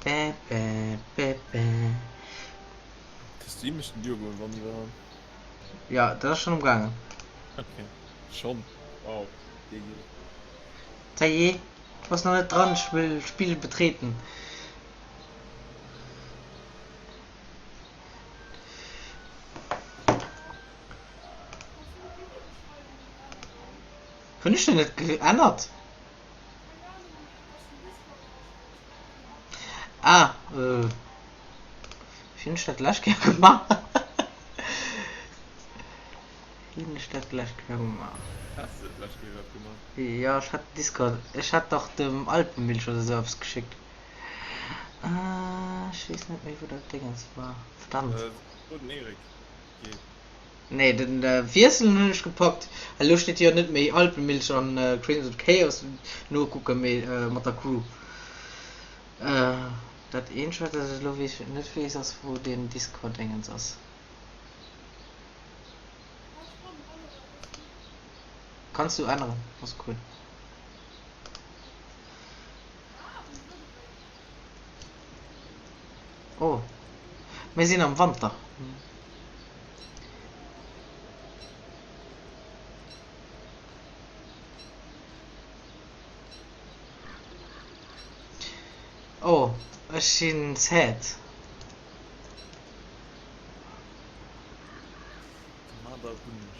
Bä bä bä bä. Dass du immech den Diogo wann iwwer. Jo, dat ass schonn amgaangen. Ok, schonn? Wow, GG. Ça y est, du bass nach net dran, ech wëll d'Spill betreten. Hunn ech den net geännert? Ah, äh, wéi hunn ech dat d'lescht Kéier gemaach? Wéi hunn ech dat d'lescht Kéier gemaach? Has de dat d'lescht Kéier iwwerhaapt gemaach? Jo, ech hat Discord, ech hat dach dem Alpenmilch oder sou eppes geschéckt. Ah, ech weess net méi wou dat Déngens war. Verdammt. Äh, fro den Eric. Geet. Nee, den Wiessel hunn ech gepackt. Elo steet jo net méi Alpenmilch an Crimson Chaos nokucken, mee mat der Crew. Dat eenzegt wat ech elo net weess ass wou deen Discord Déngens ass. Kanns du änneren, ass cool. Oh, mir sinn am Wanter. Oh, ech sinn sad. De Marder Hunneg.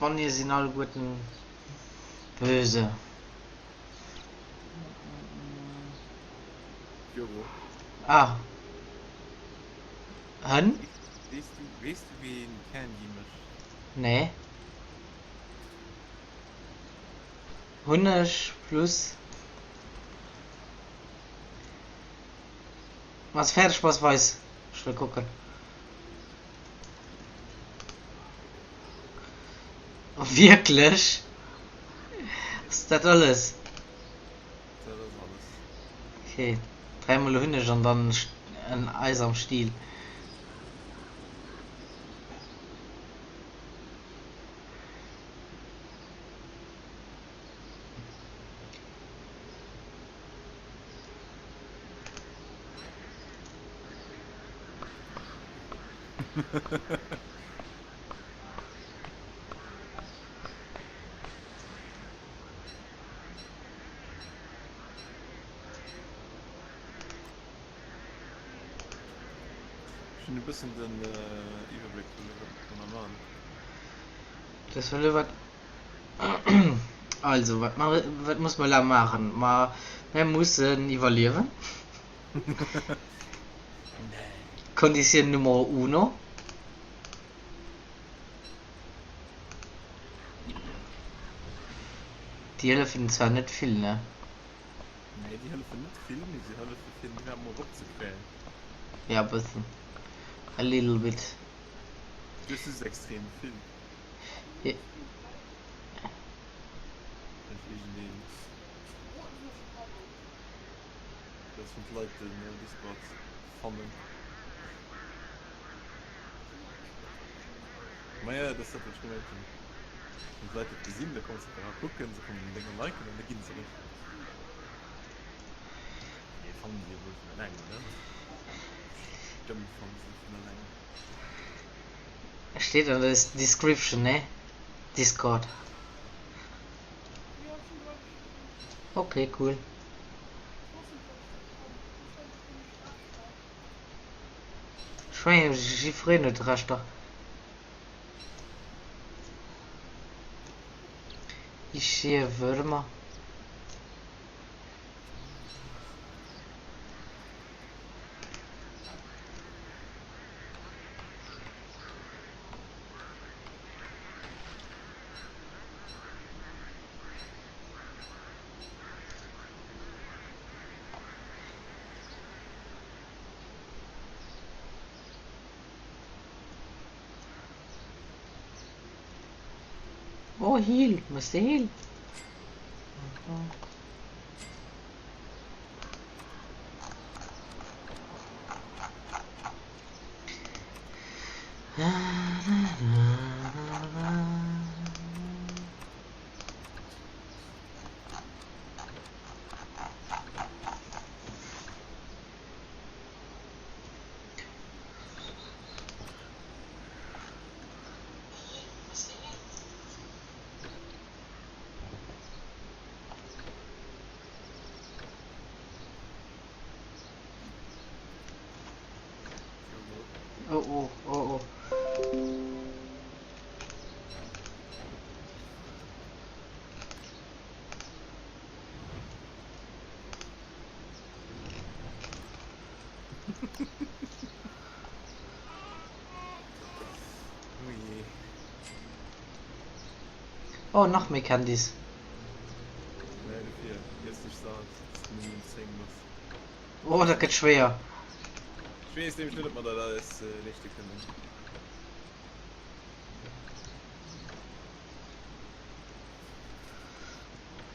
D'Bunnie sinn alleguerten böse. Diogo. Ah. Hënn? Weess du, weess du wéi een Candy mécht? Nee. Hunneg plus. Wann s fäerdeg bass, weis. Ech wëll kucken. Wierklech? Ass dat alles? Dat ass alles. Ok, dräimol Hunneg an dann en Eis am Stiel. Ech hunn e bëssen den Iwwerbléck verluer, wat mer nach maachen. Du hues verluer wat? Also, wat ma wat muss mer elo maachen? Ma mir mussen iwwerliewen. Konditioun Nummer uno. Déi hëllefen zwar net vill, ne? Nee, déi hëllefen net vill, mee se hëllefe fir den Wärm eropzekréien. Ja, bëssen. A little bit. Dës ass extrem vill. Ja. Ech iergendeen. Dat wann d'Leit den Discord fannen. Maja, dat ass dat, wat ech gemengt hunn. Wann d'Leit dat gesinn, da kommen se dra kucken, se kommen den Dénger liken an da ginn se erëm. Mee fannen se jo wuel vun eleng, oder? Bestëmmt fannen se vun eleng. Steet an der Description, ne? Discord. Ok, cool. Ech mengen jiffreen huet Rechter. Ich sehe Würmer. Oh Heel, mëss de Heel? Oh oh oh oh. Oh je. Oh, nach méi Candies. Nee, dofir iess dech sat, dass du nëmmen 10 bass. Oh, dat gëtt schwéier. Ech weess nämlech net, ob mer dat alles leeschte kënnen.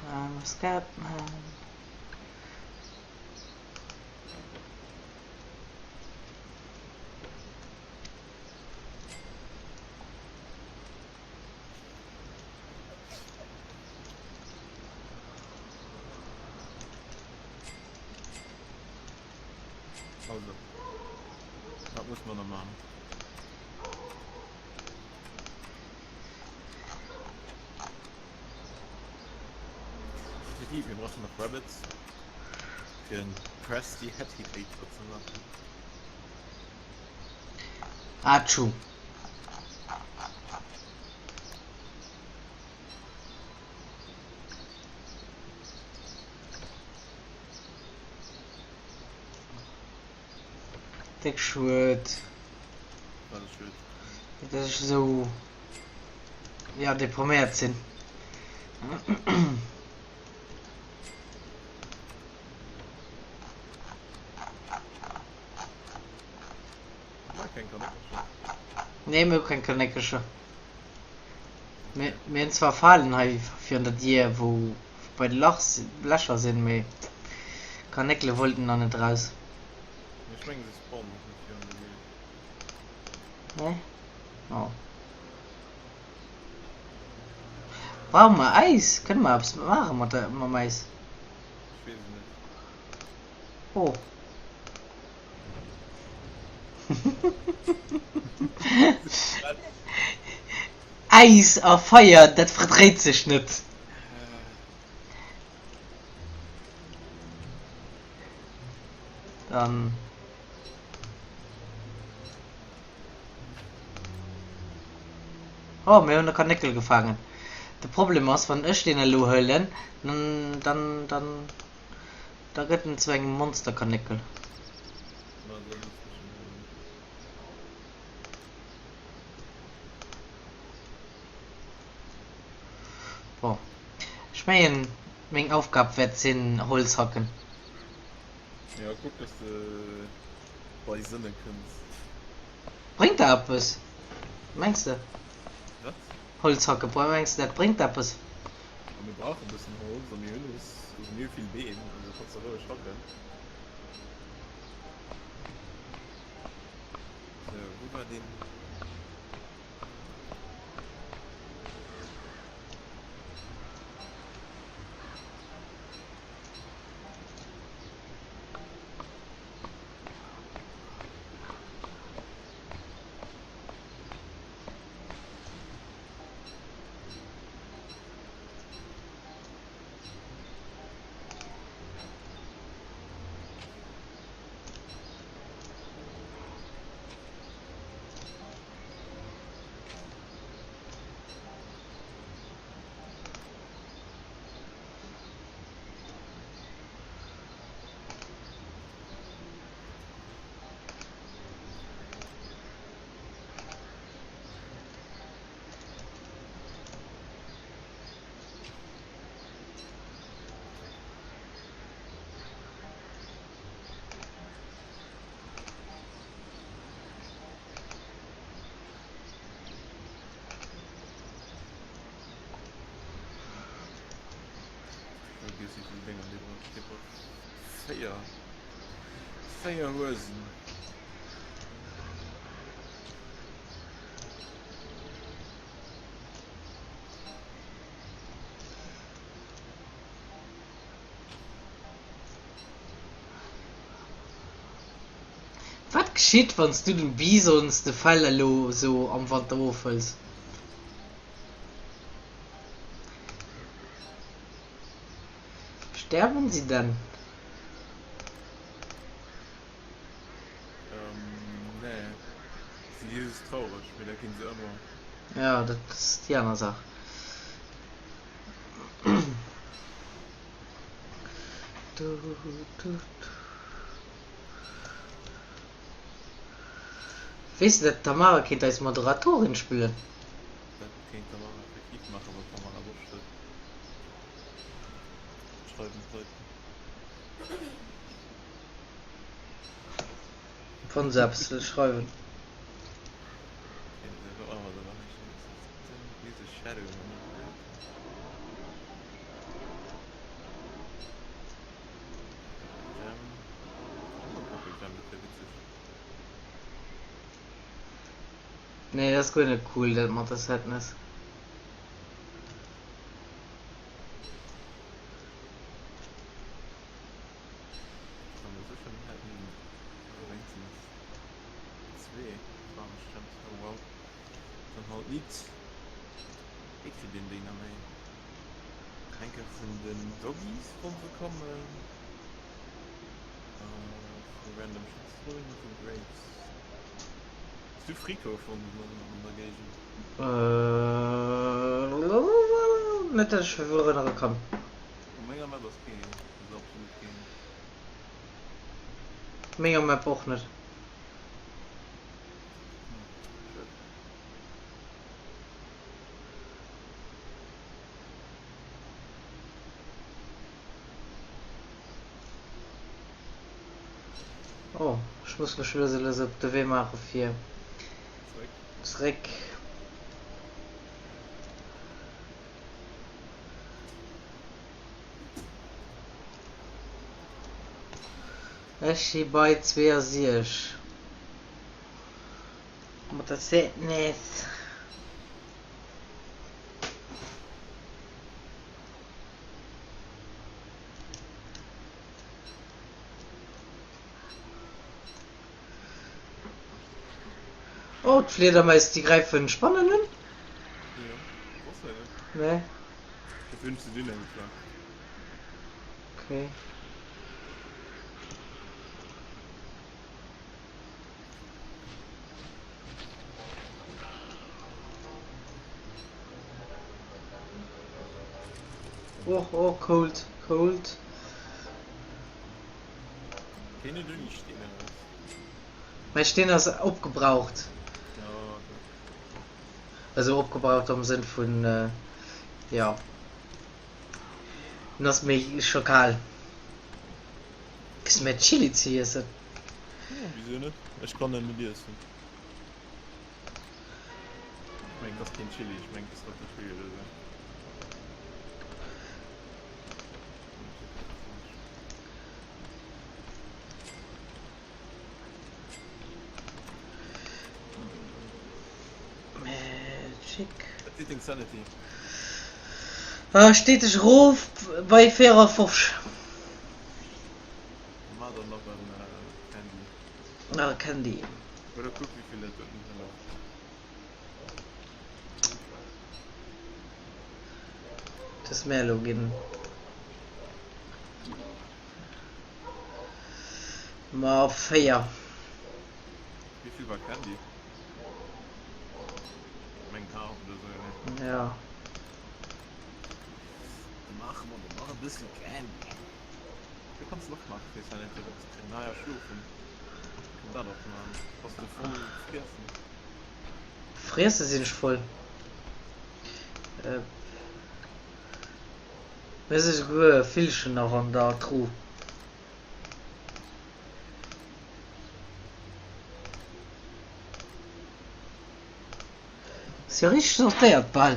I'm a scat man. Also, wat muss mer nach maachen? Effektiv, mir brauchen nach Rabbits fir en Krusty Hatty Hater ze maachen. Atschu. Déck schued. Wat ass schued? Dass ech esou, ja, depriméiert sinn. War keng Kanéckercher. Nee, mir hu keng Kanéckercher. Mir, mir hunn zwar Falen hei virun der Dier, wou bei de Lach, Lächer sinn, mee Kanéckele wollten nach net raus. Ech mengen se spawnen och net virun der Dier. Nee? Oh. Brauche mer Äis? Kënne mer eppes maache mat der, mam Äis? Ech weess et net. Oh. Äis a Feier, dat verdréit sech net. Dann. Oh, mir hunn e Kanéckel gefaangen. De Problem ass, wann ech deen elo huelen, dann, dann, dann, da gëtt en zu engem Monsterkanéckel. Ma da looss mech en huelen. Bon, ech mengen, meng Aufgab wäert sinn, Holz hacken. Jo, kuck dass de bei Sënne kënns. Bréngt dat eppes, mengs de? Wat? Holz hacken, mengs de dat bréngt eppes? Ma mir brauche e bëssen Holz a mir hunn es, also mir hu vill Beem, also kanns de roueg hacken. Sou, wou war deen? 4, 4 Huesen. Wat geschitt wann s du dem Bisons de Fell elo sou am Wanter ofhëls? Sterben sie denn? Ähm, nee. Si gi just traureg, mee dat ginn se ëmmer. Ja, dat ass déi aner Saach. Weess de dat d'Tamara kéint eis Moderatorin spillen? Dat kéint d'Tamara effektiv maachen, wann d'Tamara Loscht huet. Schreiwen d'Leit. Wann se eppes wëll schreiwen. Nee, dat ass guer net cool, dat mat der Sadness. Dann halt nit. Wéi kritt een déi nach méi? Eng Kéier vun den Doggies wann se kommen, vu random Schatztruhen, vu Graves. Hues du Friko fonnt an der Géigend? Net dat ech mech erënnere kann. Op menger Map ass keen, also absolut keen. Op menger Map och net. Hm, schued. Oh, ech muss mech lues a lues op de Wee maache fir Zréck. zréck. Ech si bei 62 mat der Sadness. Oh, d'Fliedermais, déi gräifen Spannen un? Jo, wosst de net? Nee. Dofir hunn ech se dunn ugeflaangt. Okay. Oh, oh, cold, cold. Keen huet ouni Steen eraus. Mäi Steen ass opgebraucht. Oh, okay. Also opgebraucht am Sënn vun, jo, en ass méi scho kal. Gëss mir Chili ze iessen? Jo, wisou net? Ech kann en net iessen. Ech mengen et ass keen Chili, ech mengen et ass Ratatouille oder esou. Magic. Wat seet deng Sanity? Steet ech erof bei 54. Maa der nach en Candy. Nach e Candy. Oder kuck wéivill dat doten hëlleft. Dass mär elo ginn. Ma op 4. Wéivill war Candy? Meng 8 oder sou, ne? Ja. Da maache mer der nach e bësse Candy. Du kanns nach maachen fir Sanity erop ze kréien. Ah ja, schlofen. Kann dat och maachen. Bass de voll friessen? Friesse sinn ech voll. Mir si souguer e Villchen nach an der Tru. Ass jo richteg sortéiert bal.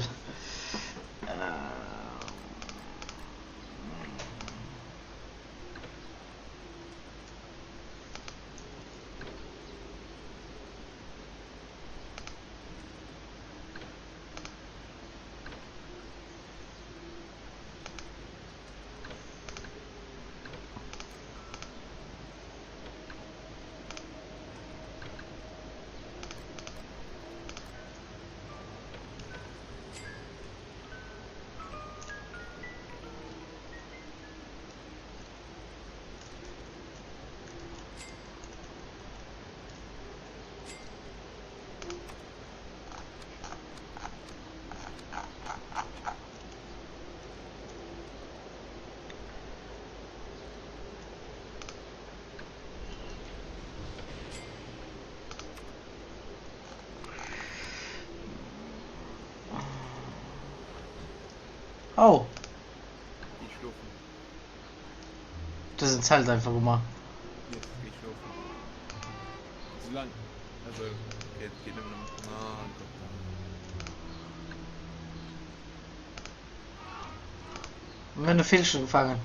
Oh. Géi schlofen. Du hues en Zelt einfach gemaach. Yes, géi schlofen. Soulaang, also, okay, et geet nëmmen ëm, ah Gott, Mir hunn e Villchen gefaangen.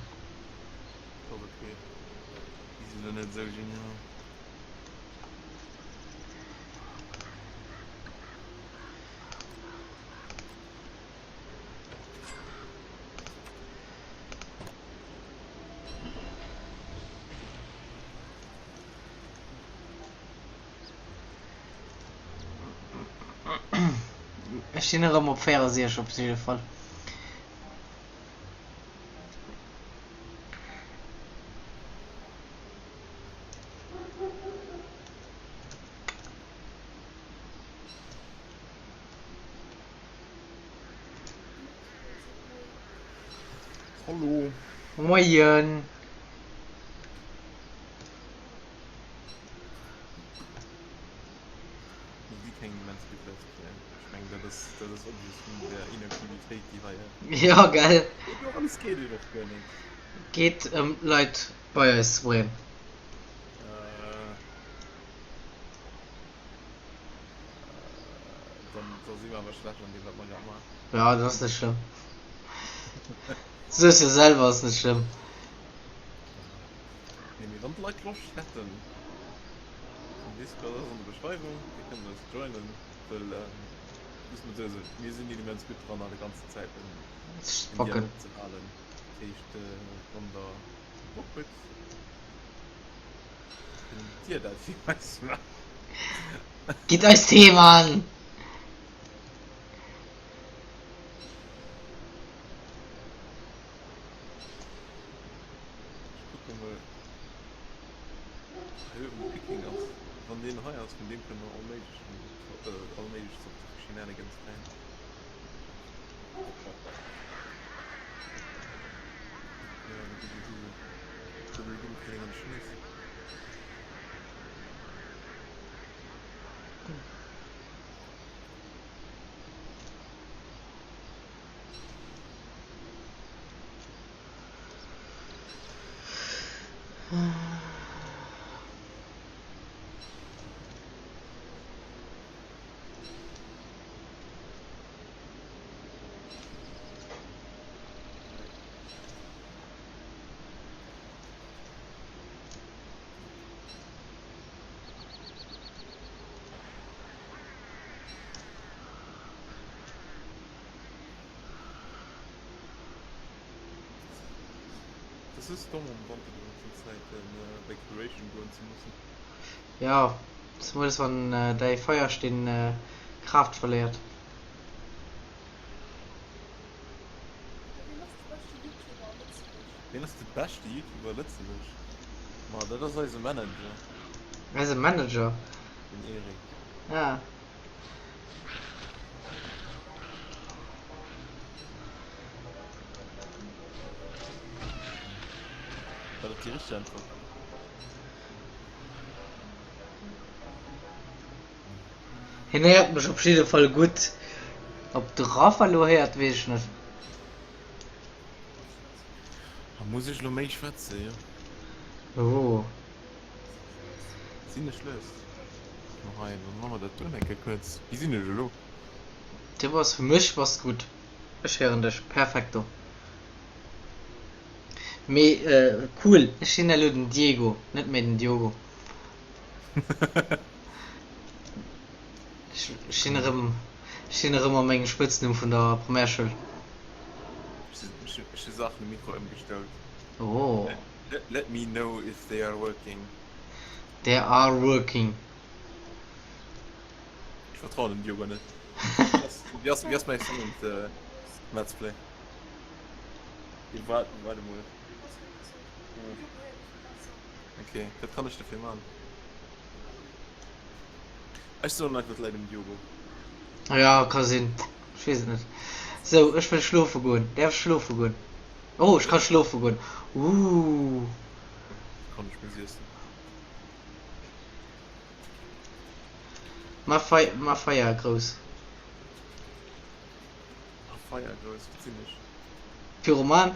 Dat ass okay. Déi sinn elo net esou genial. Ech sinn erëm op 64 op jidde Fall. Hallo. Moien. Mir si keng immens gutt Let's Player. Ech mengen dat ass dat ass obvious vun der Inaktivitéit déi hei ass. Jo gell. Dorëms geet et och guer net. Geet ëm Leit bei eis ze bréngen. Äh. Dann da si mer awer schlecht an deem wat mer grad maachen. Ja dat ass net schlëmm. Soos jo selwer ass net schlëmm. Nee mee wann d'Leit Loscht hätten, den Discord ass an der Beschreiwung, dir kënnt eis joinen, wëll muss mer esou soen, mir sinn immens gutt dran de ganzen Zäit en Spocken. Dialog ze halen. Dat heescht wann der Bock hutt, kënnt dir dat fir eis maachen. Gitt eis Theemaen! Ech kucke mol hei uewen de Picking ass. Wann deen hei ass, vun deem kënne mer all méiglechen, all méiglech Zorte vu Shenanigans kréien. Ja, de gudde Google. De Google kritt een an de Schneess. Das ist domm am Wanter die ganzen Zäit op Exploration goen ze mussen. Jo, zemools wann däi Feiersteen Kraaft verléiert. Wien ass de beschte YouTuber a Lëtzebuerg? Ma dat ass eise Manager. Eise Manager? Den Eric. Ah. War dat déi richteg Äntwert? Hien héiert mech op jidde Fall gutt. Ob de Rafa elo héiert, weess ech net. A muss ech elo méi schwätze, jo? Oh. Sinn ech lues? No hei, dann hu mer dat do eng Kéier kuerz. Wéi sinn ech elo? Du bass, fir mech bass de gutt. Ech héieren dech perfekto. Mee cool, ech sinn elo den Diego, net méi den Diogo. Ech sinn erëm, ech sinn erëm a mengem Spëtznumm vun der Primärschoul. Ech hu Saachen um Mikro ëmgestallt. Oh. Let me know if they are working. They are working. Ech vertrauen dem Diogo net. Wéi ass, wéi ass mäi Sound, Let's Play? Waart, waart emol. Okay, dat kann ech dofir man. Ech soen einfach, et läit um Diogo. Ja, ka sinn. Ech weess et net. Sou, ech wëll schlofe goen. Däerf ech schlofe goen? Oh, ech ka schlofe goen. Ooh. Kann ech muss iessen. Ma Feier, ma Feier grouss. Ma Feier grouss, wat sinn ech? Pyroman?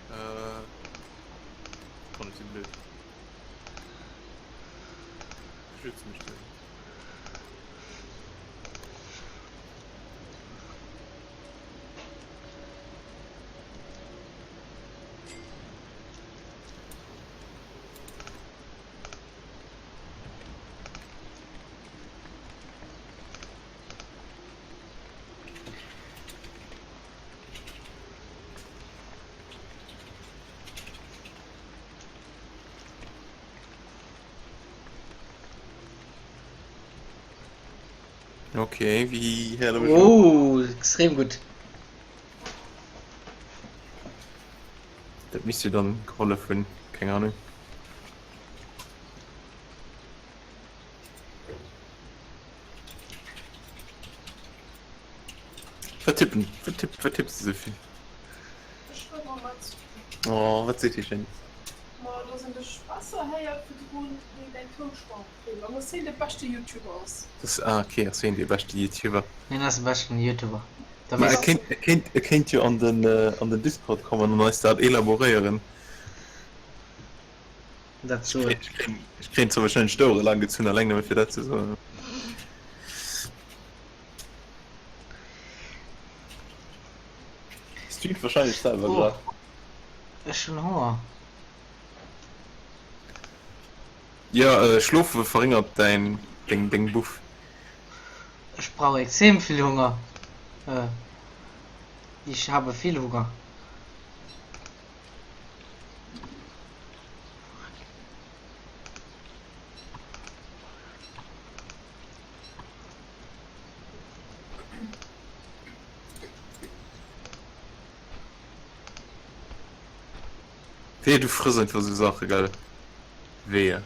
Äh, komm, ich bin blöd. Schütze mich denn. Okay, wéi héiere mech elo? Oh, extrem gutt. Dat misst jo dann gehollef hunn, keng Ahnung. Wat tippen, wat tipp, wat tipps de Sophie? Ech wëll mol mat. Oh, wat seet hie Schéines? Ma dass een dech besser héiert virdrun wéi däin Tounspar kritt an dass hien de beschte Youtuber ass. Das, ah, okay, ass hien dee beschte Youtuber? Hien ass de beschten Youtuber. Da Ma e weess. kéint, e kéint, e kéint jo an den, an den Discord kommen an eis dat elaboréieren. Dat Ech soen. kréien, ech kréien, ech kréien zwar wahrscheinlech d'Ouere laang gezunn, alleng nëmme fir dat ze soen. Streamt wahrscheinlech selwer Oh, grad. ech hunn Honger. Jo, schlofe verréngert däin, deng, deng Buff. Ech brauch extrem vill Hunger. Äh, ich habe viel Hunger. Wehe du frëss einfach sou Saache gell? Wehe.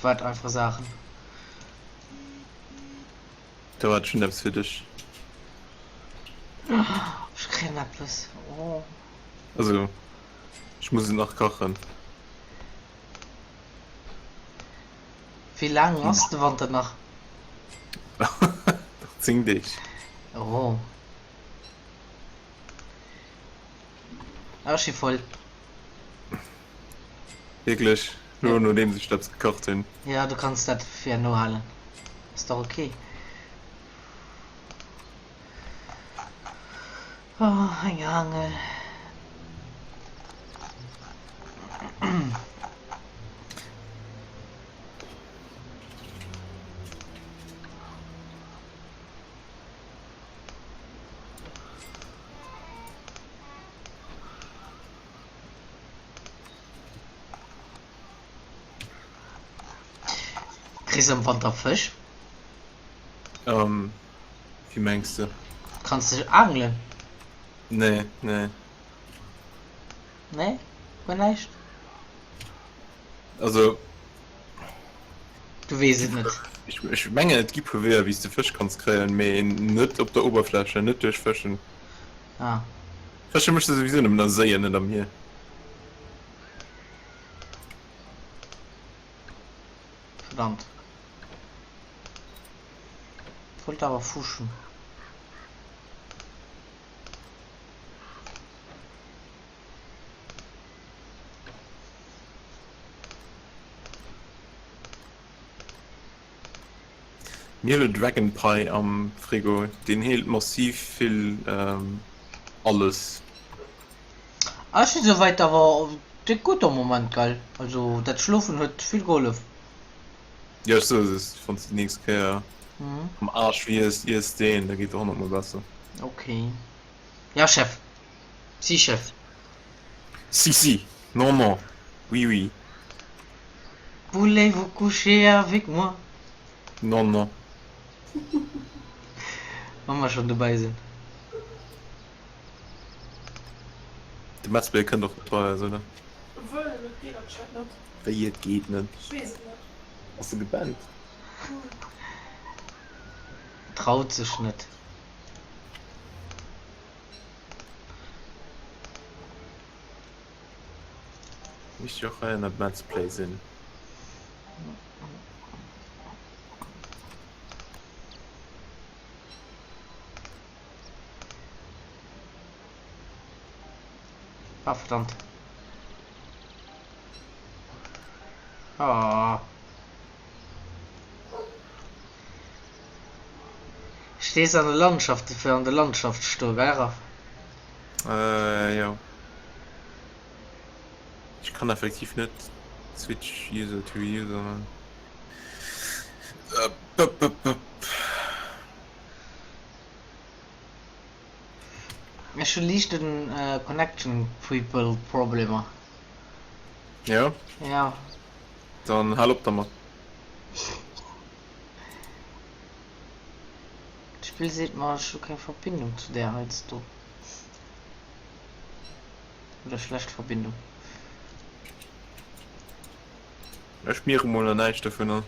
Wat einfach Saachen? Do hat ech schon eppes fir dech. Ech kréien eppes. Oh. Also, ech muss et nach kachen. Wéi laang ass de Wanter nach? Nach 10 Deeg. Oh. Ah, ech si voll. Wierklech? Ja. Lo nodeems ech eppes gekacht hunn? Ja, du kanns dat fir herno halen. Ass dach ok. Oh, eng Aangel. Kriss am Wanter Fësch? Ähm, wéi mengs de? Kanns de aangelen? Nee, nee. Nee? Guer näischt? Also. Du weess et net. Ech, ech mengen et gi puer Weeër wéi s de Fësch kanns kréien, mee net op der Oberfläche, net duerch Fëschen. Ah. Fësche méchs de souwisou nëmmen a Séien, net am Mier. Verdammt. Ich wollte awer fuschen. Mir hu lo Dragon Pie am Frigo, deen heelt massiv vill alles. Ah, ech sinn souwäit awer déck gutt am Moment, gell? Also dat Schlofen huet vill gehollef. Jo ech soos es, wann s de déi nächst Kéier am Arsch wiers, iess deen, da geet der honnertmol besser. Ok. Ja Chef. Si Chef. Si si, non non, oui oui. Voulez-vous coucher avec moi? Non non. Wa mer schonn dobäi sinn. De Metzler kënnt och net bei eis, oder? Wëll, et geet anscheinend net. Wéi et geet net? Ech weess et net. Ass e gebannt? Traut sech net. Misst jo och hei ënnert Let's Play sinn. Ah, verdammt. Ah. Stees an der Landschaft, fir an der Landschaft stoe, gell Raph? Äh, jo. Ech kann effektiv net Switch User to User man. Äh, bup, bup, bup. Ech hu liicht den Connection People Problemer. Jo? Ja. Dann hal op dermat. D'Spill seet mer ech hu keng Verbindung zu där heiansdo. Oder schlecht Verbindung. Ech mierke mol nach näischt dovunner.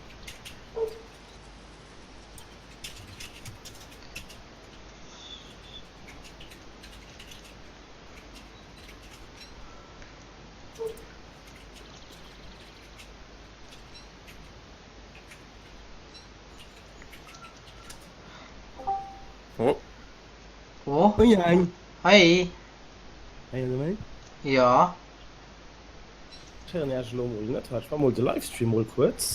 Oh. Oh. Hoi Heng. Hei. Héiert der mech? Jo. Ech héieren Iech elo mol net. Ech war mol de Livestream mol kuerz.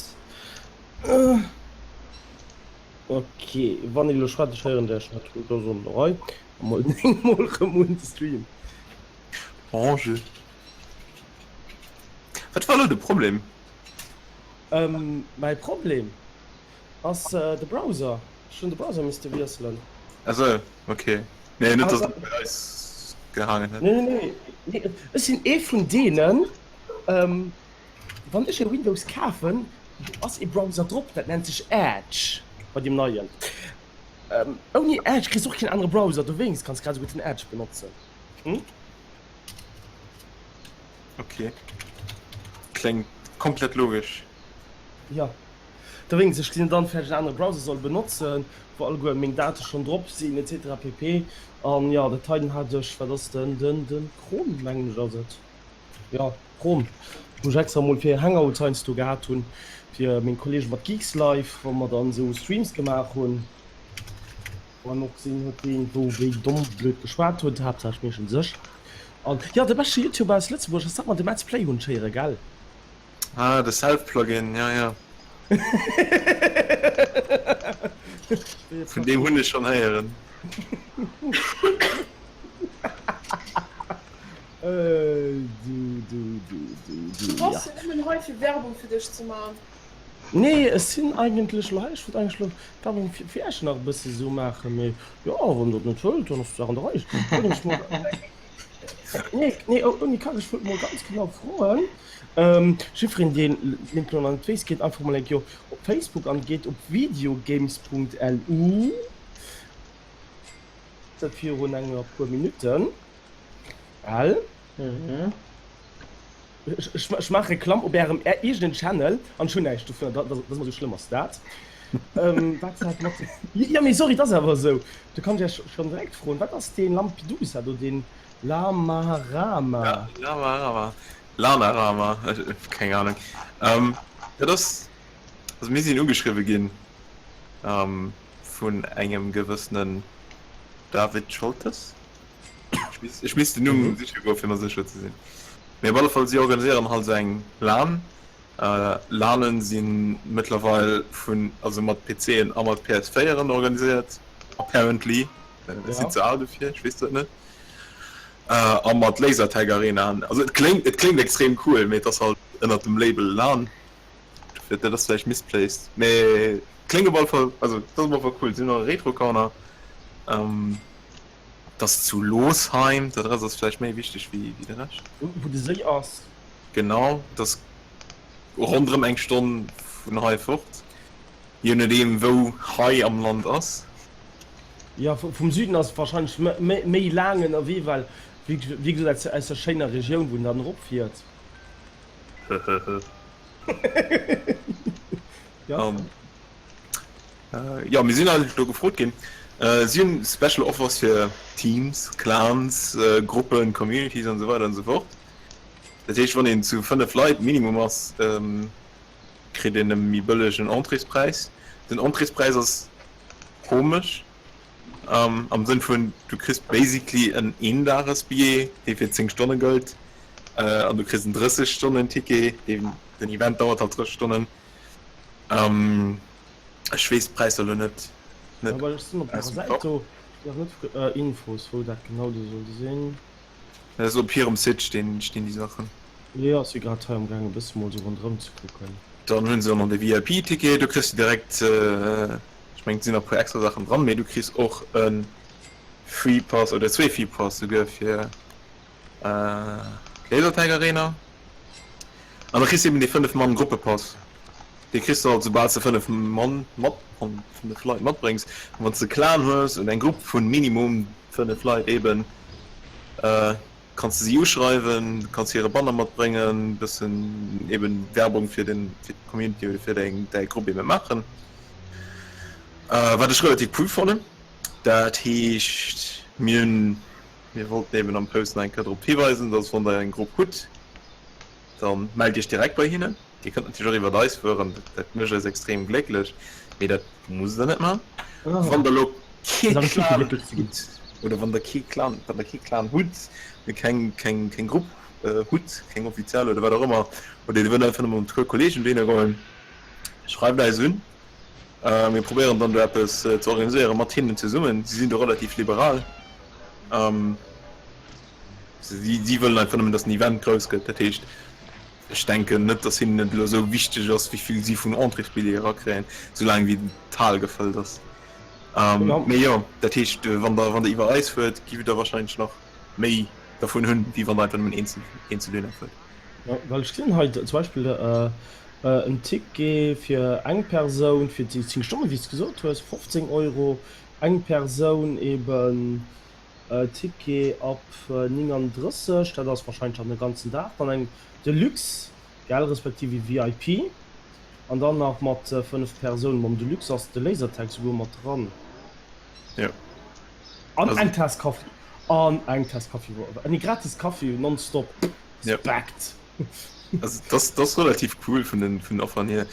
Ok, wann ech elo schwätz, ech héieren dech net. Gutt, da soen der hei mol 9 mol rëm un de Stream. Orange. Wat war elo de Problem? Mäi Problem ass de Browser. Ech hunn de Browser misste wiesselen. Asou, ok. Nee, net dass et bei eis gehaangen hätt. Nee, nee, nee. Ech sinn ee vun deenen, wann ech e Windows kafen, do ass ee Browser drop, dat nennt sech Edge, bei deem neien. Ouni Edge kriss de och keen anere Browser, dowéinst kanns grad esou gutt den Edge benotzen. Ok. Kléngt komplett logesch. Jo. Dowéinst, ech gesinn dann vläicht en anere Browser soll benotzen, wou alleguer meng Date schonn drop sinn etc pp. An jo, dat heiten hat ech, wat ass den, den, den Chrome mengen ech ass et, jo Chrome, wou ech extra mol fir Hangouts heiansdo gehat hunn, fir meng Kollegen mat Geekslife, wou mer dann esou Streams gemaach hunn. An och gesinn huet ween wou wéi domm blöd geschwat huet, haaptsächlech meeschtens ech. An jo, de beschte Youtuber aus Lëtzebuerg ass dat mat dem Let's Play hunn ech héieren, gell? Ah, de Self-Plugin, ja, ja. Vun deem hunn ech schonn héieren. Du, du, du, du, Du du, bass ja. jo nëmmen hei fir Werbung fir dech ze man. Nee, ech sinn eigentlech elo hei, ech wollt eigentlech elo Werbung fir fir Iech nach e bësse sou maachen, mee jo, wann Der et net wëllt, dann ass d'Saach an der Rei. Ech wollt nämlech mol, nee, nee, ouni Kack, ech wollt mol ganz genau froen, jiddwereen, deen deen et elo nach net weess, geet einfach mol eng Kéier op Facebook an geet op videogames.lu, dat virun enger puer Minutten, well. Ech maache Reklamm op ärem eegenen Channel an ech hunn näischt dovun. Dat ass ëmmer esou schlëmm ass dat. Wat hat mat. Jo mee sorry, et ass awer esou. Do kann ech iech schonn direkt froen, wat ass dee Lampedusa do, deen Lamarama? Lamarama, Lanarama, keng Ahnung. Dat ass, also mir sinn ugeschriwwe ginn vun engem gewëssenen David Scholtes. Ech misst den Numm siche goen, fir mer sécher ze sinn. Mee op alle Fall, si organiséieren halt esou eng LAN. LANen si mëttlerweil vun, also mat PCen a mat PS4en organiséiert, apparently. Ech sinn ze al dofir, ech weess dat net. A mat Lasertag Arenaen. Also et kléngt, et kléngt extrem cool, mee et ass halt ënnert dem Label LAN. Dofir, dat ass vläicht misplaced. Mee kléngt op alle Fall, also et ass op alle Fall cool. Si hunn och e Retro Corner. Et ass zu Losheim, d'Adress ass vläicht méi wichteg wéi de Rescht. Wou de Séi ass. Genau, et ass ronderëm eng Stonn vun hei fort, je nodeem wou hei am Land ass. Jo, vum Süden ass et warscheinlech méi laang ënnerwee, well wéi gesot aus der schéiner Regioun wou en dann eropfiert. Hehehe. Jo. Jo, mir sinn eigentlech do gefrot ginn. Si hunn Special Offers fir Teams, Clans, Gruppen, Communities an esou weider an esou fort. Dat heescht, wann een zu 5 Leit minimum ass, kritt een e méi bëllegen Entréespräis. Den Entréespräis ass komesch, am Sënn vun, du kriss basically en Eendagesbillet, dee fir 10 Stonne gëllt, an du kriss en 30 Stonnen Ticket, deen, den Event dauert halt 30 Stonnen. Ech weess d'Präisser elo net net aus dem Kapp. Infos wou dat genau do soll sinn. Dat ass op hirem Site stinn stinn déi Saachen. Jo, ech si grad hei am gaang e bësse mol sou ronderëm ze kucken. Dann hunn se och nach de VIP-Ticket, do kriss de direkt, ech mengen et sinn nach e puer extra Saachen dran, mee du kriss och e Free Pass oder zwee Free Pass souguer fir d'Lasertag Arena. An da kriss de eben dee 5 Mann Gruppepass. Dee kriss de halt soubal s de 5 Mann mat, 5 Leit matbréngs. An wann s de Clan hues oder eng Grupp vun minimum 5 Leit eben, kanns de si uschreiwen, kanns hire Banner matbréngen, bëssen eben Werbung fir den, fir d'Community oder fir deng, däi Grupp eben maachen. Wat ech relativ cool fannen. Dat heescht mir hunn, mir wollten eben am Post nach eng Kéier drop hiweisen, dass wann der eng Grupp hutt, Dann mellt iech direkt bei hinnen. Dir kënnt natierlech och iwwert eis fueren, dat mécht eis extrem glécklech, mee dat musst der net man. Wann der elo kee Clan hutt, oder wann der kee Clan, wann der kee Clan hutt, oder keng, keng, keng Grupp hutt, keng offiziell oder wat och ëmmer, oder dir wëllt einfach nëmme mat e puer Kollegen dohinner goen, schreift eis un. Mir probéieren dann do eppes ze organiséiere mat hinnen zesummen. Si sinn do relativ liberal. Si wëllen einfach nëmmen, datt den Event grouss gëtt. Dat heescht, ech denken net, datt hinnen et elo esou wichteg ass, wéi vill si vun Entréesbillete erakréien, soulaang wéi d'Hal gefëllt ass. Mee jo, dat heescht, wann Der, wann Der iwwer eis fuert, giff Der warscheinlech nach méi dervun hunn, wéi wann Der einfach nëmmen eenzel, eenzel dohinner fuert. Jo, well ech gesinn hei zum Beispill en Ticket fir eng Persoun fir déi 10 Stonnen, wéi s de gesot hues, 15 Euro, eng Persoun eben Ticket ab 39, dat ass wahrscheinlech dann de ganzen Dag, dann eng Deluxe, gell, respektiv e VIP an dann nach mat 5 Persounen. Mam Deluxe ass de Lasertag souguer mat dran. Jo. An eng Taass Kaffi. An eng Taass Kaffi, nee, gratis Kaffi nonstop. Respekt. Also dat ass relativ cool vun den vun den Offeren hier.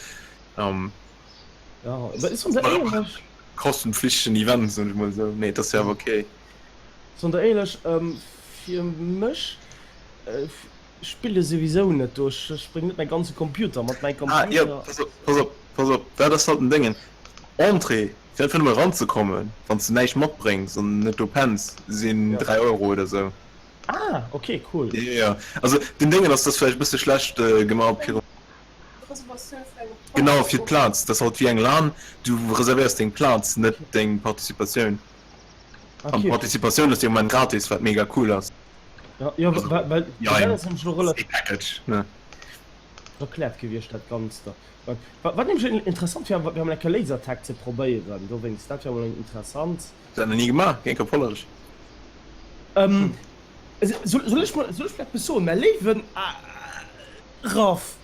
Jo, soen der éierlech. Kostenpflichtegen Event, soen ech mol esou. Nee, et ass jo awer ok. Soen der éierlech, fir mech, ech spille souwisou net do, ech bréngen net mäi ganze Computer mat, mäi Ah jo, Computer. pass op, pass op, pass op, dat ass halt den Déngen. Entrée, fir einfach nëmme eranzekommen, wann s de näischt matbréngs an net do penns, sinn Ja. 3 Euro oder esou. Ah, ok, cool. Jo, jo, also den Déngen ass, dat ass vläicht e bësse schlecht gemaach op hirem. Genau, fir d'Plaz. Dat ass halt wéi eng LAN, du reservéiers deng Plaz, net deng Participatioun. An d'Participatioun ass dee Moment gratis, wat mega cool ass. Jo, well dat ass nämlech elo relativ. Ee Package, ne? Erkläert gewiescht dat Ganzt da. Wat nämlech interessant wier, wier emol eng Kéier Lasertag ze probéieren, dowéinst, dat wier emol interessant. Dat nach ni gemaach, géint Kapollerech. Soll ech mol, soll ech mol eppes soen, mäi léiwen Raff?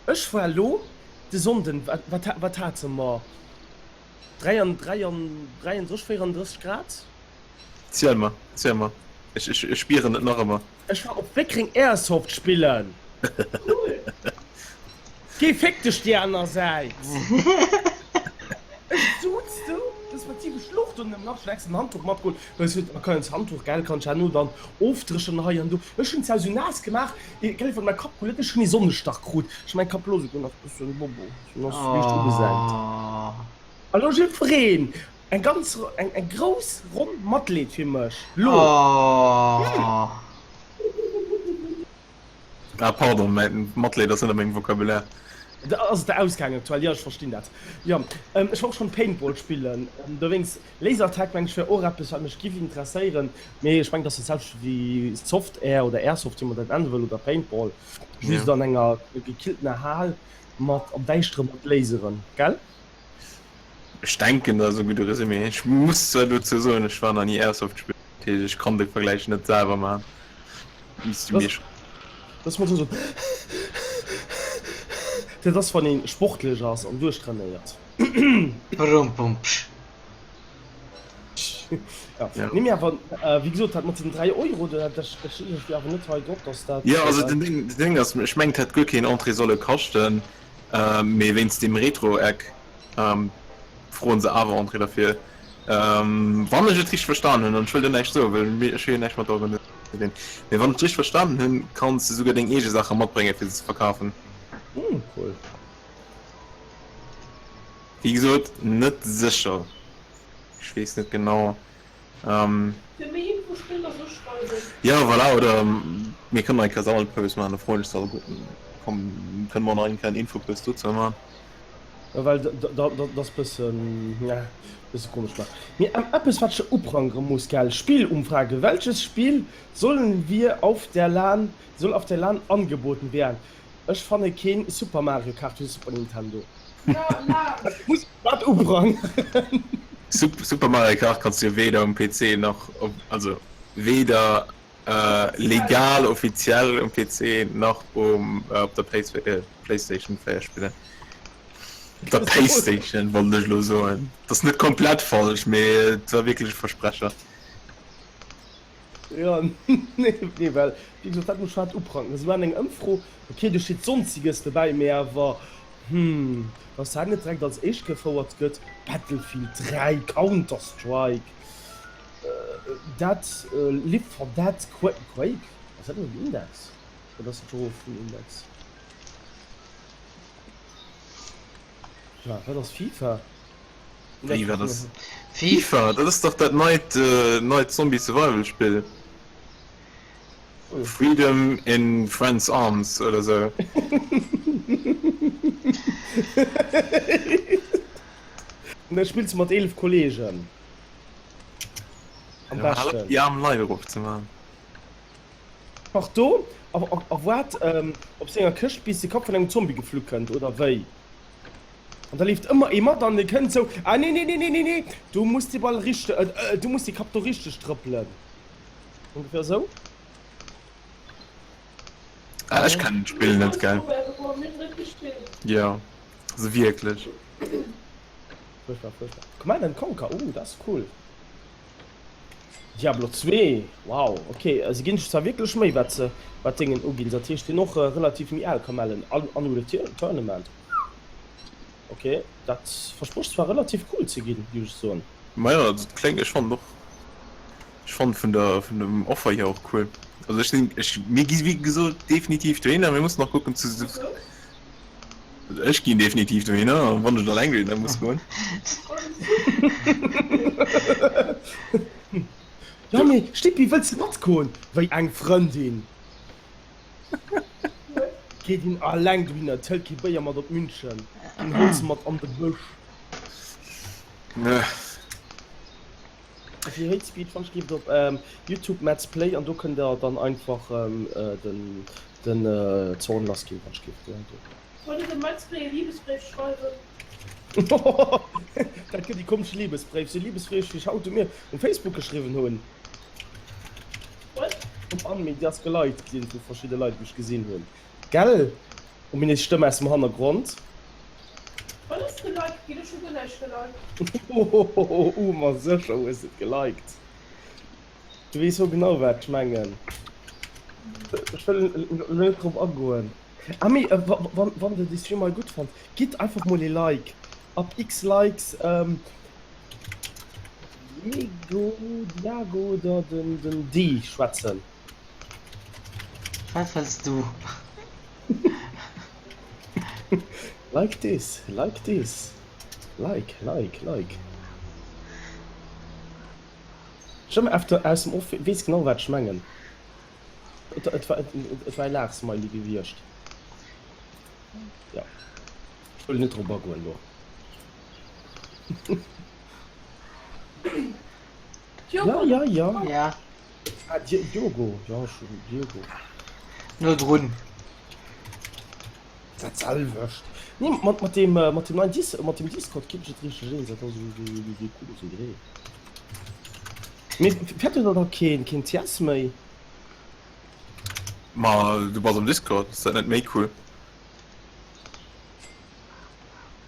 Ech war elo de Sonnden, wat, wat hate mer, 33, 34 Grad? Ziel mer, ziel mer, ech, ech, ech spieren et nach ëmmer. Ech war op Wéckreng Airsoft spillen. Cool! Géi féck dech déi aner Säit! Ech suz do, respektiv ech louch do nëmmen nach, ech hunn extra en Handtuch matgeholl, well ech sot, okay, en Handtuch, gell, kann ech herno dann ofdréchenen hei an do. Ech hunn zwar esou naass gemaach, gell, iwwer mäi Kapp geholl, ech hunn ee Sonnestach krut, ech hunn mäi Kapp elo souguer nach e bëssen Bobo, en ass liicht ugesenkt. A lo jiddwereen eng ganz, eng, eng grouss Ronn Matleed fir mech, lo! Ah pardon, mä Matleed ass net a mengem Vocabulaire. Da ass et der ausgaangen aktuell, jo ech verstinn dat. Jo, ech war och schonn Paintball spillen, dowéinst Lasertag meng ech wär och eppes wat mech giff interesséieren, mee ech mengen dat ass dat selwecht wéi Soft Air oder Airsoft wéi man dat nenne wëll oder Paintball, just an enger gekilltener Hal mat am Däischtere mat Laseren, gell? Ech denken dat ass e gudde Resumé. Ech muss zwar dozou soen, ech war nach ni Airsoft spillen, dat heescht ech kann de Vergläich net selwer maachen. Misst du mir schreiwen. Dass man esou Dat ass wann een sportlech ass an duerchtrainéiert. Brumpumpsch. Ja. Nee, mee awer, wéi gesot, dat mat den 3 Euro, dat, dat steet iergendwéi awer net hei drop, dass dat. Jo, also den Ding, den Ding ass, ech mengen, et hätt guer keen Entrée solle kaschten, mee wéinst deem Retro-Eck froen se awer Entrée derfir. Wann ech et richteg verstanen hunn, an ech wëll do näischt soen, well mir, ech hu jo näischt mat der Organisatioun ze dinn, mee wann ech et richteg verstanen hunn, kanns de souguer deng eege Saache matbréngen, fir se ze verkafen. Hm, cool. Wéi gesot, net sécher. Ech weess net genau. Fir méi Info spillt ass uschreiwen. Jo, voilà, oder mir kënnen eng Kéier Sammelpost maachen, da froen ech se alleguerten. Komm, kënne mer nach eng Kéier en Infopost dozou maachen? Jo, well dat ass bëssen, ja, bësse komesch gemaach. Mee eppes wat ech uprangere muss, gell, Spillumfrage, Welches Spiel sollen wir auf der lan, soll auf der lan angeboten werden? Ech fanne keen Super Mario Kart fir Super Nintendo. Ech muss dat uprangeren. Super Mario Kart kanns du jo weder um PC nach op, also weder legal offiziell um PC nach um op der Playstation 4 spillen. Op der Paystation wollt ech elo soen. Dat ass net komplett falsch, mee et war wierklech e Versprecher. Jo, nee, nee, well, wéi gesot, dat muss ech haart upranken. Se maachen eng Ëmfro, ok, do steet Sonstiges dobäi, mee awer, hm, dass dat net direkt als éischt gefouert gëtt, Battlefield 3, Counter-Strike, dat, Left 4 Dead, Quake, ass dat net um Index? Oder ass dat scho erof vum Index? Wat ass FIFA? Wéi wat ass FIFA? Dat ass dach dat neit neit Zombie Survival Spill. Freedom in Friends Arms oder sou. An da spills de mat 11 Kollegen. Am beschten. Déi aarm Leit erof ze man. Pardon? A waart op senger Këscht bis de Kapp vun engem Zombie geflu kënnt, oder wéi? An da leeft ëmmer ee mat an dee kënnt sou, Ah nee, nee, nee, nee, nee, nee, du muss de Ball richteg, du muss de Kapp do richteg trëppelen. Ongeféier sou. Ah, ech kennen d'Spill net, gell? Jo, also wierklech. Fuerchtbar, fuerchtbar. Command and Conquer, oh, dat ass cool. Diablo 2, wow, ok, se ginn sech zwar wierklech Méi wat se wat Déngen uginn, dat heescht deen och relativ méi al ka mellen. Unreal Tournament, ok, dat versprécht zwar relativ cool ze ginn, géif ech soen. Majo, also et kléngt, ech fannen och, ech fannen vun der vun dem Offer hier och cool. Also ech sinn, ech, mir gi wéi gesot definitiv dohinner, mir mussen nach kucken zu. Ech ginn definitiv dohinner, an wann ech alleng dohinner muss goen. Jo mee Stippi, wëlls de matgoen? Wéi eng Frëndin geet een alleng dohinner, et hëlt kee Béier mat op München, deen hols de mat an de Bësch. Fir Hate Speech wann ech giff op Youtube Mads Play an do kënnt der dann einfach den den Zorn lass ginn wann ech giff do. Wollt dir dem Mads Play e Liebesbréif schreiwen? Dat gëtt e komesche Liebesbréif, sou Liebesbréif wéi ech haut u mir um Facebook geschriwwen hunn. What? Op an mee déi ass geliked ginn vu verschidde Leit wou ech gesinn hunn gell? Ominös Stëmm aus dem Hannergrond. Wann ass geliked ginn? Ech hu guer näischt geliked. Hohohoho, uh ma sécher hues de et geliked. Du weess ho genau wat ech mengen. Ech wëll elo net drop agoen. Ah mee wann der dee Stream hei gutt fannt, gitt einfach mol ee Like. Ab x Likes Diego, Diago oder den Di schwätzen. Wat wëlls du? Like this, like this, like, like, like. Stëmm efter aus dem Off weess genau wat ech mengen. Et et war et war e Laachsmiley gewiescht. Ja. Ech wëll net drop agoen lo. Ja, ja, ja. Ja. Ah, Diogo, ja, schon, Diogo. No drun. Dat selwecht. Nee, mat, mat dem, äh, mat dem neien Dis, mat dem Discord kritt ech et richteg eens, dat ass esou, esou, esou cool, esou Idee. Mee fäert dir da keen, keen TS méi? Ma du bass am Discord, ass dat net méi cool?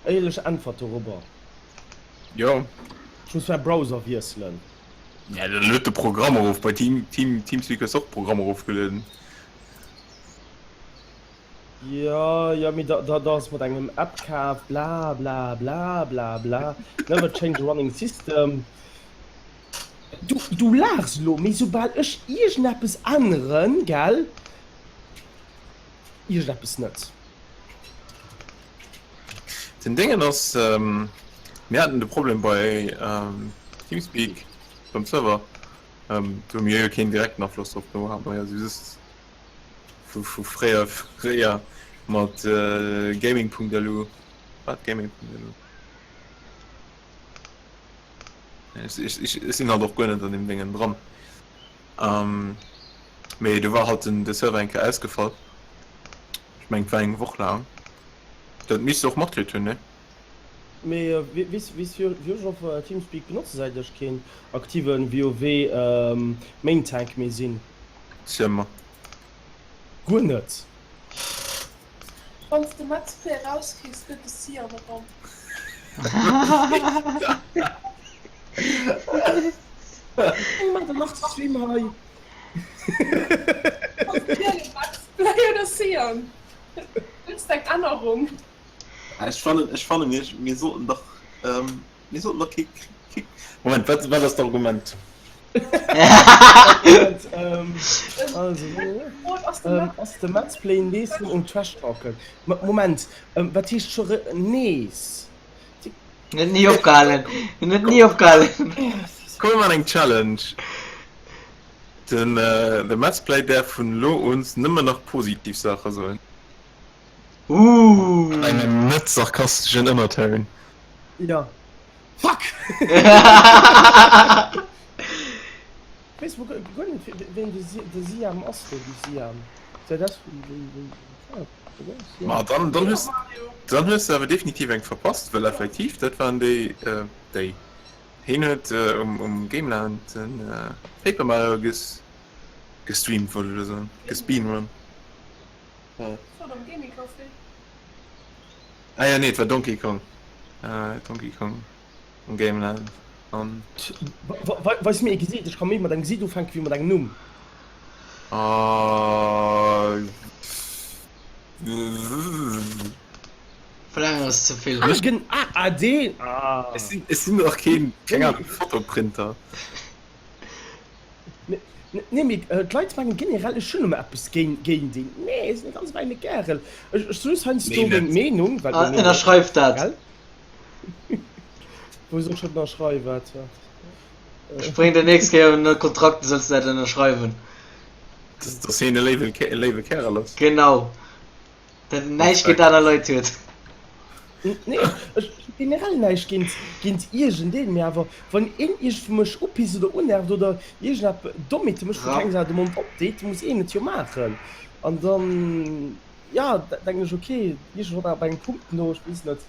Éierlech Äntwert dorobber. Jo. Ech muss mäi Browser wiesselen. Ja, dann lued de Programm erof. Bei Team, Team, Teamspeak hues de och Programm erofgelueden. Jo, jo, mee da, da, da ass mat engem App kaf, bla bla bla bla bla, never change a running system. Du, du laachs elo, mee soubal ech iergendeppes änneren, gell, iergendeppes net. Den Déngen ass, mir haten de Problem bei Teamspeak beim Server, do hu mir jo keen direkten Afloss drop, do hate mer jo just vu fréier fréier mat gaming.lu, wat gaming.lu? Ech sinn halt och guer net an deem Déngen dran. Mee do war halt den de Server eng Kéier ausgefall. Ech mengen et war eng Woch laang. Dat misst de och matkritt hunn, nee? Mee weess wéi ech op Teamspeak benotze säit ech keen aktiven WoW Main Tank méi sinn? Ziel mer. Guer net. Wanns de Metzplay erauskriss gëtt de Cyan eran. Mat de nach Stream hei. Metzplay oder Cyan? Wëlls de eng Ännerung? Ech fannen, ech fannen mir, mir sollten dach, ähm, mir sollten dach kee, kee. Moment, wat, wat ass d'Argument? Moment, ähm, also, ähm, ass de Metzplay nees rëm um Trash Talken? Moment, ähm, wat heescht scho re nees? En huet ni opgehalen, en huet ni opgehalen. Komm mir maachen eng Challenge. Den, äh, de Metzplay däerf vun elo un nëmmen nach positiv Saache soen. Ooh. An engem net sarkasteschen Ënnertoun. Ja. Fuck! Weess mol guer net ween de Siam ass do, de Siam. Säit ass Ma dann, dann hues, dann hues de awer definitiv eng verpasst, well effektiv dat waren déi, déi. Heen huet um, um Gameland den Paper Mario ges, gestreamt, wollt ech elo soen, gespeedrun. Ah ja, nee, et war Donkey Kong. Donkey Kong um Gameland an. Weis mir ee Gesiit, ech ka méi mat engem Gesiit ufänken wéi mat engem Numm. Verlaangen ass ze vill. Ah gen ah ah deen ah. Ech sinn och keen, keng Ahnung, Fotoprinter. Nee mee d'Leit mengen generell ech hunn ëmmer eppes géint deen. Nee ech sinn e ganz feine Kärel. Ech soe just heiansdo meng Meenung, well Ah, ënnerschreif dat! Wou soll ech dat ënnerschreiwen? Waart, waart. Ech bréngen der nächst Kéier en Kontrakt, du solls dat ënnerschreiwen. Dass hien e léiwe Kärel ass. Genau. Dat en näischt géint aner Leit huet. Nee, ech hu generell näischt géint, géint iergendeen, mee awer wann een iergendwou mech upisst oder unervt oder iergendepp Dommheete mécht, wou keng Sau de Mond opdeet, muss een et jo maachen. An dann, jo, denken ech, okay, iergendwann awer bei engem Punkt no, ech weess net,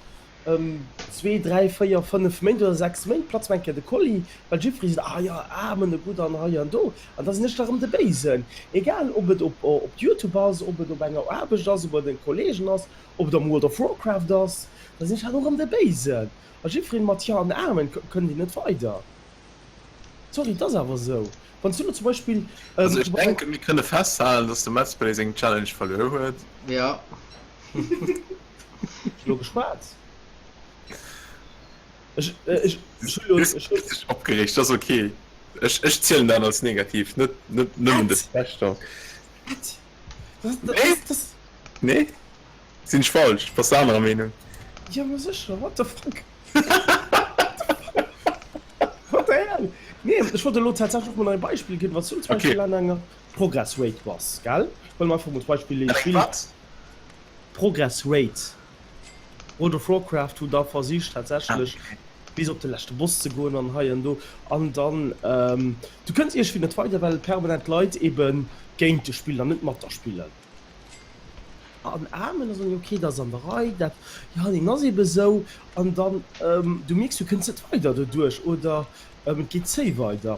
zwee, dräi, véier, fënnef Méint oder sechs Méint platzt mer eng Kéier de Kolli, well jiddweree seet, ah jo, amen, e gutt an hei an do. An da sinn ech da rëm de Béisen. Egal ob et op op Youtube ass, ob et op enger Aarbecht ass, ob et bei Kollegen ass, ob et am World of Warcraft ass, da sinn ech halt och rëm de Béisen. A jiddwereen mat Jo an Amen kënnt een net weider. Sorry, et ass awer esou. Wann s du elo zum Beispill. Also ech denken, mir kënne festhalen, dass de Metzplay seng Challenge verluer huet. Jo. Ech elo geschwat? Ech, ech, ech hu jo, ech hu. Sech opgereegt, ass ok. Ech, ech zielen dat als negativ, net, net nëmmen de Trash Talk. Wat? Dat, dat, dat, dat. Nee? Sinn ech falsch? Bass de anerer Meenung? Jo, ma sécher, what the fuck? What the hell? Nee, ech wollt elo tatsächlech och mol nach e Beispill ginn, wann s du zum Beispill an enger Progress Raid bass, gell? Huele mer einfach mol d'Beispill, ee Spill. Wat? Progress Raid. World of Warcraft hu da versicht tatsächlech bis op de leschte Boss ze goen an hei an do an dann du kënns iergendwéi net weider well permanent Leit eben géint dech spillen an net mat der spillen. An amen da soen déi ok dat ass an der Rei dat jo deen ass eben esou an dann du mierks du kënns net weider doduerch oder et geet zéi weider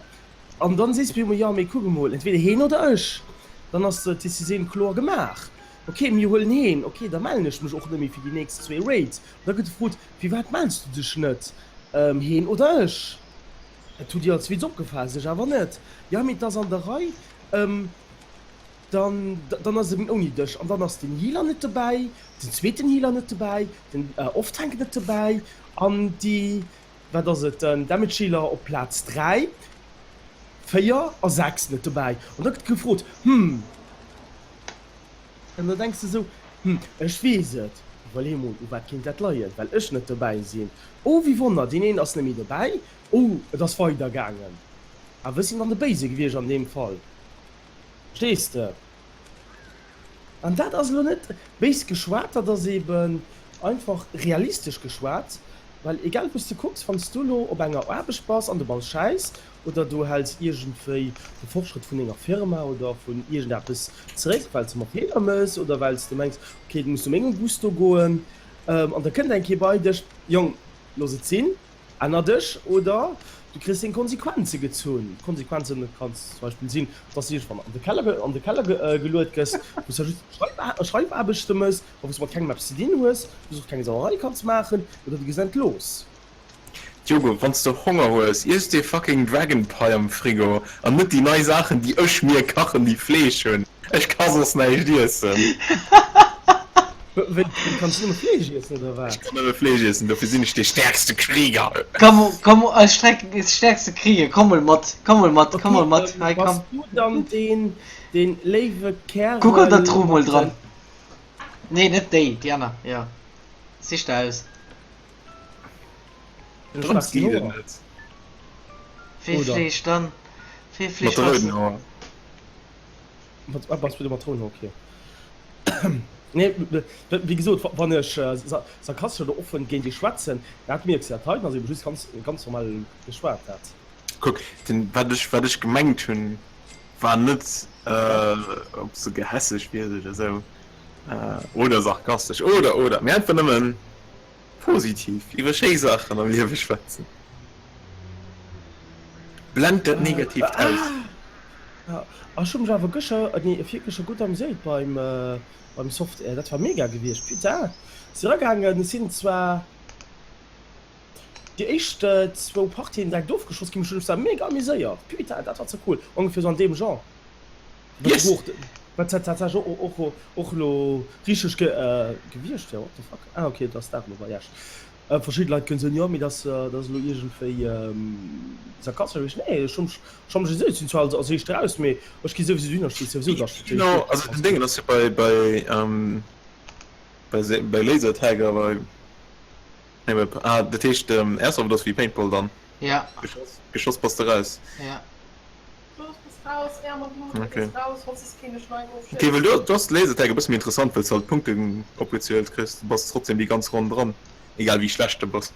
an dann sees du op eemol jo mee kuck emol entweder heen oder ech dann ass d'Decisioun kloer gemaach. Ok, mir huelen heen. Ok, da mellen ech mech och net méi fir déi nächst zwee Raids. An da gëtt gefrot, Firwat mells du dech net? Heen oder ech? Dat hutt Dir als Witz opgefaasst, ech awer net. Jo, mee et ass an der Rei, dann, dann ass et eben ouni dech. An dann ass den Healer net dobäi, den zweeten Healer net dobäi, den Off-Tank net dobäi an déi, wat ass et, den Damage Dealer op Plaz 3, 4 a 6 net dobäi. An da gëtt gefrot, Hm, An da denks de sou, Hm, ech weess et. Iwwerlee mol, u wat kéint dat leien? Well ech net dobäi sinn. Oh, wéi Wonner, deen een ass net méi dobäi. Oh, et ass weider gaangen. Awer ech sinn dann de Béise gewiescht an deem Fall. Verstees de? An dat ass elo net béis geschwat, dat ass eben einfach realistesch geschwat. Well egal wou s de kucks, wann s du elo op enger Aarbecht bass an du baus Schäiss oder du häls iergendwéi de Fortschrëtt vun denger Firma oder vun iergendeppes zeréck, well s de mat Feeler méchs oder well s de mengs, ok, et muss no mengem Gusto goen, an da kënnt eng Kéier bei dech, Jong, looss et sinn, änner dech oder du kriss deng Konsequenze gezunn. D'Konsequenze kann zum Beispill sinn, dass du iergendwann an de Keller, an de Keller geluet gëss, wou s de just Schreifaarbechte méchs. A wou s de mat kengem eppes ze dinn hues, wou s och keng Sauerei kanns maachen, oder du gëss entlos. Diogo, wann s de Honger hues, iess dee fucking Dragon Pie am Frigo an net déi nei Saachen déi ech mir kachen déi Fleesch hunn. Ech ka soss näischt iessen. Wéi, du kanns nëmme Fleesch iessen oder wat? Ech kann nëmme Fleesch iessen, dofir sinn ech dee stäerkste Krieger. Komm, komm, eis Streck, eis stäerkste Krieger, komm mol mat, komm mol mat, komm mol mat, hei komm. Bass du dann deen, deen léiwe Kärel Kuck an der Truh mol dran. Nee, net déi, déi aner, jo. Sich der aus. Den schwarzen Hoer. Wee Fleesch dann? Wee Fleesch Mat de rouden Hoer. Mat, ah, bass du mat rouden Hoer, okay. Nee, wéi gesot, wann ech sarkastesch oder offen géint iech schwätzen, dat mierks de, dat heiten ass eben just ganz, ganz normal geschwat, dat. Kuck, den, wat ech, wat ech gemengt hunn, war net ob se gehässeg wier oder esou oder sarkastesch oder oder, mee einfach nëmmen positiv iwwer schéi Saachen am Liewe schwätzen. Blend dat Negatiivt aus. Ah, ech hu mech awer gëscher, nee virgëscher gutt amuséiert beim beim Soft-Air, dat war mega gewiescht, putain, si eragaangen, ech sinn zwar. Déi éischt zwou Partien direkt ofgeschoss ginn, mech hunn ech zwar mega amuséiert, putain dat war ze cool, ongeféier sou an deem Genre. Wat Yes! och wat tatsächlech och och och elo richteg gewiescht wär, what the fuck, ah ok et ass dat elo bei Iech. Verschidde Leit kënnen soen, jo mee dat ass elo iergendwéi sarkastesch gewiescht, nee ech hu mech ech hu mech amuséiert, sinn zwar als als éischt raus, mee ech gi souwisou dohinner, ech weess souwisou dass ech Genau, also den Déngen ass jo bei bei bei bei Lasertag a bei. Ah, dat heescht Airsoft ass wéi Paintball dann? Ja. Geschoss, geschoss bass de raus. Ja. Okay. Okay, well do, do ass Lasertag e bësse méi interessant, well s de halt Punkten opgezielt kriss. Du bass trotzdem déi ganz Ronn dran, egal wéi schlecht de bass.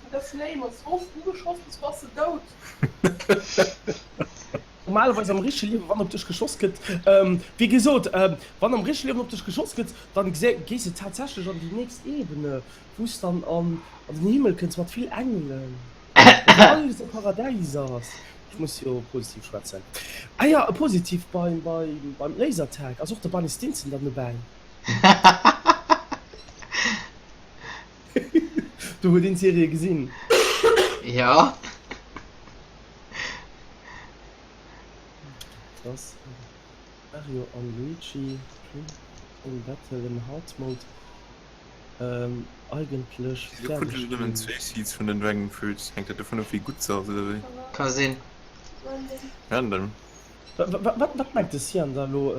Normalerweis am richtege Liewen, wann op dech geschoss gëtt, wéi gesot, wann am richtege Liewen op dech geschoss gëtt, dann gees de tatsächlech an déi nächst Ebene. Wous dann an den Himmel kënns mat vill Engelen, wou alles e Paradäis ass. Ech muss jo positiv schwätzen. Ah jo, e positiv beim beim Lasertag ass och de Bunny Stinson dann dobäi. Du huet een d'Serie gesinn? Jo. Dass Mario an Luigi Dream Team Battle in Hard Mode Eigentlech Wieso krut fäerdeg ech nëmmen ginn. zwéi Seeds vun den Dragon Fruits? Hänkt dat dovun of wéi gutt se ass oder wéi? Ka sinn. Random. Wat mengt de Cyan da lo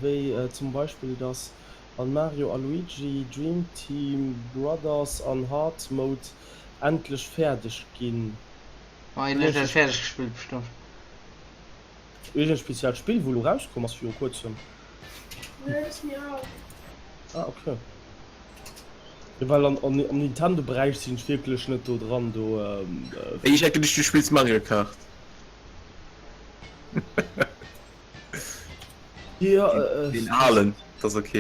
wéi zum Beispill dass an Mario a Luigi Dream Team Brothers an Hard Mode endlech fäerdeg ginn? Ma hien huet dat fäerdeg gespillt bestëmmt. Iergend e speziellt Spill wou lo rauskomm ass viru kuerzem? Ah ok. Jo well an am Nintendo Beräich sinn ech wierklech net do dran do. Ey ech hat geduecht du spills Mario Kart. Jo Den alen, dat ass ok.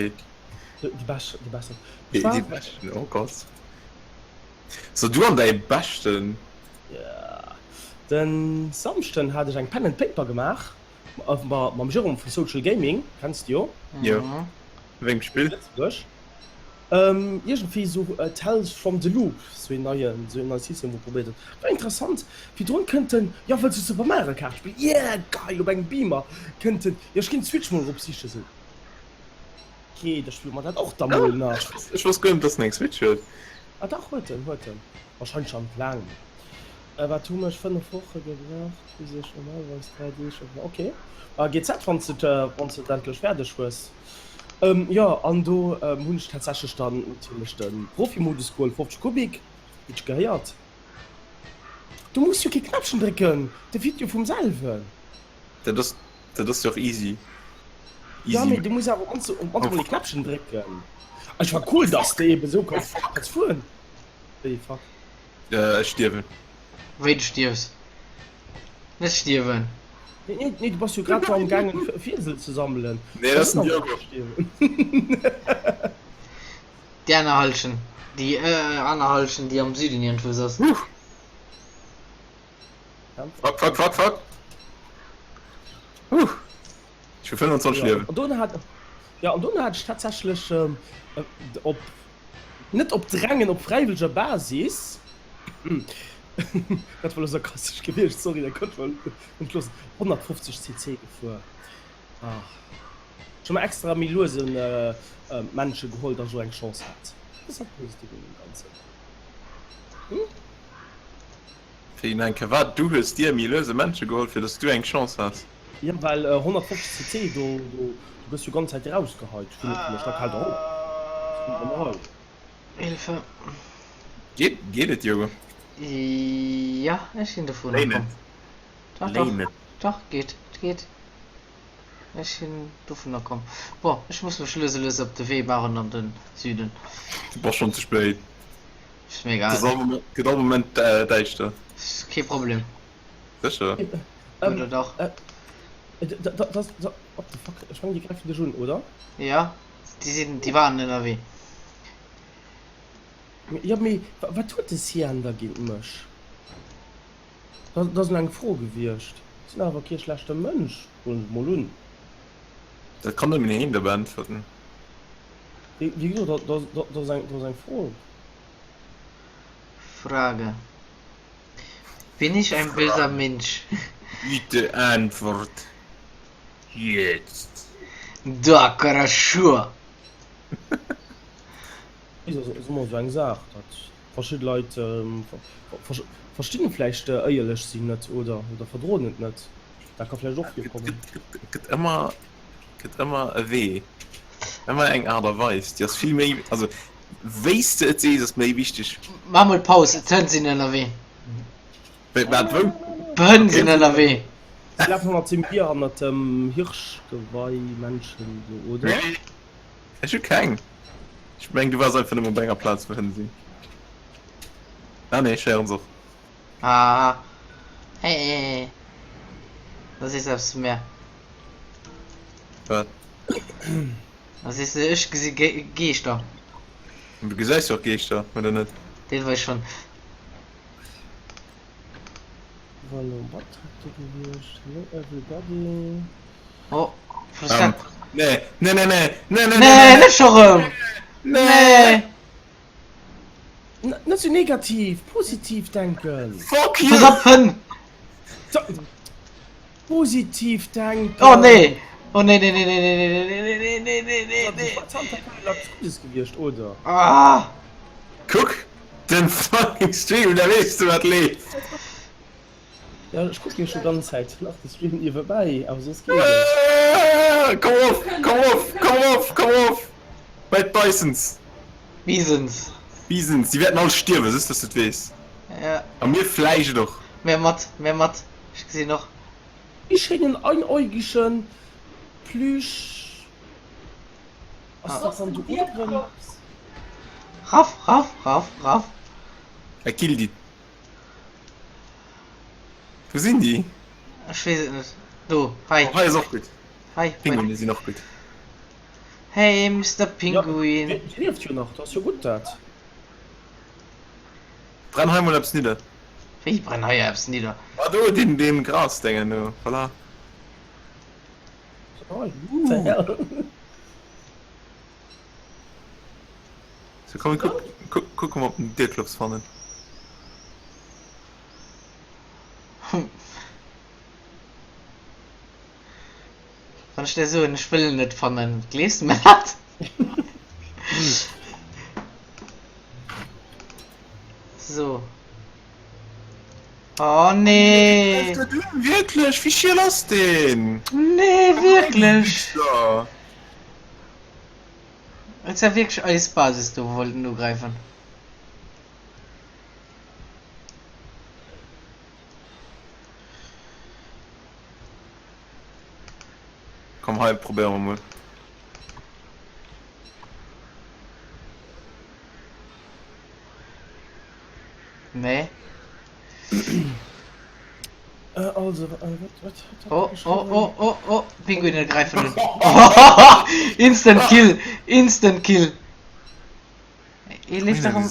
Déi beschten, déi beschten. Déi beschten, oh Gott. So du an däi beschten. Jo. Den Samschden hat ech eng Pen and Paper gemaach mam Jérôme vu Social Gaming, kenns de jo. Jo. Wéi engem Spill? Lëtzebuerg. Iergendwéi esou Tales from the Loop, esou een neien, esou een neie System wou probéiert huet. War interessant. Virdrun kënnt en, jo wëlls du Super Mario Kart spillen? Yeah geil! Op engem Beamer kënnt en, jo ech ginn d'Switch mol erop sichen. Esou ok, da spille mer dat och da mol nach. Ech wosst guer net dass en eng Switch huet. Ah dach huet en, huet en. Wahrscheinlech schon laang. Wat hu mech 5 Woche gebraucht bis ech normalerweis 3 Deeg op. Ok, GZ wanns de wanns de et endlech fäerdeg hues. Jo an do hunn ech tatsächlech dann natierlech de Profimodus geholl, 50 Kubik, wéi et gehéiert. Du muss jo kee Knäppchen drécken, de fiert jo vum selwen. Dat ass dat ass jo och easy. Jo mee du muss awer op mannst op mannst mol ee Knäppchen drécken. Ech war cool dass de eben esou kanns kanns fueren. Wéi fuck. Ech stierwen. Wéi du stierfs? Net stierwen. Nee, nee, du bass jo grad do am gaangen Fiesel ze sammelen. Nee, dat ass den Diogo. Déi aner Hallschent, déi aner Hallschent, déi am Süden iergendwou ass. Fuck, fuck, fuck, fuck. Huh. Ech hu 25 Liewen. An dono hat, ja, an dono hat ech tatsächlech op Net op Drängen, op fräiwëlleger Basis. Dat war elo sarkastesch gewiescht, sorry, dat konnt ech mer net loossen. 150 cc gefuer. Ach. Ech hu mer extra méi luese Männche geholl, datt ech och eng Chance hat. Dat ass dat Positive un deem Ganzen. Hm? Wéi, no eng Kéier wat? Du hues dir méi luese Männche geholl, fir datt s du eng Chance has? Jo, well 150 cc, do do gëss jo ganz Zäit erausgeheit vun der Stack, haalt erop, kommt dann erei. Hilfe. Geet, geet et, Diogo? Ja, ech sinn dovunner Léi komm. net. Dach, Léi dach, net. dach, geet, et geet. Ech sinn dovunner komm. Bon, ech muss mech lues a lues op de Wee maachen an de Süden. Du bass schonn ze spéit. Ass mir Et egal. ass all Moment, gëtt all Moment däischter. Ass kee Problem. Sécher? Oder dach? What the fuck? Ech mengen déi gräifen dech un, oder? Ja, déi sinn, déi waren ënnerwee. Jo, mee wat huet de Cyan da géint mech? Dat ass elo eng Fro gewiescht. Sinn awer kee schlechte Mënsch, huelen ech mol un. Dat kann nëmmen een der beäntwerten. Wéi gesot, dat ass eng Fro. Frage. Bin ich ein böser Mensch? Bitte Antwort. Jetzt. Da, хорошо. Ass ëmmer esou eng Saach, datt verschidde Leit verstinn vläicht éierlech sinn net oder oder verdroen et net. Dat ka vläicht och virkommen. Et gëtt ëmmer, gëtt ëmmer e Wee, ëmmer eng Aart a Weis, déi ass vill méi, also Wéi s de et sees ass méi wichteg. Maach mol Paus, d'Hënn sinn ënnerwee. Wéi, wat, wou? D'Hënn sinn ënnerwee. Si lafen hannert dem Bier, hannert dem Hirschgeweihmännchen do, oder? Ech hu keng. Ech meng du waars einfach nëmme op enger Plaz wou Hënn sinn. Ah nee, ech héieren se och. Ah, hey, hey, hey. Da sees de eppes zu mär. Wat? Da sees de, ech gesi Geeschter. Du gesäis jo och Geeschter, oder net? Deelweis schonn. War elo um Beitrag do gewiescht. Hello everybody. Oh, was ist dat? Nee, nee, nee, nee, nee, nee, Nee, net scho rëm! Nee! Net sou negativ, positiv denken! Fuck you! Pass op, Hënn! Positiv denken! Oh nee! Oh nee, nee, nee, nee, nee, nee, nee, nee, nee, nee, nee, nee, nee! Dat ass eppes Guddes gewiescht, oder? Ah! Kuck den fucking Stream, da weess de wat leeft! Ja, ech kucken jo scho ganz Zäit nach de Stream niewebäi, awer soss geet et. Komm erof, komm erof, komm erof, komm erof! Bei d'Bisons! Bisons! Bisons, déi wäerten all stierwen, just dass du et weess. Ja. A mir vläicht och. Mir mat, mir mat. Ech gesinn och. Wéi schéinen einäugegen Plüsch ass dat dann do uewen? Raff, raff, raff, raff. I killed it. Wou sinn déi? Ech weess et net. Do, hei. Oh, hei ass och gutt. Hei. Pinguine sinn och gutt. Hey, Mister Pinguin. Jo, déi lieft jo nach, dat ass jo gutt dat. Brenn hei mol eppes nidder. Wéi brenn hei eppes nidder? Ah do, deen, deen Grasdengen do, voilà. So komm mir kuck, kucke mer ob mer den Dierklops fannen. Wann ech der soen, ech wëll en net fannen, gleefs de mer dat? So. Oh nee! Wierklech? Wéi schiel ass deen? Nee, wierklech! Et ass ja wierklech eis Basis do, wou wollten ugräifen. Komm hei probéiere mer mol. Nee. Äh, also, äh, wat, wat, wat Oh, oh, oh, oh, oh, Pinguine gräifen un. Instant Kill, Instant Kill. Ee leeft erëm.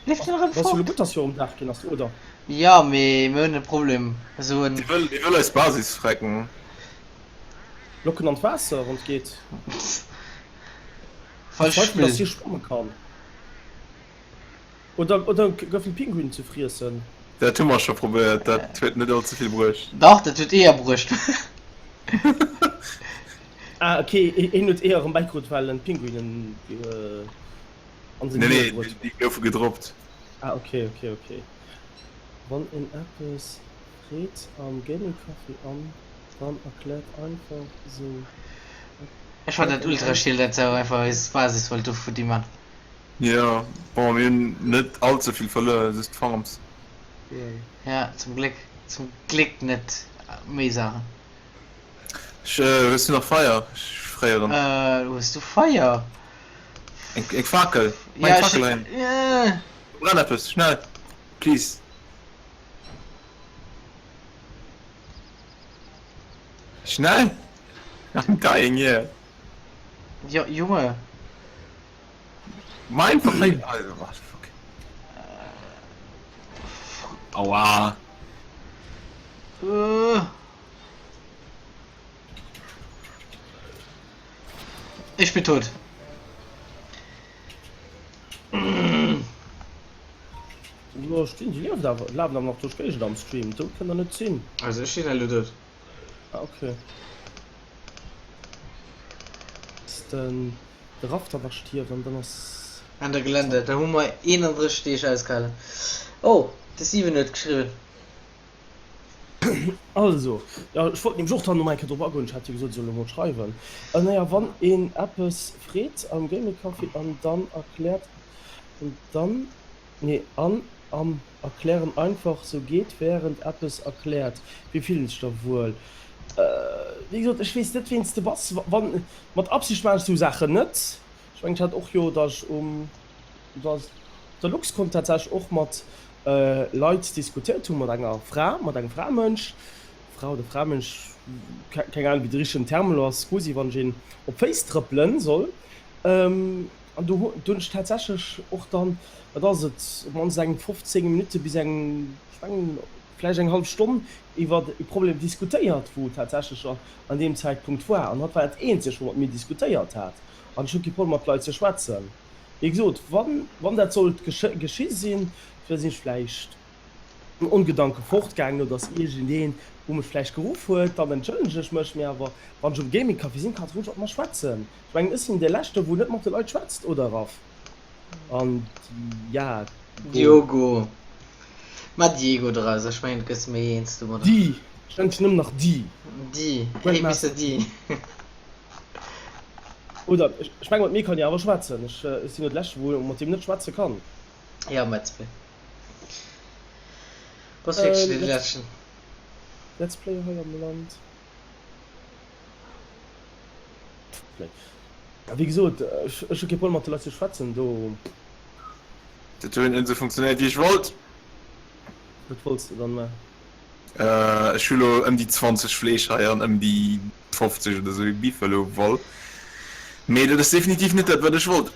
Leeft en erëm fort? Gutt dass jo um Daach ginn ass, oder? Jo, mee mir hunn e Problem. Esou en. Déi wëll, déi wëll eis Basis frecken. Locken an d'Waasser, wann et geet. Falsch Spill. Dass hie schwamme kann. Oder, oder goufen d'Pinguinen ze friessen? Dat hu mer scho probéiert, dat huet net all ze vill bruecht. Dach, dat huet Eeër bruecht. Ah ok, een huet Eeër erëm bäikrut well en d'Pinguinen an seng Nee, Höhle nee, bruet. déi goufe gedroppt. Ah ok, ok, ok. Wann een eppes freet am Gaming Café an dann erkläert einfach sou. Ech fannen dat ultra schiel dat se einfach eis Basis wollt do futti man. Jo, bon mir hunn net all ze vill verluer, just d'Farms. Ja, zum Gléck, zum Gléck net méi Saachen. Ech, hues du nach Feier? Ech fréieren. Äh, hues du Feier? Eng, eng Fakel! Mach Ja, eng ech, Fakel heihin! äh. Brenn eppes, schnell! Please! Schnell! I'm dying here! Jo, Junge. Mein Verfehl. Also, what the fuck. Aua. Äh. Ich bin tot. Jo, stinn, déi lieft awer, lafen awer nach duerch d'Géigend am Stream. Dout kënnt der net sinn. Also ech sinn elo dout. Ah, okay. Den de Rafter war stierwen, dann ass. Ende Gelände, da hu mer 31 Deeg ausgehalen. Oh, de Steven huet geschriwwen. Also, jo, ech wollt nämlech och dann elo eng Kéier drop agoen, ech hat jo gesot, ech soll elo mol schreiwen. Naja, wann een eppes freet am Gaming Café an dann erkläert an dann, nee, an am Erklären einfach sou geet während eppes erkläert. Wéi fillen sech da wuel? Wéi gesot, ech weess net ween s de bass. Wann, mat Absicht maachen ech sou Saachen net. Ech mengen ech hat och jo, datt ech um datt der Luxcon tatsächlech och mat Leit diskutéiert hunn, mat enger Fra, mat engem Framënsch, Fra oder Framënsch, keng Ahnung wéi de richtegen Term elo ass, scusi wann ech een op d'Féiss trëppelen soll. An do hunn ech tatsächlech och dann, wat ass et, op d'mannst eng 15 Minutte bis eng, ech mengen vläicht eng hallef Stonn iwwer e Problem diskutéiert, wou tatsächlech an deem Zäitpunkt war. An hatt war dat Eenzegt, wou mat mir diskutéiert hat. An ech hu kee Problem mat Leit ze schwätzen. Wéi gesot, wann, wann dat sollt geschi sinn, da sinn ech vläicht am Ongedanke fortgaangen oder ass iergendeen, wou mech vläicht geruff huet, dann entschëllegen ech mech. Mee awer wann ech um Gaming Café sinn, kann ech roueg mat mer schwätzen. Ech mengen, ech sinn dee Leschte, wou net mat de Leit schwätzt, oder Raph? An Diago. Diogo. Ma Diego draus, ech mengen, du gëss méi eens domadder. Di. Ech nennen dech nëmmen nach Di. Di. Hey, Mister Di. Oder ech mengen, mat mir kann ee awer schwätzen. Ech sinn jo de Leschte, wou mat deem net schwätze kann. Jo, Let's Play. Bass wierklech dee Leschten. Let's Player hei am Land. Ja, wéi gesot, ech hu kee Problem mat de Leit ze schwätzen do. Dat huet net esou funktionéiert wéi ech wollt. Wat wollts de dann man? Ech hu lo ëm déi 20 Fleesch hei an ëm déi 50 oder sou Biffelo Woll. Mee dat ass definitiv net dat wat ech wollt.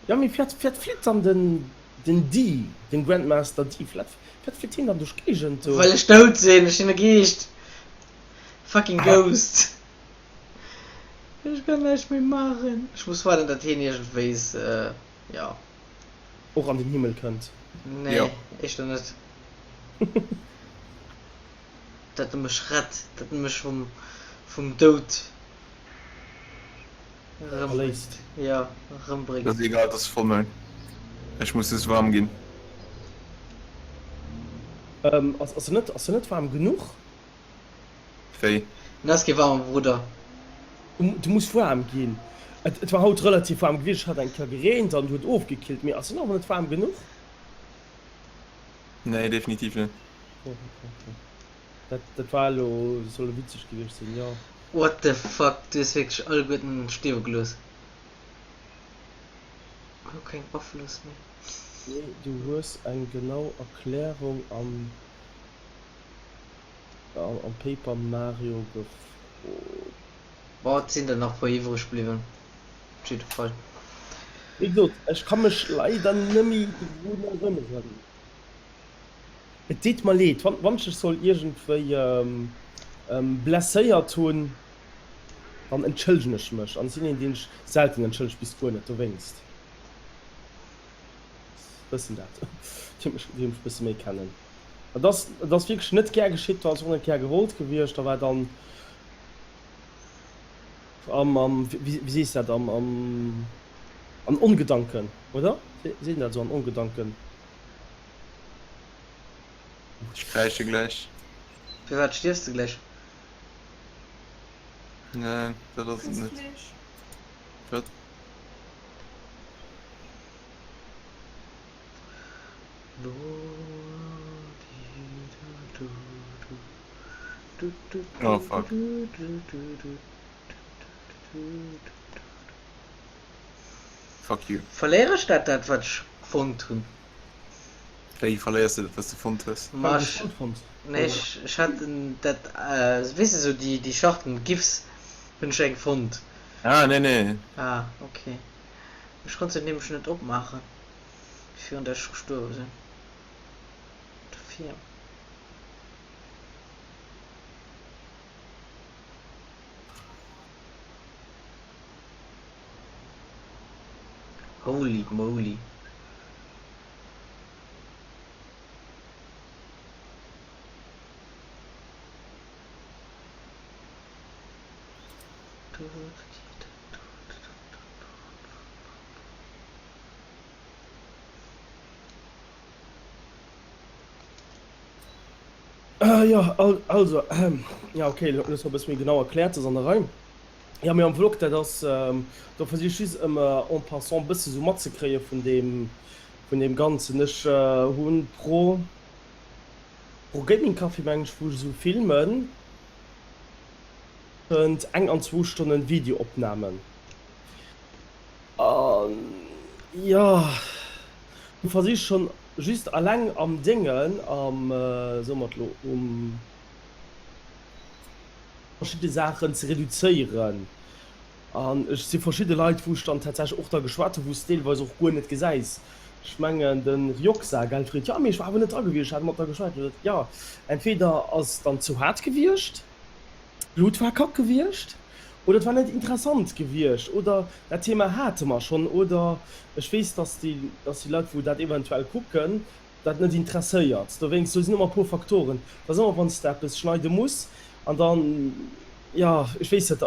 Jo mee firwat firwat flitt dann den den Dee, den Grandmaster Dee, firwat firwat flitt hien dann duerch d'Géigend do? Well ech dout sinn, ech sinn e Geescht. Fucking Ghost. Ech kann näischt méi maachen. Ech muss waarden, datt hien iergendwéis, jo. Och an den Himmel kënnt. Nee, éischter net. Datt e mech rett, datt e mech vum, vum Doud erëm, Erléist. jo, erëmbréngt. Dat ass egal, et ass Vollmoun. Ech muss just waarm ginn. Ass, ass se net, ass se net waarm genuch? Wéi? En ass kee waarme Brudder. Du muss waarm ginn. Et war haut relativ waarm gewiescht, et hat eng Kéier gereent an huet ofgekillt, mee ass en awer net waarm genuch? Nee, definitiv net. Dat, dat war elo, soll e witzeg gewiescht sinn, jo. What the fuck, du hues wierklech alleguerten stierwe gelooss. Hu keng Afloss méi. Nee, du hues eng genau Erklärung am. Am Paper Mario gefrot. Bon, et sinn der nach puer iwwreg bliwwen, op jidde Fall. Wéi gesot, ech ka mech leider nemmi drun erënneren. Et deet mer leed, wann ech dech soll iergendwéi blesséiert hunn, dann entschëllegen ech mech. An ech sinn een, deen sech selten entschëllegt, bis guer net dowéinst. Wëssen dat, déi mech e bësse méi kennen. Et ass, et ass wierklech net gär geschitt, do ass och net gär gewollt gewiescht. Da war dann am, am, wéi, wéi sees de dat, am, am, an Ongedanken, oder? Seet een dat esou, an Ongedanken? Ech kräische gläich. Firwat stierfs de gläich? Nee, dat ass et net. Wat? Oh fuck. Fuck you. Verléier ech dat dat wat ech fonnt hunn? Wéi verléiers de dat wat s de fonnt hues? Ma ech, nee ech, ech hat dat, weess de sou déi déi Schachtel mat Gifs hunn ech eng fonnt. Ah nee nee. Ah ok. Ech konnt se nämlech net opmaachen. Virun der ech gestuerwe sinn. Dofir. Holy moly. Jo, also, jo ok, elo hues de e bësse méi genau erkläert, ass an der Rei. Jo, mee am Vlog, dat ass, do versich ech just ëmmer en passant e bësse sou matzekréie vun deem, vun deem Ganzen. Ech hu pro, pro Gaming Café, mengen ech, wou ech esou filmen, tëschent eng an zwou Stonnen Videoopnamen. An jo, du versichs schon just alleng am Déngen, am, soe mer et lo, um verschidde Saachen ze reduzéieren. An ech si verschidde Leit, wou ech dann tatsächlech och da geschwat hu, wou s deelweis och guer net gesäis. Ech mengen de Rioxa, gell Fred? Jo, mee ech war awer net dra gewiescht, ech hat mat der geschwat. Jo, entweder ass dann ze haart gewiescht, D'Blut war kack gewiescht, oder et war net interessant gewiescht, oder dat Thema hate mer schonn, oder ech weess, dass déi, dass déi Leit, wou dat eventuell kucken, dat net interesséiert. Dowéinst, do sinn ëmmer e puer Faktoren. Et ass ëmmer, wann s de eppes schneide muss an dann, jo, ech weess net,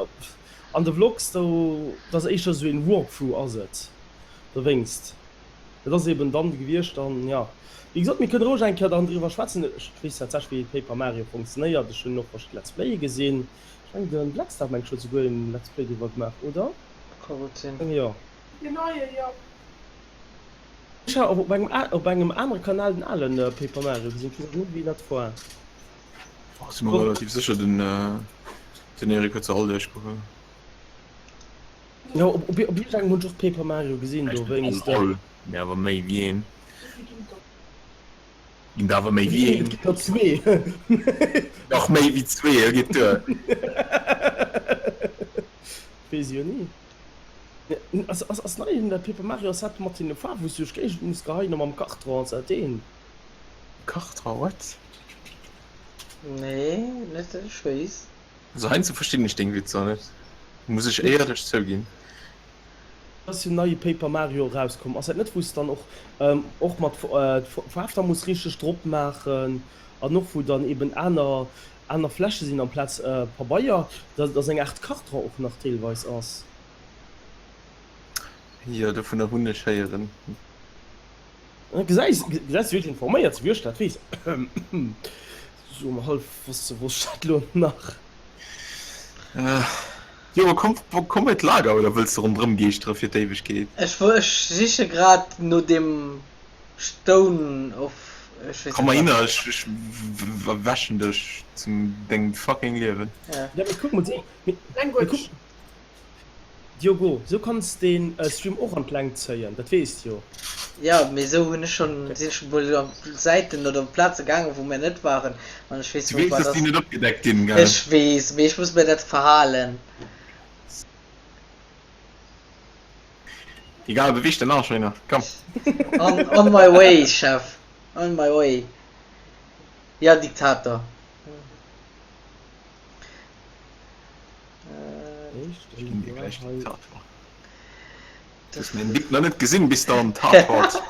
an de Vlogs, do, dat ass éischter esou een Walkthrough ass et. Dowéinst. Dat ass eben dann gewiescht an jo, wéi gesot, mir kënne roueg eng Kéier dann driwwer schwätzen. Ech weess tatsächlech wéi Paper Mario funktionéiert. Ech hunn och verschidde Let's Playe gesinn. Ech mengen de Blackstar mengt ech huet souguer een Let's Play driwwer gemaach, oder? Ka gutt sinn. Jo. Deen neie, jo. Ech hat och op engem op engem anere Kanal den alen Paper Mario gesinn. Ech weess awer net wéi dat war. Ech si mer relativ sécher den den Eric huet se all duerchgeholl. Jo, op op iergendengem hunn ech och Paper Mario gesinn do wéinst. All, mee awer méi wéi een. Ginn der awer méi wéi een. Et ginn der zwee. Nach méi wéi zwee, jo geet duer. Weess jo ni. Ass ass ass nei dat Paper Mario ass dat mat deene Faarwen wou s du duerch d'Géigend muss geheien a mam Kartron ass dat deen? Kartron, what? Nee, net dat ech weess. Also heiansdo verstinn ech deng Witzer net. Muss ech éierlech zouginn. Ass jo neie Paper Mario erauskomm. Ass dat net wous dann och och mat Faarf da muss richteg drop maachen an och wou dann eben aner aner Fläche sinn amplaz Pabeier, dass eng Art Karton och nach deelweis ass? Jo, dovunner hunn ech héieren. Gesäis du wéi ech informéiert sinn, wéi ech dat weess. Sou um hallef wosst ech dat lo nach. Jo, komm, komm bei d'Lager, oder wëlls de ronderëm geeschtere fir d'Éiwegkeet? Ech ech siche grad no dem Stone of ech weess Komm net mol wat. hinner, ech ech wäschen dech zum dengem fucking Liewen. Ja. Ja, mee kuck mol, mee, mee kuck, Language. Diogo, sou kanns den Stream och an d'Längt zéien, dat weess de jo. Jo, mee esou hunn ech schonn, sinn ech mol op Säiten oder op Plaze gaangen, wou mir net waren, an ech weess Du wou weess, wat dass déi ass. net opgedeckt ginn, gell? Ech weess, mee ech muss mir dat verhalen. Egal, beweeg den Arsch hinner, komm. On, on my way, Chef, on my way. Ja, Diktator. Ech ginn dir gläich den Tatort. Du hues mäin Dick nach net gesinn, bis der am Tatort.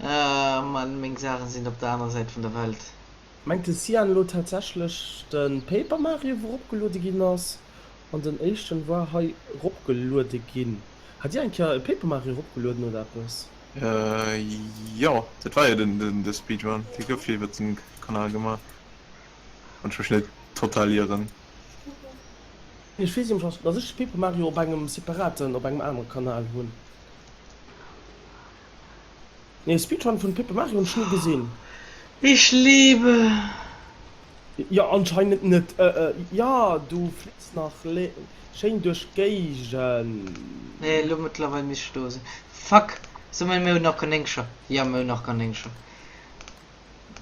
Ah Mann, meng Saachen sinn op der anerer Säit vun der Welt. Mengt de Cyan elo tatsächlech de Paper Mario wou ropgeluede ginn ass an den éischten war hei ropgeluede ginn? Hat dir eng Kéier e Paper Mario ropgelueden oder eppes? Jo, dat war jo den de Speedrun, dee gouf jo iwwert den Kanal gemaach, wann ech mech net total ieren. Ech weess nämlech dass ech de Paper Mario op engem separaten, op engem anere Kanal hunn. Nee, Speedrun vun Paper Mario hunn ech ni gesinn. Ich liebe. Jo, anscheinend net. Jo, du fliss nach schéin duerch d'Géigend. Nee, elo mëttlerweil misst ech do sinn. Fuck! So mir hunn nach Kanéngcher. Ja, mir hunn nach Kanéngcher.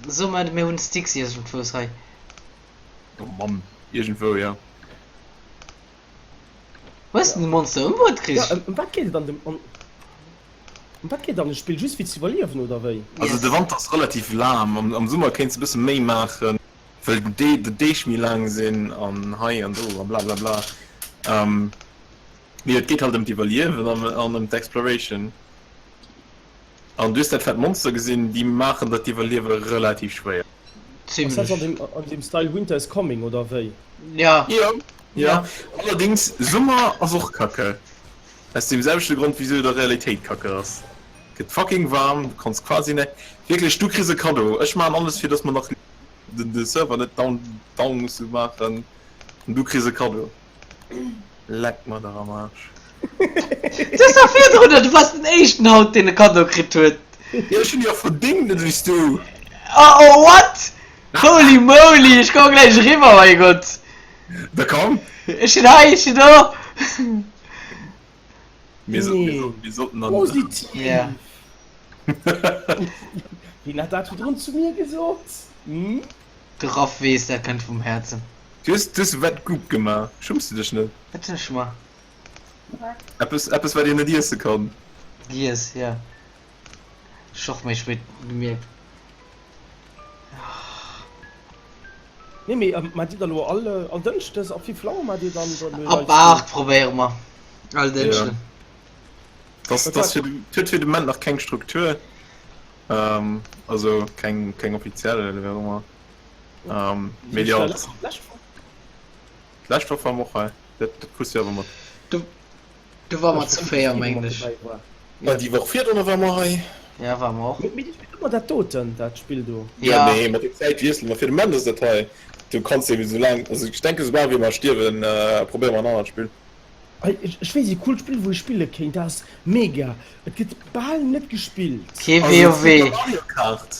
So mir mir hunn Sticks iergendwous hei. Oh Mann, iergendwou, jo. Hues de den Monster ëmbruet Ja, kriss? ëm wat geet et an dem an ëm wat geet et an dem Spill? Just fir ze iwwerliewen oder wéi? Also de Yes. Wanter ass relativ lahm, am am Summer kéints de bësse méi maachen, wëll den Dee de Deeg méi laang sinn an hei an do a blablabla. Ähm, mee et geet halt ëm d'Iwwerliewen an an ëm d'Exploration. An du hues dat fett Monster gesinn, déi maachen der d'Iwwerliewe relativ schwéier. Ass dat Zimlech. an dem an dem Style Winter is coming oder wéi? Ja. Jo, jo. Ja. Allerdings Summer ass och kacke. Aus deem selwechte Grond wéisou et a Realitéit kacke ass. Gëtt fucking waarm, du kanns quasi nä wierklech, du kriss e Kaddo. Ech maachen alles fir dass mer nach den de Server net down down musse maachen an du kriss e Kaddo. Leck mer dach am Aarsch. Du hues dach virdrun, du waars den éischten haut deen e Kaddo kritt huet. Jo ech hunn déi och verdingt, net ewéi s du. Oh oh what? Holy moly, ech komme gläich eriwwer, mein Gott. Da komm. Ech sinn hei, ech sinn do. Mir so, mir so, mir sollten dann. Positiv! Ja. Wien hat dat virdrun zu mir gesot? Hm? De Raff weess, dat kënnt vum Häerzen. Du hues, du hues wet Goop gemaach. Schumms du dech net? Wat hunn ech gemaach? Eppes, eppes wat een net iesse kann. Giess, ja. Ech och méi spéit gemierkt. Nee mee maacht dir da lo all all Dënschdes ab wéivill Auer maacht dir dann dann Ab 8 probéiere mer all Dënschden. Das, das fir, huet fir de Moment nach keng Struktur, ähm, also keng, keng offiziell oder wéi och ëmmer. Ähm, mee jo, d'lescht Woch war mer och hei, dat, dat krus du awer mat. Du, du war mer ze 4 mengen ech. Ja, déi Woch virdrun war mer hei. Ja, war mer och. Mee dir spillt ëmmer dat doten, dat Spill do? Ja, nee, mat der Zäit wiesselen mer. Fir de Moment ass dat hei. Du kanns eben esou laang, also ech denken, soubal wéi mer stierwen, probéiere mer en anert Spill. Ech weess e coolt Spill wou ech spille kéint, dat ass mega, et gëtt bal net gespillt. Kee Also WoW. Super Mario Kart.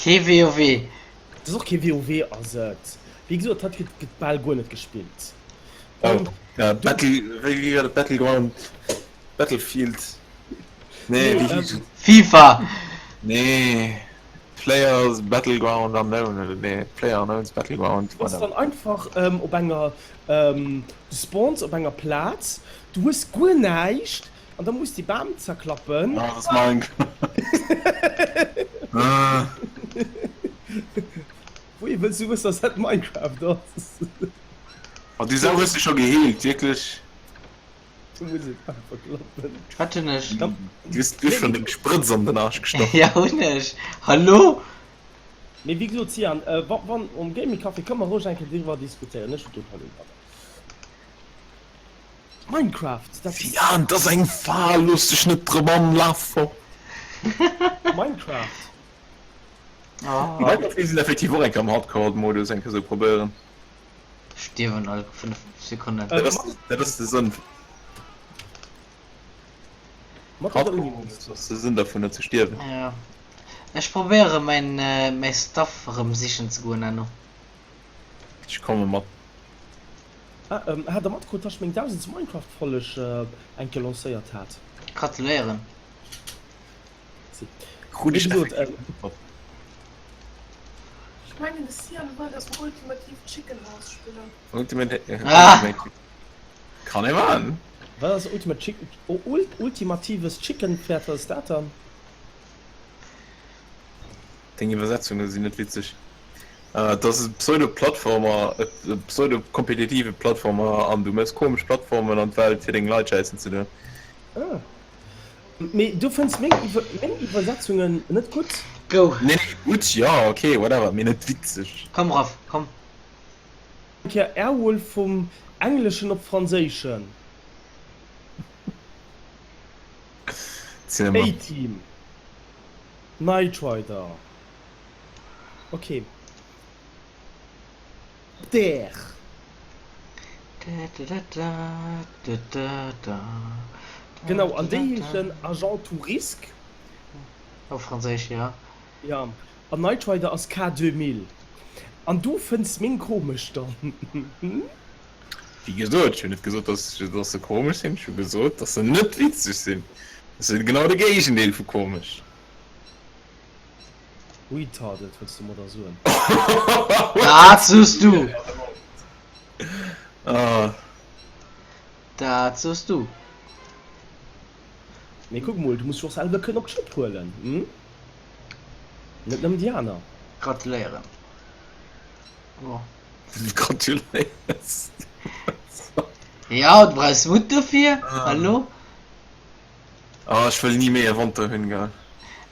Kee WoW. Et ass och kee WoW ass et. Wéi gesot, dat gëtt gëtt bal guer net gespillt. Oh, ja, Battle, wéi wéi war dat Battleground, Battlefield, nee, wéi heescht et? FIFA. Nee, Players Battleground Unknown oder nee, Player Unknown's Battleground, Du bass whatever. dann einfach op enger Du spawns op enger Plaz, du hues guer näischt an da muss de Bam zerklappen. Ah, das mein. Ah. Wouhier wëlls du wëssen, dass dat Minecraft ass? Oh, déi Sau hues de scho geheelt, wierklech? Du muss et einfach klappen. Wat hunn ech? Du hues du schon deng Sprëtz an den Arsch gestoch. Ja hunn ech. Hallo? Mee wéi gesot, Sian, wa wann um Gaming Café kënne mer roueg eng Kéier driwwer diskutéieren, ech hu kee Problem dermat. Minecraft, dat. Sian, 't ass eng Fal, looss dech net drëm an, laf fort. Minecraft. Oh. Minecraft misst een effektiv och eng Kéier am Hardcore-Modus eng Kéier sou probéieren. Stierwen all 5 Sekonnen. Dat ass, dat ass de Sënn. Mat oder ouni Mod? Hardcore-Modus ass de Sënn dervun, net ze stierwen. Ja. Ech probéiere mäin, mäi Stuff erëm sichen ze goen herno. Ech komme mat. Ah, hat der matkrut, dass ech meng dausendst Minecraft-Folleg eng Kéier lancéiert hat? Gratuléieren. Si. Krut Wéi ech gesot, effektiv net mat. Ech mengen de Cyan wëll dass mer Ultimativ Chicken Horse spillen. Ultimate, Ah! Ultimate. Kann ee man. Wat ass Ultimate Chicken, Ultimatives Chicken Pferd, wat ass dat dann? Deng Iwwersetzunge sinn net witzeg. Et ass e Pseudo-Plattformer, e pseudo-kompetitive Plattformer an du méchs komesch Plattformen an d'Welt fir deng Leit schäissen ze doen. Ah. Mee du fënns meng meng Iwwersetzungen net gutt? Go! Nee, nee, gutt, jo, ok, whatever, mee net witzeg. Komm Raff, komm! Eng Kéier Airwolf vum Engleschen op Franséischen. Ziel mer. A-Team. Knight Rider. Ok. Der. Genau, an déi heeschen Agent tout risque. Op Franséisch, jo. Jo, an Knight Rider ass K2000. An du fënns meng komesch dann? Wéi gesot, ech hunn net gesot, dass se komesch sinn, ech hu gesot, dass se net witzeg sinn. Dat ass genau de Géigendeel vu komesch. Retarded, wëlls du mer da soen? Dat soos du! Dat soos du! Mee kuck mol, du muss dech och selwer kënnen op d'Schëpp huelen, hm? Net nëmmen déi aner. Gratuléieren. Oh. Gratuléiers. Jo, du brauchs Mutt dofir. Hallo? Oh, ech wëll ni méi e Wanter hunn, gell.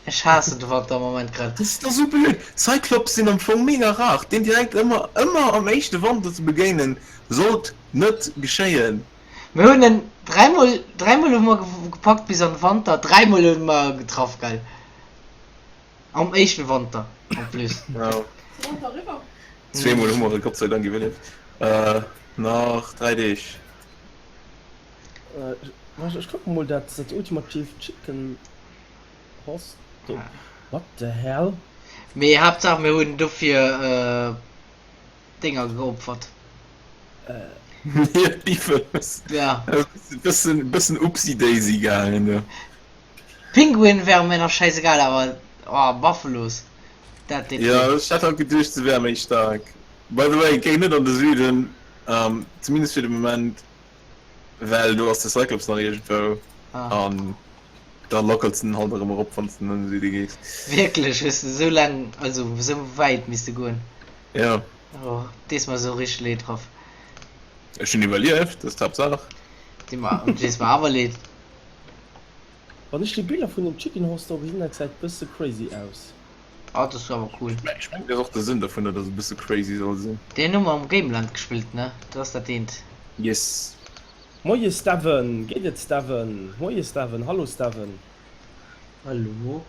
Ech haassen de Wanter am Moment grad. Dat ass dach sou blöd! Cyclops sinn am Fong mega rar, deen direkt ëmmer ëmmer am éischte Wanter ze begéinen, sollt net geschéien. Mir hunn en dräimol, dräimol hu mer gepackt bis an de Wanter, dräimol hunn mer e getraff, gell. Am éischten Wanter en plus. Ja. Wanter eriwwer. Zweemol hu mer e Gott sei Dank iwwerlieft. Nach 3 Deeg. Ech kucken mol dat dat ultimativ Chicken Host do. What the hell? Mee Haaptsaach mir hunn dofir Dénger geopfert. Beefes. Ja. Bëssen bëssen Upsi Daisy gaangen do. Pinguin wäre mir nach scheißegal, awer oh, Buffalos, dat deet Ja, wéi. ech hat halt geduecht se wär méi staark. By the way, géi net an de Süden, zumindest fir de Moment. Well do ass de Cyclops nach iergendwou Ah. an da lackels de en halt erëm erop, wann s de an de Süde gees. Wierklech, hues de esou laang, also esou wäit misste goen? Ja. Oh, dees mer esou richteg leed, Raff. Ech hunn iwwerlieft, dat ass d'Haaptsaach. Deet mer, dees mer awer leed. Wann ech déi Biller vun dem Chicken Horse do gesinn, dat gesäit bësse crazy aus. Oh, dat ass awer cool. Ech mengen, dat ass och de Sënn dovunner, dass et e bësse crazy soll sinn. Deen hu mer am Gameland gespillt, ne? Dat ass dat eent. Yes. Moie Steven, geet et Steven? Moie Steven, hallo Steven. Hallo.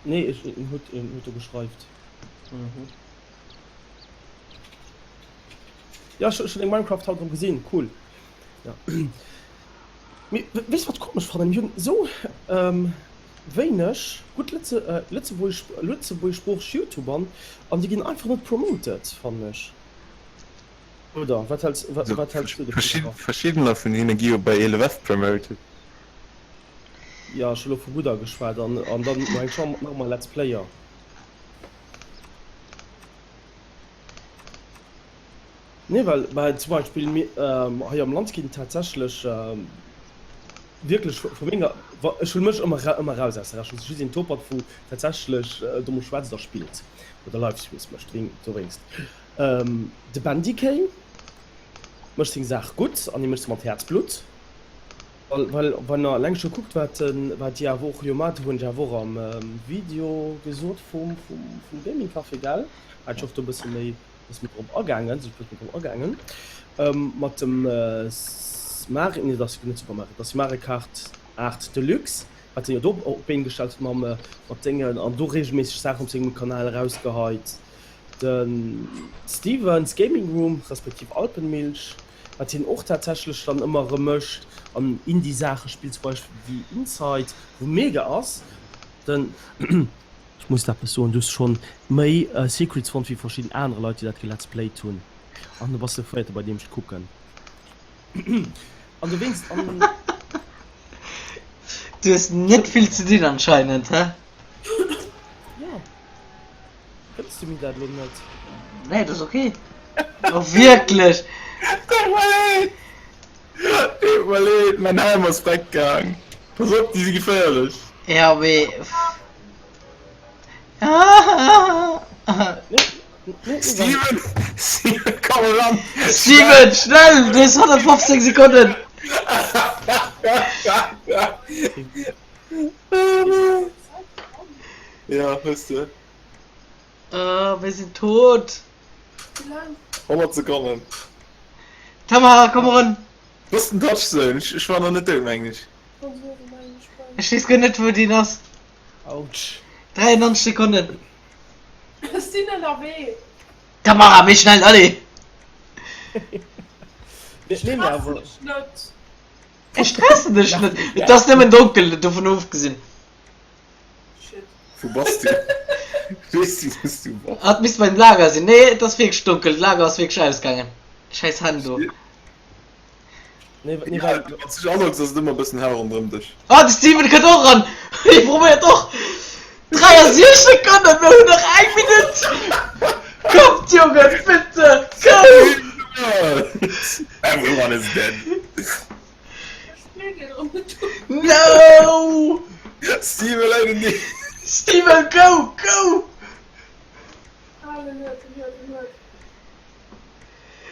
Nee, ech en huet en huet do geschreift. Mhm. Ja, ech ech hunn deng Minecraft haut erëm gesinn, cool. Ja. Mee weess wat ech komesch fannen? Mir hunn esou wéineg gutt lëtzebuergesch lëtzebuergeschsproocheg Youtubern an déi ginn einfach net promoted fannen ech. Oder wat häls wat häls du dovun Raff? Verschiddener vun hinne gi jo bei 11F promoted. Jo ech hu lo vu gudder geschwat an an dann nach eng Chamber nach emol Let's Player. Nee well well zum Beispill mir hei am Land ginn tatsächlech. Wierklech vu menger, ech huele mech ëmmer ëmmer raus aus der Rechnung, ech si just een Topert wou tatsächlech domu schwätzt a spillt oder Livestreams mécht dowéinst. De Bendikey mécht seng Saach gutt an hie mécht se mat Häerzblutt, well well wann der eleng scho kuckt wat wat déi awer och jo mat hunn ech awer och am Video gesot vum vum vum Gaming Café gell, hat ech och do e bësse méi Ass méi drop agaangen, sinn ech bëssen drop agaangen mat dem Mario, nee dat ass net Super Mario, dat ass Mario Kart 8 Deluxe, wat en jo do op d'Been gestallt huet mam mat Déngen an do reegelméisseg Saachen op sengem Kanal erausgeheit. De Stevens Gaming Room respektiv Alpenmilch, wat hien och tatsächlech dann ëmmer erëm mécht an Indie-Saache spillt, zum Beispill wéi Inside, wou mega ass. Den. Ech muss der eppes soen, du hues schon méi Secrets fonnt wéi verschidden anere Leit déi dat gelet's playt hunn an du bass de véierte bei deem ech kucken an dowéinst an. Du hues net vill ze dinn anscheinend, he? Jo, gënns du mir dat elo net? Nee, dat ass ok. Oh wierklech? Tut mer leed! Tut mer leed, mäin Helm ass freck gaang. Pass op, déi si geféierlech. Ja, mee. Steven, Steven, komm eran! Steven, schnell! Du hues 115 Sekonnen! Ja, hues de. Oh, mir sinn tot! 100 Sekonnen. Tamara, komm eran! Wo ass den Touch Zone? Ech war nach net do, mengen ech. Ech weess guer net, wou deen ass. Autsch. 93 Sekonnen. Ech sinn ënnerwee. Tamara, méi schnell, allez! Stress mech net. Ech stressen dech net. Et ass nëmmen donkel, dovun ofgesinn. Shit. Wou bass du? Weess du, wou s du bass? Hat misst beim Lager sinn. Nee, et ass wierklech donkel. D'Lager ass wierklech ausgaangen. Schäiss Hänn do. Nee, nee, well. Wann s du dech aloggs, ass et ëmmer e bëssen hell ronderëm dech. Ah, de Steven kënnt och eran! Hie probéiert och! 63 Sekonnen, mir hunn nach eng Minutt! Kommt Jongen, bitte! Go! Everyone is dead! No! Steven läit un dir! Steven, go! Go!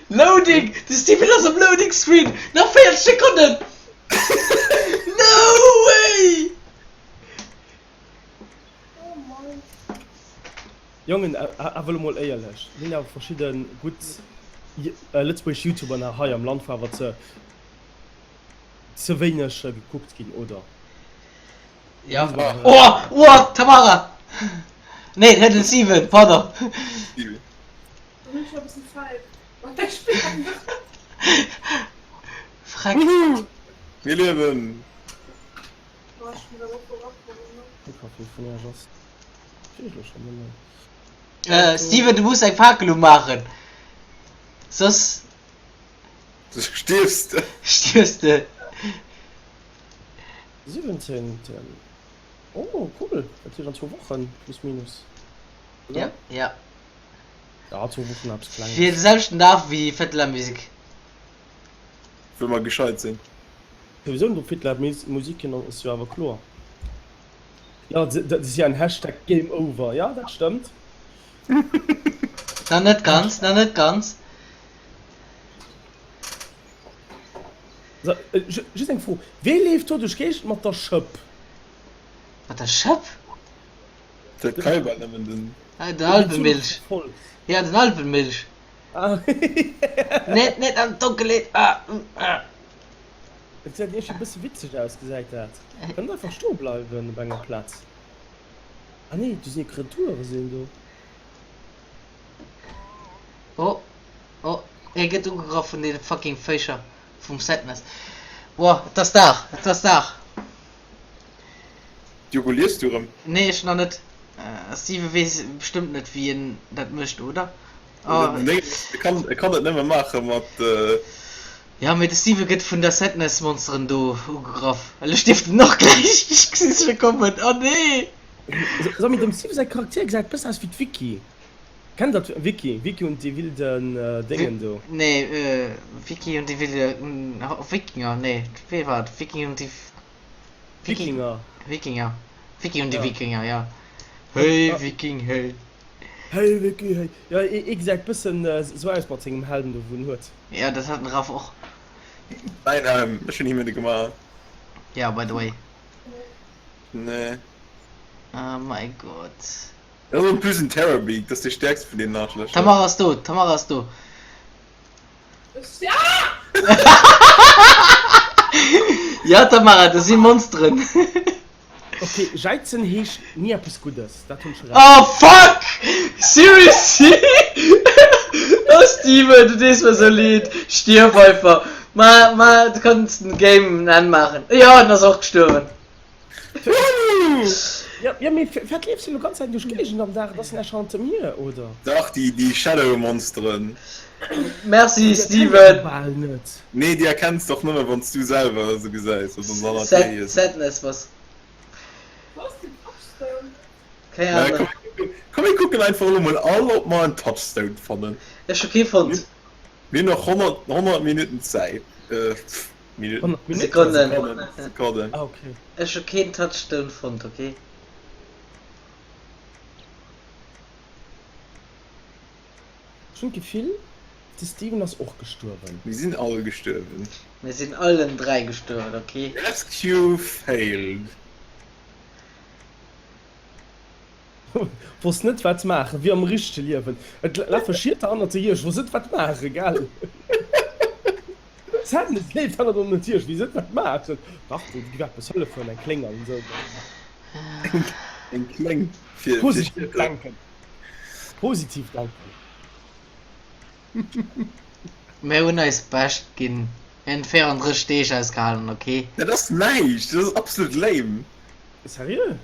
Loading! De Steven ass am Loading Screen! Nach 40 Sekonnen! No way! Jongen, awer elo mol éierlech, mir hunn awer verschidde gutt lëtzebuergesch Youtuber nach hei am Land, wou awer ze ze wéineg gekuckt ginn, oder? Ja. Oh, oh, Tamara! Nee, den Steven, pardon. Steven. Freck. Mir liewen! Äh, Steven, du muss eng Fakel umaachen. Soss. Stierfs de. Stierfs de. 17. Oh, cool. Dat heescht an zwou Wochen, plus minus. Oder? Ja, ja. Ja, zwou Wochen eppes Klenges. Fir de selwechten Dag wéi Fête de la Musique. Wëll mer gescheit sinn. Souwisou no Fête de la Musique hin ass jo awer kloer. Ja, dat ass jo en Hashtag Game Over. Ja, dat stëmmt. Na net ganz, na net ganz. So, just eng Fro, Wee leeft do duerch d'Géigend mat der Schëpp? Mat der Schëpp? Dat ka jo bal nëmmen den. Ah, den Alpenmilch. Ja, den Alpenmilch. Net, net an d'Donkelheet. Ah, ah. Et gesäit iergendwéi e bësse witzeg aus, gesäit dat. Kann net einfach stoe bleiwen op enger Plaz. Ah nee, do sinn jo Kreature sinn do. Oh, oh, hie gëtt ugegraff vun deene fucking Vëicher vum Sadness. Boah, et ass Dag, et ass Dag. Diogo, lies du erëm? Nee, ech nach net. Steven weess bestëmmt net wéi en dat mécht, oder? Oh. Nee, e kann, e kann et nëmme maache mat. Ja, mee de Steven gëtt vun der Sadness Monsteren do ugegraff. Elo stierft en och gläich. Ech gesi scho kommen. Oh nee! So, mee dem Steven säi Charakter gesäit bëssen aus wéi d'Vicky. Kennt der d'Vicky? Vicky und die wilden Déngen do. Nee, Vicky und die wilde Wikinger, nee, wéi war et? Vicky und die. Wikinger. Wikinger. Vicky und die Wikinger, ja. Hey Viking, hey. Hey Vicky, hey. Jo, e gesäit bëssen esou aus mat sengem Helm do wou en huet. Jo, dat hat den Raph och. Mäin Helm, ech hunn him en gemaach. Ja, by the way. Nee. Oh my God. Dat ass en plus en Terrorbeak, dat ass dee stäerkste vun deenen Aarschlächer. Tamara ass do, Tamara ass do. Ja Tamara, do si Monsteren. Ok, jäizen heescht ni eppes Guddes, dat hunn ech eraus. Oh fuck! Seriously? Oh Steven, du dees mer sou leed. Stierf einfach. Ma, ma, du kanns den Game en Enn maachen. Jo, en ass och gestuerwen. Jo, jo, mee firwat leefs de elo ganz Zäit duerch d'Géigend am Dag? Et ass näischt hannert dem hier, oder? Dach, déi, déi Shadow-Monsteren. Merci Steven. Bal net. Nee, déi erkenns de och nëmme wann s du selwer se gesäis, well soss hannert dir hier sinn. Sadness, was? Wou ass den Touchstone? Keng Ahnung. Komm mir kucken einfach elo mol all ob mer en Touchstone fannen. Ech hu kee fonnt. Mir hunn nach 100, 100 Minutten Zäit. Pff. Minuten. Sekonnen. Sekonnen. Ah, okay. Ech hu keen Touchstone fonnt, okay? Ech hunn d'Gefill, de Steven ass och gestuerwen. Mir sinn all gestuerwen. Mir sinn allen 3 gestuerwen, okay? Rescue failed. Wosst net wat maachen, wéi am richtege Liewen. Et lafe Schieter hannert der hier, ech wosst net wat maachen, gell? Sadness leeft hannert der Tier, ech weess net wat maachen. Dach, do giff eppes hëllefen, eng Kléng an esou. Eng Kléng fir Positiv Schieter. denken. Positiv denken. Mir hunn eis Bescht ginn. Mir hunn 34 Deeg ausgehalen, okay? Dat ass näischt, dat ass absolut lame. Seriö?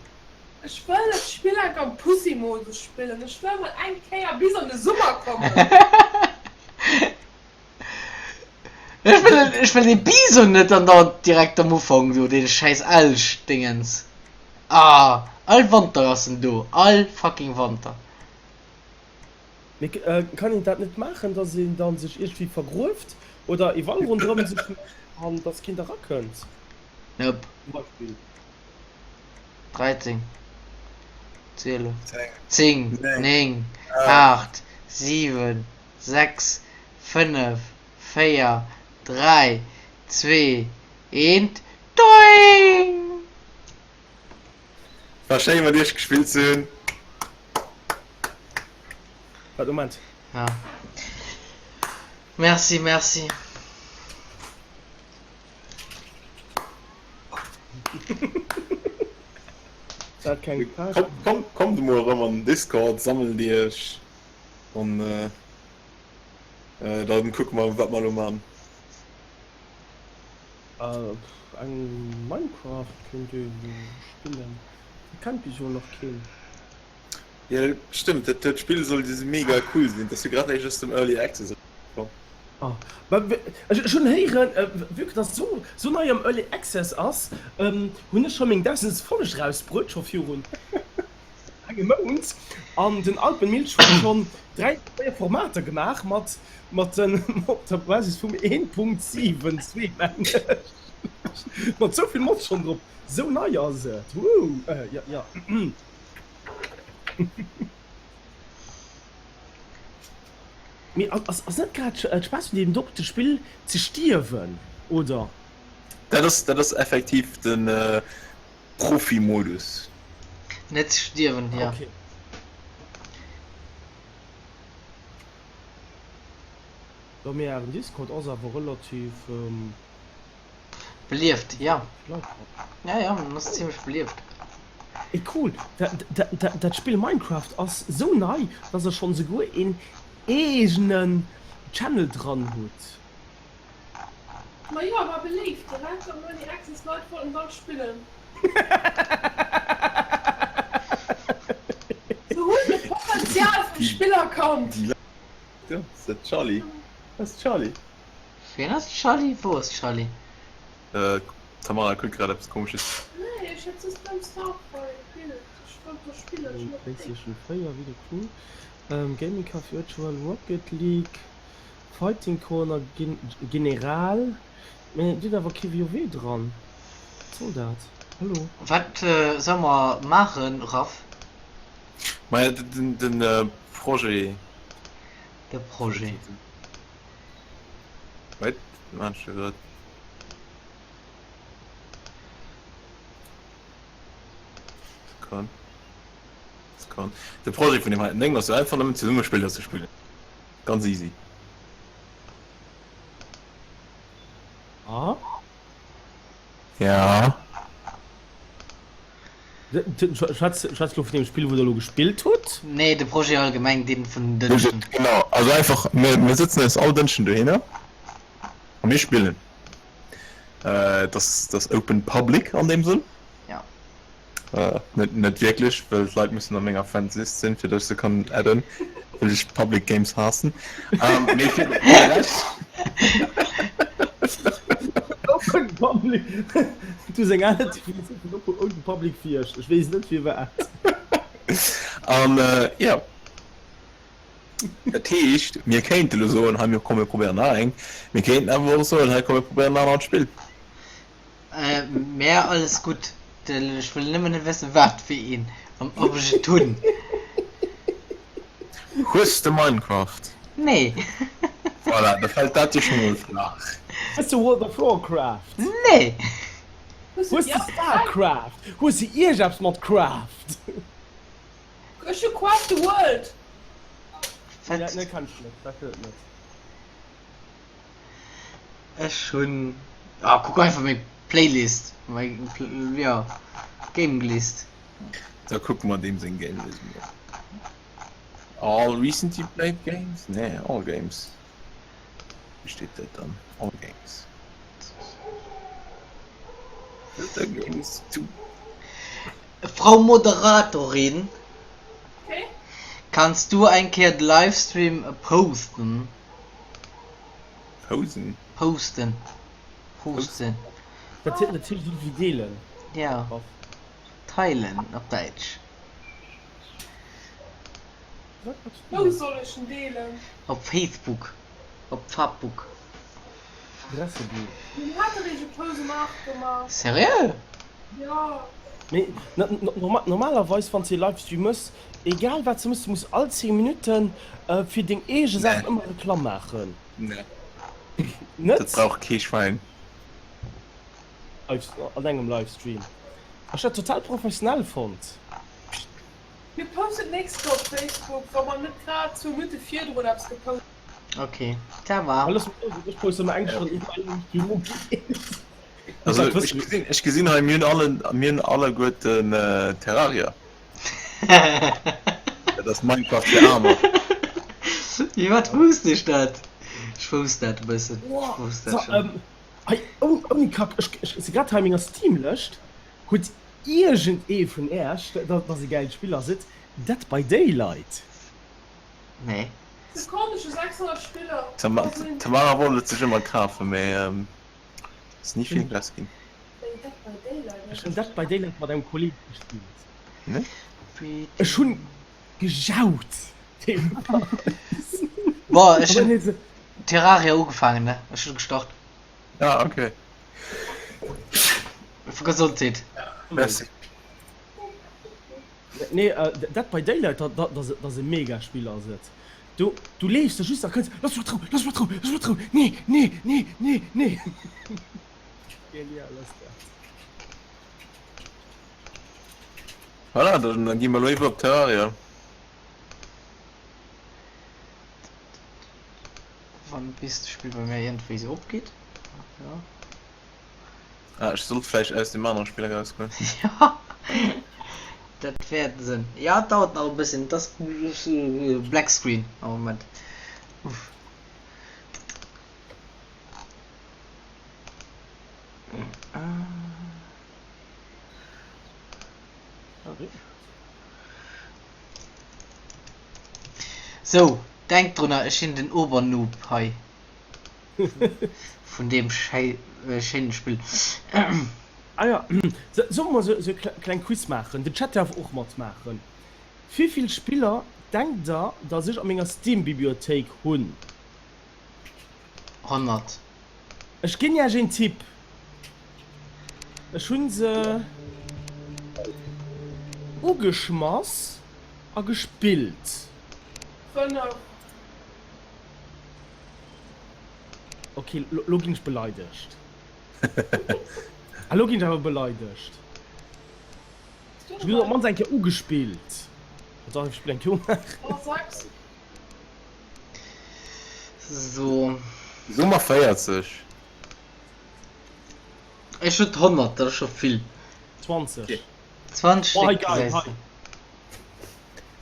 Ech wëll dat Spill enk am Pussy-Modus spillen. Ech wëll mol eng Kéier bis an de Summer kommen. Ech wëll, ech wëll dee Bison net an der direkt am Ufank do, dee schäiss Elch-Dingens. Ah, all Wanter ass en do, all fucking Wanter. Mee kann een dat net maachen, dass een dann sech iergendwéi vergrueft oder ee Wall ronderëm sech mécht an dass keen da rakënnt? Nope. Zum Beispill. 13, 12, 10, 10, 9, 8, 7, 6, 5, 4, 3, 2, 1, Doing! War schéin mat iech gespillt ze hunn. Waart, Moment. Ja. Merci, merci. Dat keng Page. Kommt, kommt, kommt emol erëm an den Discord, sammelt iech an dann kucke mer wat mer elo man. Eng Minecraft kéint ee jo spillen, dat kennt bis elo nach keen. Jo stëmmt, dat Spill soll jo mega cool sinn, dat ass jo grad eréischt aus dem Early Access erauskomm. Ah, ech hunn héieren, vue que dass et sou nei am Early Access ass, hunn ech scho meng dausendst Folg rausbruet, scho virun engem Mount, an den Alpenmilch huet schonn 3, 4 Formater gemaach mat mat den op der Basis vum 1.72 mengen ech, mat sou vill Mods schonn drop, sou nei ass et, wouh, jo jo. Mee ass net grad d'Spaass vun deem dote Spill ze stierwen, oder? Dat ass, dat ass effektiv de Profi-Modus. Net ze stierwen, jo. Okay. Jo, mee ären Discord ass awer relativ. Belieft, ja. Ja, ja, en ass zimmlech belieft. Ey cool, dat Spill Minecraft ass sou nei, dass der schon souguer een eegenen Channel dran hutt. Ma jo, war beléift direkt am Early Access, Leit wollten all spillen. Se hunn de Potenzial vum Spill erkannt. Do ass de Charlie, ass Charlie. Wien ass d'Charlie? Wou ass d'Charlie? D'Tamara kuckt grad eppes komesches. Nee, ech hat just beim Starfire gepillt. Ech wollt do spillen, ech hunn op Playstation 4, Video cool, Gaming Café Virtual, Rocket League, Fighting Corner, General, mee et huet awer kee WoW dran, wat soll dat? Hallo. Wat solle mer maachen, Raph? Maja, den Projet. De Projet. Wait, maan ech grad. Sekonn. Sekonn. De Projet vun deem heiten Déng ass jo einfach nëmmen zesumme Spiller ze spillen. Ganz easy. Ah? Ja. Schwätz schwätz lo vun deem Spill wou der lo gespillt hutt? Nee, de Projet allgemeng, deen vun den Dënschden. Genau, also einfach mir mir sëtzen eis all Dënschden dohinner a mir spillen. Et ass et ass open public an deem Sënn. Ja. Net net wierklech, well d'Leit mussen a menger Friends List sinn, fir datt ech se kann adden, well ech public Games haassen. Mee fir de Rescht. Open public, du hues eng aner Definitioun vun open public wéi ech, ech weess net firwat. An jo, dat heescht, mir kéinte lo soen, hei mir komm mir probéieren nach eng. Mir kéinten awer och soen, hei komm mir probéieren en anert Spill. Mä alles gutt, ech wëll nëmmen net wëssen wat fir een an ob ech et hunn. Hues de Minecraft? Nee. Voilà, da fält dat jo scho mol flaach. Hues de World of Warcraft? Nee. Hues de Starcraft? Hues de iergeppes mat Craft? Ech hu Craft the World. Nee, dat kenn ech net, dat gëtt et net. Ech hunn, ah kuck einfach meng Playlist, meng jo Gamelist. Da kucke mer deem seng Gamelist mol. All recently played games? Nee, all games. Wéi steet dat dann? All games. Filter games to. Frau Moderatorin, Okay. kanns du eng Kéier de Livestream posten? Posen? Posten. Posten. Dat heescht esou wéi deelen. Ja. Teilen op Däitsch. Wou soll ech en deelen? Op Facebook. Op Fabbook. Adressebuch. Mir hate réischt e Post um 8 gemaach. Seriö? Jo. Mee normalerweis wanns de Livestream mëss, egal wat s de mëss, du muss all 10 Minutten fir deng eege Saachen ëmmer Reklamm maachen. Nee. Net? Dat brauch kee Schwäin. An engem Livestream. Ech dat total professionell fonnt. Mir posten d'nächst Woch op Facebook, wa mer net grad zwou Minutte virdrun eppes gepost. Ok, ça va. Ech poste mer eng Stonn iwwer mäin Livestream ugeet. Also ech gesinn, ech gesinn hei, mir hunn alle, mir hunn alleguerten Terraria. Dat ass Minecraft fir Aarmer. Wéi wat wousst ech dat? Ech wousst dat e bëssen. Ech wousst dat schonn. Hei ouni Kack, ech si grad hei a menger Steam-Lëscht. Hutt iergend ee vun äerch, dat ass e gäilt Spill, ass et Dead by Daylight? Nee. Sekonn, ech hu 600 Spiller. D'Tamara wollt et sech ëmmer kafen, mee ass ni vill draus ginn. Ech hunn Dead by Daylight mat engem Kolleeg gespillt. Ne? Ech hunn gejaut deelweis. Boah, ech hunn Terraria ugefaangen, ne? Ech hunn gestart. Ah, okay. Vu Gesondheet. Merci. Nee, Dead by Daylight, dat ass e mega Spill ass et. Du, du leefs da just a kënns, Looss mech rou, looss mech rou, looss mech rou, nee, nee, nee, nee, nee. Genial ass dat. Voilà, dann, dann gi mer elo iwwer op Terraria. Wann bis de Spill bei mir iergendwéi sou opgeet. Ja. Ah, ech sollt vläicht aus dem anere Spill erausgoen. Ja, dat wäert sinn. Ja, et dauert nach e bësschen. Et ass Black Screen am Moment. Uff. Sou, denkt drunner, ech sinn den Obernoob hei. Vun deem schéinen Spill. Ah jo, solle mer sou e kleng Quiz maachen? Den Chat däerf och matmaachen. Wivill Spiller denkt der, dass ech a menger Steam-Bibliothéik hunn? 100. Ech ginn iech een Tipp. Ech hunn se ugeschmass a gespillt. 5. Ok, lo ginn ech beleidegt. Ah, lo ginn ech awer beleidegt. Ech hunn op d'mannst eng Kéier ugespillt. Dach, ech spillen eng Kéier umaach. Oh, 6. So. So mer 40. Ech hunn 100, dat ass scho vill. 20. 20 Oh, hei, Stéck geil, gesäis hei. de.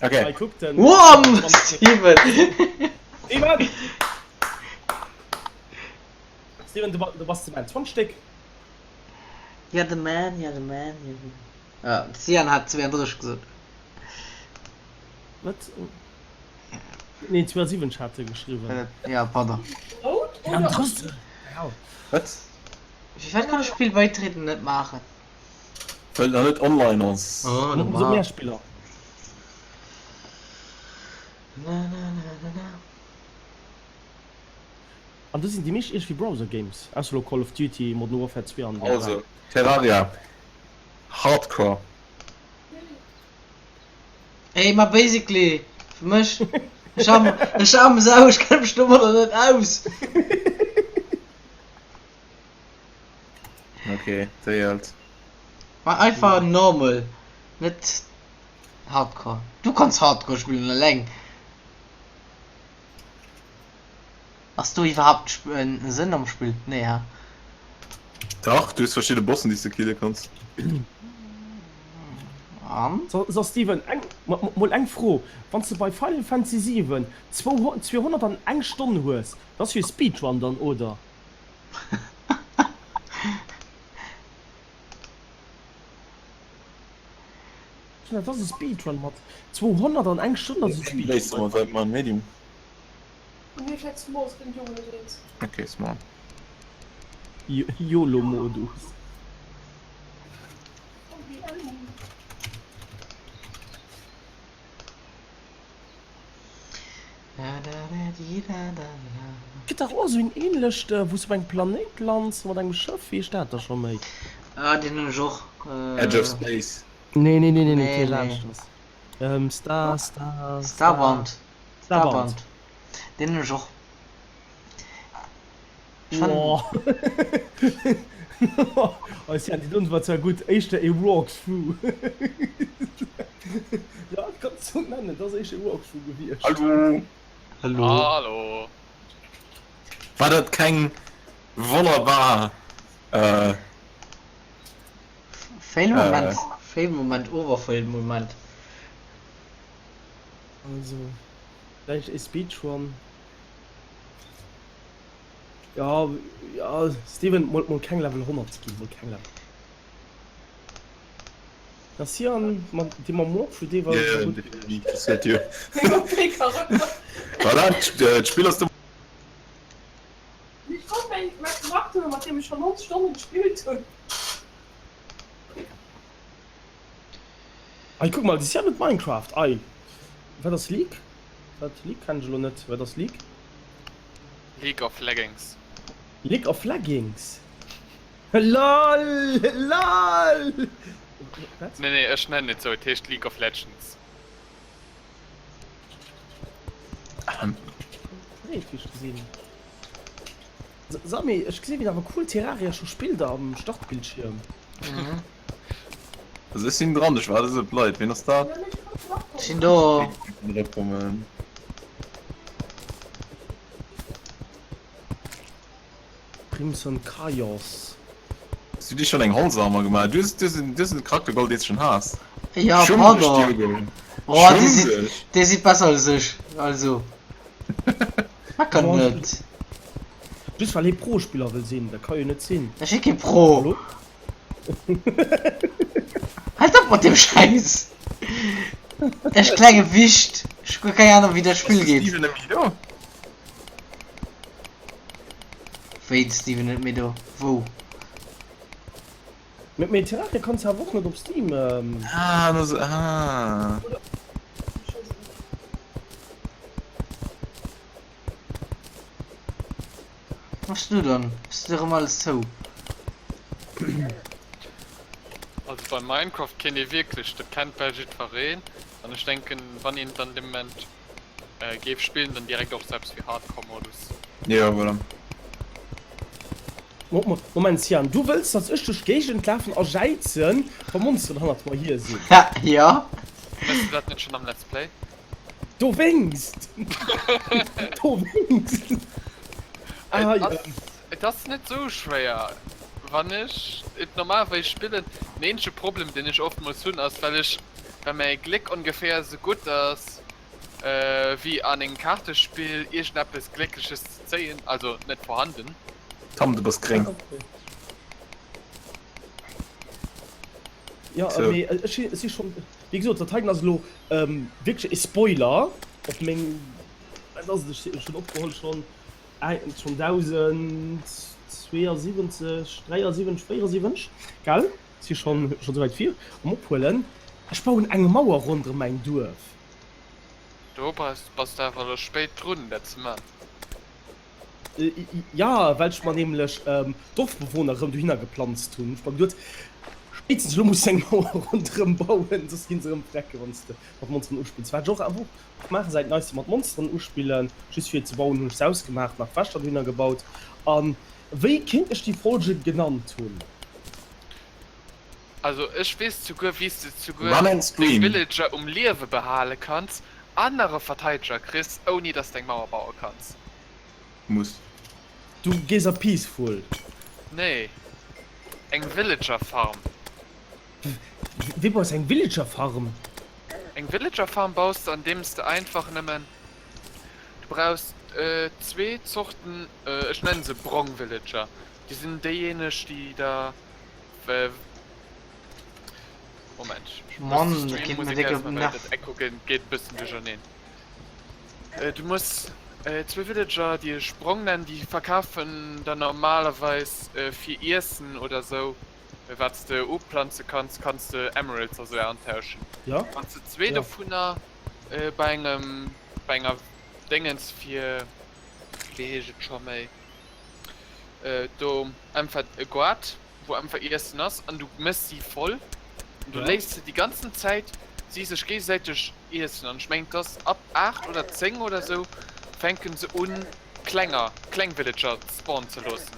Okay. Hei, kuck den. Wow, Steven! Steven! Steven, du, du bass de Man. 20 Stéck. You're the man, you're the man, you're the man. Ah, d'Sian hat 32 gesot. Wat? Nee, 72 hat e geschriwwen. Ja, pardon. Rout oder? Ja. Wat? Firwat kann ech Spill beitreten net maachen? Well et nach net online ass. Oh, Hu se méi Spiller? Na, na, na, na, na. An do sinn déi meescht iergendwéi Browser Games, ausser elo Call of Duty, Modern Warfare 2 an déi Also, Terraria, Hardcore. Ey, ma basically, fir mech, ech arm, ech arme Sau, ech kenne mech domadder net aus. Ok, déiert. Ma einfach normal, net Hardcore. Du kanns Hardcore spillen eleng. Ass do iwwerhaapt en Sënn am Spill? Nee, ha? Dach, du hues verschidde Bossen, déi s de kille kanns. An? So Steven, eng, mol eng Fro, Wann s de bei Final Fantasy 7 201 Stonn hues, dat ass jo e Speedrun dann, oder? Dat ass e Speedrun mat 201 Stonn ass e Speedrun. Medium. Nee, vläicht small, ech ginn d'Jungen net eens. Ok, small. Yolo-Modus. Gëtt dach och esou een ähnlecht, wou s de op engem Planéit lands mat engem Schëff, wéi heescht dat da scho méi? Ah, deen hunn ech och. Edge of Space. Nee, nee, nee, nee, nee, Nee, kee nee. laanscht ass. Star, Star, Star. Starbound. Starbound. Starbound. Deen hunn ech och. Ech fannen. Eis Jan, déi Dons war zwar gutt, éischter e Walkthrough. Jo, dat kanns de sou nennen, dat ass éischter e Walkthrough gewiescht. Hallo! Hallo. Hallo! War dat keng wonnerbar äh. Fail Moment, Fail Moment, Overfail Moment. Also, vläicht e Speedrun. Ja, ja, Steven, mol, mol keng Level 100 ginn, mol keng Level. Das hier an, man, dee mam Walkthrough, dee war Ja, gutt. definitiv, das huet jo. Voilà, d'Spill ass do. Ich wollt mäin Charakter, mat deem ech schon 90 Stonnen gespillt hunn. Ei, kuck mal, déi si hat Minecraft, ei. Wat ass League? Wat, League kennen ech elo net, wat ass League? League of Leggings. League of Leggings? LOL! LOL! Wat? Nee, nee, ech nennen et sou, et heescht League of Legends. Breet, wéi ech gesinn. Samy, ech gesinn, wéi awer cool Terraria scho spillt am Startbildschierm. Also ech sinn dran, ech waarde se op d'Leit. Ween ass dat? Ech sinn do. Erakommen. Crimson Chaos. Hues du dir schon eng Holzarmer gemaach? Du hues, du hues, du hues en Charakter geholl, deen s schon has. Ja, Schumm dech, pardon. Diogo. Oh, Schumm dir sidd, dech. dir sidd besser als ech, also. Mecker net. Just well hie Pro-Spiller wëll sinn, dat ka jo net sinn. Ech si kee Pro. Hallo? Halt op mat deem Schäiss! Ech klenge Wicht! Ech hu guer keng Ahnung wéi dat Ass Spill de geet. Steven net méi do? Wéi de Steven net méi do? Wou? Mee mee Terraria kanns de awer och net op Steam. Ah, no se, ah. Wat machs du dann? Hues du erëm alles zou? Also bei Minecraft kennt ee wierklech, dat kennt bal jiddwereen an ech denken wann een et dann dee Moment géif spillen, dann direkt och selbst wéi Hardcore Modus. Jo voilà. Moment Cyan, du wëlls dass ech duerch d'Géigend lafen a jäizen wa Monsteren hannert mer hier sinn? Jo. Hues du dat net schon am Let's Play? Dowéinst! Dowéinst! Ah, jo. Et ass net sou schwéier, wann ech et normalerweis spillen. Den eenzege Problem deen ech oftmools hunn ass well ech, well mäi Gléck ongeféier sou gutt ass wéi an engem Kaartespill iergendeppes Gléckleches ze zéien, also net vorhanden. Tam, du bass gréng. Jo, mee ech si schonn, wéi gesot, dat heiten ass elo wierklech e Spoiler op meng, wat ass et, ech hunn opgeholl schonn schonn 1072, 73, 74, gell? Si schonn schonn souwäit vir am Ophuelen. Ech bauen eng Mauer ronderëm mäin Duerf. Do bass bass de awer elo spéit drun dat ze man. Jo, well ech mer nämlech Dorfbewohner erëm dohinner geplanzt hunn. Hunn ech mer geduet, spéitstens elo muss de eng Mauer ronderëm bauen, soss ginn se erëm frecken, wann s de mat Monsteren uspills. Wat ech och awer och maache säit neistem, mat Monsteren uspillen, just fir et ze bauen, hunn ech se ausgemaach, nach Wächter dohinner gebaut. An wéi kéint ech déi Folge genannt hunn? Also ech weess zuguer wéi s de zuguer Run and deng scream. Villager um Liewe behale kanns an nach e Verteideger kriss ouni dass de eng Mauer baue kanns. Muss. Du gees a Peaceful. Nee, eng Villager Farm. Wéi baus eng Villager Farm? Eng Villager Farm baus de andeems de einfach nëmmen, du brauchs zwee Zorten, ech nennen se brong Villager, déi sinn déijéineg déi der Moment, ech muss Mann, de dat Stream geet mir Musek déck op ausmachen, den well Nerv. dat Echo geet e bëssen duercherneen. Du muss zwee Villager, déi ech Sprong nennen, déi verkafen der normalerweis fir Iessen oder sou, wat s de uplanze kanns, kanns de Emeralds a sou antauschen. Ja. Wann s de zwee Ja. dovunner bei engem, bei enger Déngens fir, wéi heescht et scho méi, do einfach e Goart, wou einfach Iessen ass an du mëss si voll an du Ja. léiss se déi ganzen Zäit si sech géigesäiteg iessen an ech mengen et ass ab 8 oder 10 oder sou fänken se un klenger, kleng Villager spawnen ze loossen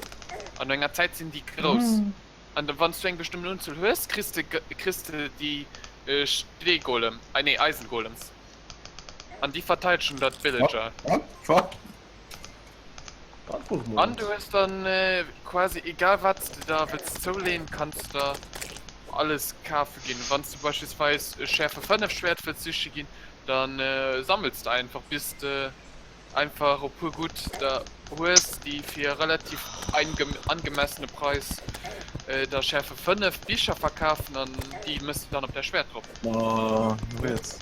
an no enger Zäit sinn déi grouss an da wann s du eng bestëmmten Unzuel hues kriss de kriss de déi Steegolem, nee Eisengolems an déi verteidegen da d'Villager. What? What? An du hues dann quasi egal wat s de der wëlls zouleen, kanns de der alles kafe ginn. Wann s du beispillsweis e Schäerfe 5 Schwäert wëlls siche ginn, da sammels de einfach bis de einfach e puer gutt der hues, déi fir relativ angemessene Preis der Schäerfe 5 Bicher verkafen an déi mëss de dann op däi Schwäert drop. Oh, riets.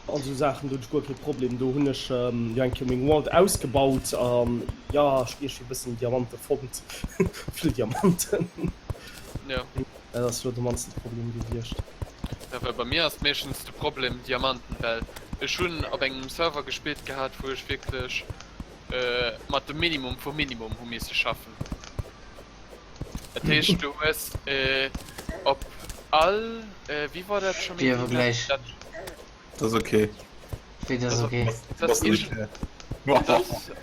An sou Saachen, do hunn ech guer kee Problem. Do hunn ech jo eng Kéier meng World ausgebaut an jo, ech hunn iergendwéi e bëssen Diamante fonnt. Vill Diamanten. Jo. Dat ass elo de mannsten Problem gewiescht. Jo, well bei mir ass meeschtens de Problem Diamanten, well ech hunn op engem Server gespillt gehat, wou ech wierklech mat dem Minimum vum Minimum hu misse schaffen. Dat heescht du hues op all, wéi war dat scho méi? Wéi gläich. Dat ass okay. Wéi dat ass okay. Dat ass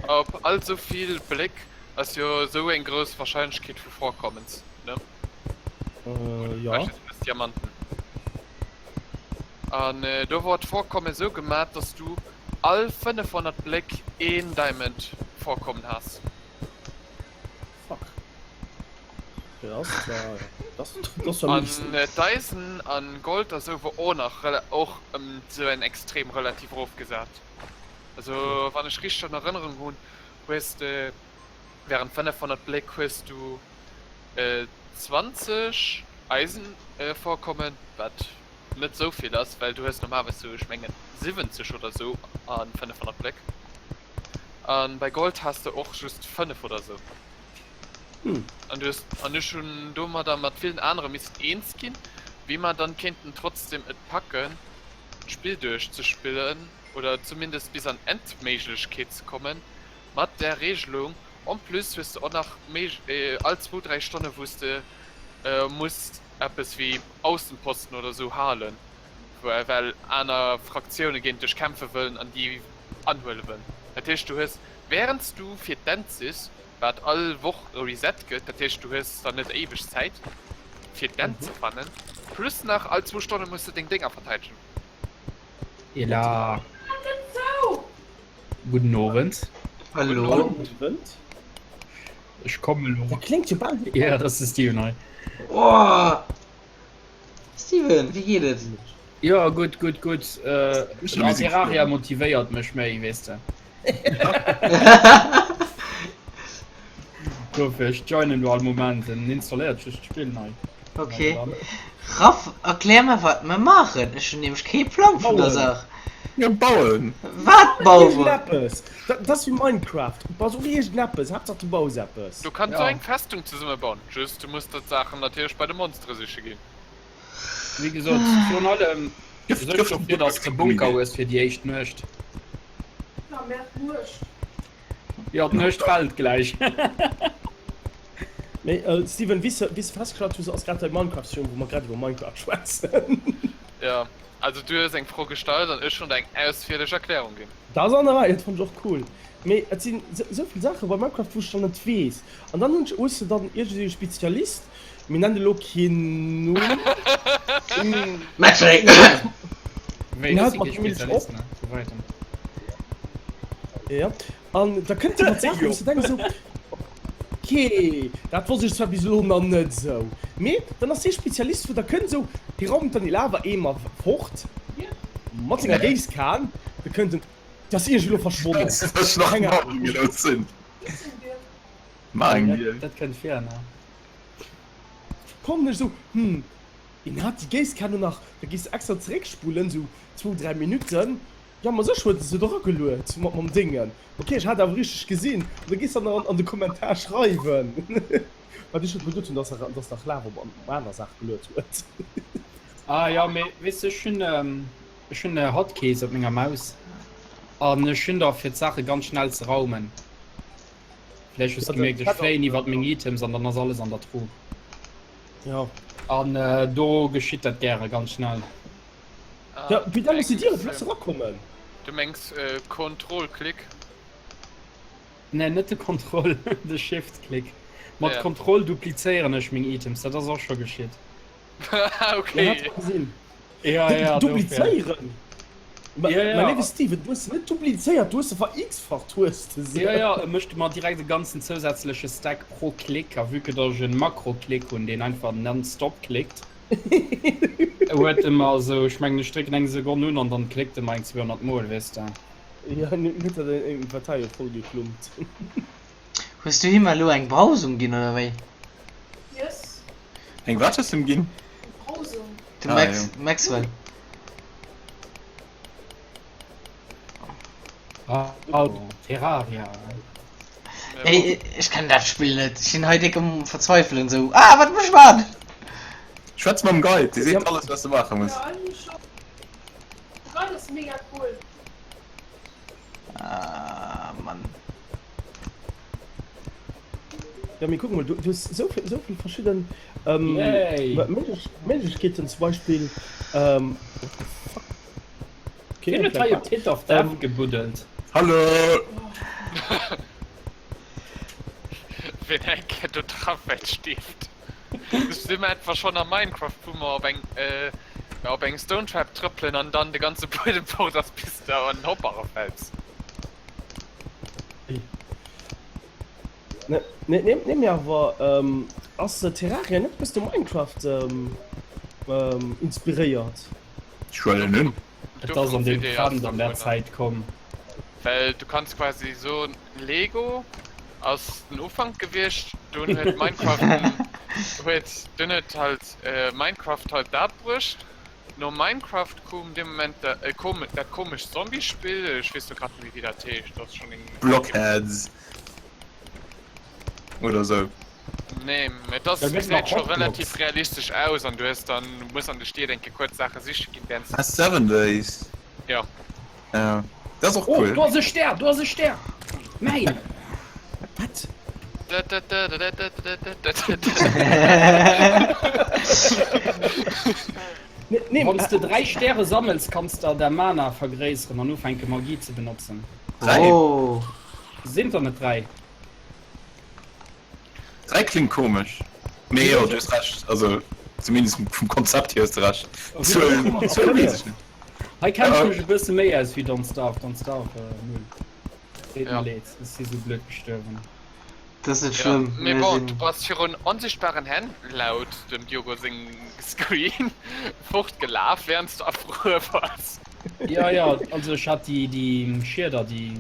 op all sou vill Bléck ass jo sou eng grouss Wahrscheinlechkeet vu Vorkommens, ne? Jo. Beispillsweis Diamanten. An do wor d'Vorkomme sou gemat, dass du all 500 Bléck een Diamond Vorkommen has. Fuck. Dat ass zwar, dat ass zwar An mies. d'Eisen an Gold a sou wor och nach och ëm sou en extrem relativ erofgesat. Also wann ech richteg an Erënnerung hunn, hues de während 500 Bléck hues du 20 Eisenvorkommen, wat net sou vill ass, well du hues normalerweis sou ech mengen 70 oder sou an 500 Bléck. An bei Gold has de och just 5 oder sou. An du hues, an ech hunn domadder mat villen anere missen eens ginn, wéi mer dann kéinten trotzdem et packen d'Spill duerchzespillen oder zumindest bis an Endméiglechkeet ze kommen, mat där Regelung. En plus hues de och nach méi all zwou, dräi Stonne wou s de muss eppes wéi Aussenposten oder sou halen, well aner Fraktioune géint dech kämpfe wëllen an déi anhuele wëllen. Dat heescht du hues wärend s du fir d'End sichs, wat all Woch reset gëtt, dat heescht du hues dann net éiweg Zäit fir d'End ze fannen, plus nach all zwou Stonne muss de deng Dénger verteidegen. Ela. Gudden Owend. Hallo. Ech kommen elo. Dat kléngt jo bal wéi. Ja, dat ass de Steven hei. Oh! Steven, wéi geet et? Jo, gutt, gutt, gutt. Äh, Terraria motivéiert mech méi, weess de. Dofir, ech joinen elo all Moment en installéiert just d'Spill nei. Ok. Raff, erklär mer wat mer maachen. Ech hunn nämlech kee Plang vun der Saach. Ja, bauen! Wat bauen? Iergendeppes! Dat ass wéi Minecraft. Du baus och iergendeppes, Haaptsaach du baus eppes. Du kanns och eng Festung zesummebauen, just du muss der d'Saachen natierlech bei de Monstere siche ginn. Wéi gesot, virun allem suerg dofir, dass de Bunker hues fir déi éischt Nuecht. Ja, mer d'Nuecht. Jo, d'Nuecht fällt gläich. Mee Steven, wéi s de festgestallt hues, ass grad däi Minecraft-Stream, wou mer grad iwwer Minecraft schwätzen. Jo, also du hues eng Fro gestallt an ech hunn der eng ausfierlech Erklärung ginn. Dat ass an der Rei, dat fannen ech och cool. Mee et sinn esou vill Saache bei Minecraft, wou ech dann net weess. An dann hunn ech, hues de dann iergendwéi e Spezialist, mir nennen elo keen Numm. Matching! Wéi, ech si kee Spezialist, ne? Vu wäitem. Jo, an da kënnt e mat Saachen, wou s de denks esou, ok, dat wosst ech zwar bis elo nach net esou. Mee dann ass dee Spezialist, wou da kënnt esou, dee raumt dann déi Lavaeemer fort mat senger Géisskan, da kënnt en, déi ass iergendwéi elo verschwonnen, keng Ahnung. Dat kënnt vir, ne? Kommen ech esou, hm, een hat déi Géisskan elo nach, da gees de extra zeréckspullen, esou zwou, dräi Minutten, Jo, ma sech huet e se doch ageluet mat mam Déngen. Ok, ech hat awer richteg gesinn. An da gees dann nach an de Kommentar schreiwen. Wat ech net beduet hunn, dass er dass nach Lava op aner Saach geluet huet. Ah jo, mee weess de, ech hunn ech hunn Hotkeys op menger Maus an ech hunn der fir d'Saache ganz schnell ze raumen. Vläicht hues de gemierkt, ech fléien iwwert meng Items an dann ass alles an der Truh. Jo. An do geschitt dat gäre ganz schnell. Ja, wéi dann muss déi Dier op Lëtz erakommen? Du mengs Kontrollklick? Nee, net de Kontroll, de Shift-Klick. Mat Kontroll duplizéieren ech meng Items, dat ass och scho geschitt. Okay. Ja, ja, duplizéieren? Mä léiwe Steven, du hues se net duplizéiert, du hues se ver-x-facht, hues de se. Jo, jo, e mécht mer direkt e ganzen zousätzleche Stack pro Klick, a vue que datt ech en Makro-Klick hunn, deen einfach nonstop klickt, Huet e mer esou, ech mengen ech drécken eng Sekonn un an dann klickt e mer eng 200 mol, weess de. Jo, en huet dat Inventar jo voll geklumpt. Hues du him elo eng Brausung ginn oder wéi? Yes. Eng wat hues du him ginn? Eng Brausung. Dem Max, Maxwell. Hallo, Terraria. Ey, ech kennen dat Spill net. Ech sinn hei déck um Verzweifelen sou. Ah, wat muss ech maachen? Schwätz mam Guide, dee seet alles wat s de maache muss. Ja, eigentlech schon. De Guide ass mega cool. Ah, Mann. Ja, mee kuck mol, du hues esou vill, esou vill verschidden Yay. Méiglechkeeten, zum Beispill, ähm, what the fuck? Okay, Wien huet hei e Pit of Death gebuddelt? Hallo! Wien eng Kéier do dra fält, stierft. Ech si mer etwa schonn a Minecraft, wou mer op eng op eng Stone Trap trëppelen an dann de ganze Buedem fort ass bis de an den Hopper erfäls. Nee, nee, nee, mee awer ass Terraria net e bëssen u Minecraft inspiréiert? Ech huelen un. Et ass an deem Trend an der Zäit komm. Well du kanns quasi soen, Lego ass den Ufank gewiescht, dunn huet Minecraft huet dunn huet halt Minecraft halt dat bruecht. No Minecraft koum dee Moment koum dat komescht Zombie-Spill, ech weess lo grad net méi wéi dat heescht, ass schonn eng. Blockheads oder sou. Nee, mee et ass, Da gëtt gesäit nach scho Hot relativ Blocks. realistesch aus an du hues dann, du muss an de Stied eng Kéier kuerz Saache siche ginn, während Ah, Seven Days. Ja. Ja. Dat ass och Oh, cool. do ass e Stär, do ass e Stär! Mäin! Wat? Wann s de 3 Stäre sammels, kanns de der Mana vergréisseren an ufänke Magie ze benotzen. 3? Oh. Sinn der net 3? 3 klingt komesch. Mee jo, du hues Recht. Also zumindest vum Konzept hier hues de Recht. Zuel, Zuel weess ech net. Hei kenn ech mech e bësse méi aus wéi Don't Starve. Don't Starve, null. Deet Ja. mer leed, ech si sou blöd gestuerwen. Dat ass net Ja, schlëmm, mee mir bon, sinn. du bass virun onsichtbaren Hänn, laut dem Diogo sengem Screen, fortgelaf, während du erfruer bass. Ja, ja, also ech hat déi, déi Schieder, déi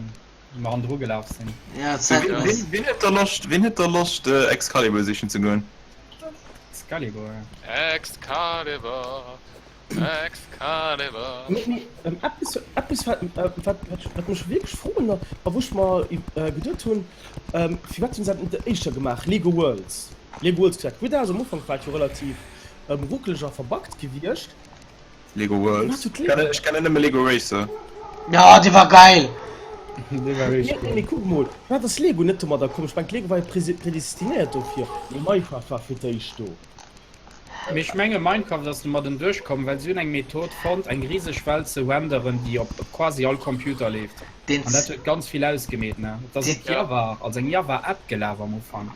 mer hannendru gelaf sinn. Ja, Zäit Wien, ass. wien, wien huet da Loscht, wien huet da Loscht Excalibur sichen ze goen? Excalibur, ja. Excalibur, Excalibur. Mee, mee eppes, eppes wat, wat, wat mech wierklech froen, a wou ech mer geduet hunn, firwat hunn se dat net éischter gemaach, Lego Worlds. Lego Worlds gesäit gutt aus, am Ufank war et jo relativ ruckeleg a verbuggt gewiescht. Lego Worlds? Ech kennen nëmme Lego Racer. Ja, dee war geil! Dee war richteg cool. Mee kuck mol, firwat ass Lego net domadder komm? Ech mengen, Lego war jo predestinéiert dofir, mee Minecraft war fir d'éischt do. Mee ech menge Minecraft ass domadden duerchkomm, well si hunn eng Method fonnt eng riseg Welt ze renderen déi op quasi all Computer leeft. An dat huet ganz vill ausgemeet ne. Et ass op Java, als eng Java App gelaf am Ufank.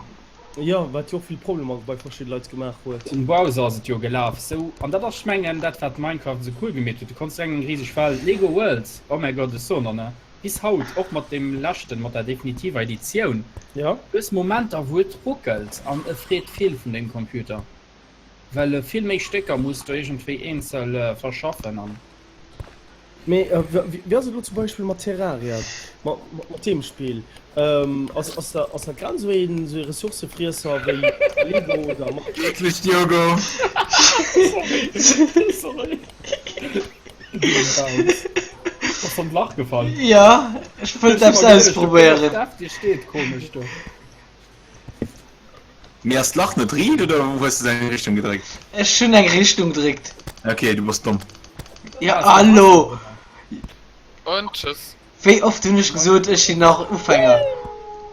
Jo, wat jo och vill Problemer bei verschidde Leit gemaach huet. Um Browser ass et jo gelaf sou, an dat ass ech mengen dat wat Minecraft esou cool gemeet huet. Du konns direkt eng riseg Welt, Lego Worlds, oh mäi Gott ech soen der ne. Bis haut, och mat deem leschten, mat der definitiver Editioun, Ja. du hues Momenter wou et ruckelt an e freet vill vun dengem Computer, well e vill méi Stécker muss do iergendwéi eenzel verschaffen an. Mee wéi ass et elo zum Beispill mat Terraria, mat deem Spill? Ass ass dat grad esou een esou ee Ressourcefriesser wéi Lego oder Minecraft? Wierklech Diogo? Sorry. Ass an d'Lach gefall. Ja, ech wëllt eppes ausprobéieren. Dir steet komesch do. Mee ass d'Lach net riit oder wou hues de se eng Richtung gedréckt? Ech hunn eng Richtung gedréckt. Ok, du bass domm. Ja, hallo! Und tschüss. Wéi oft hunn ech gesot, ech sinn nach Ufänger?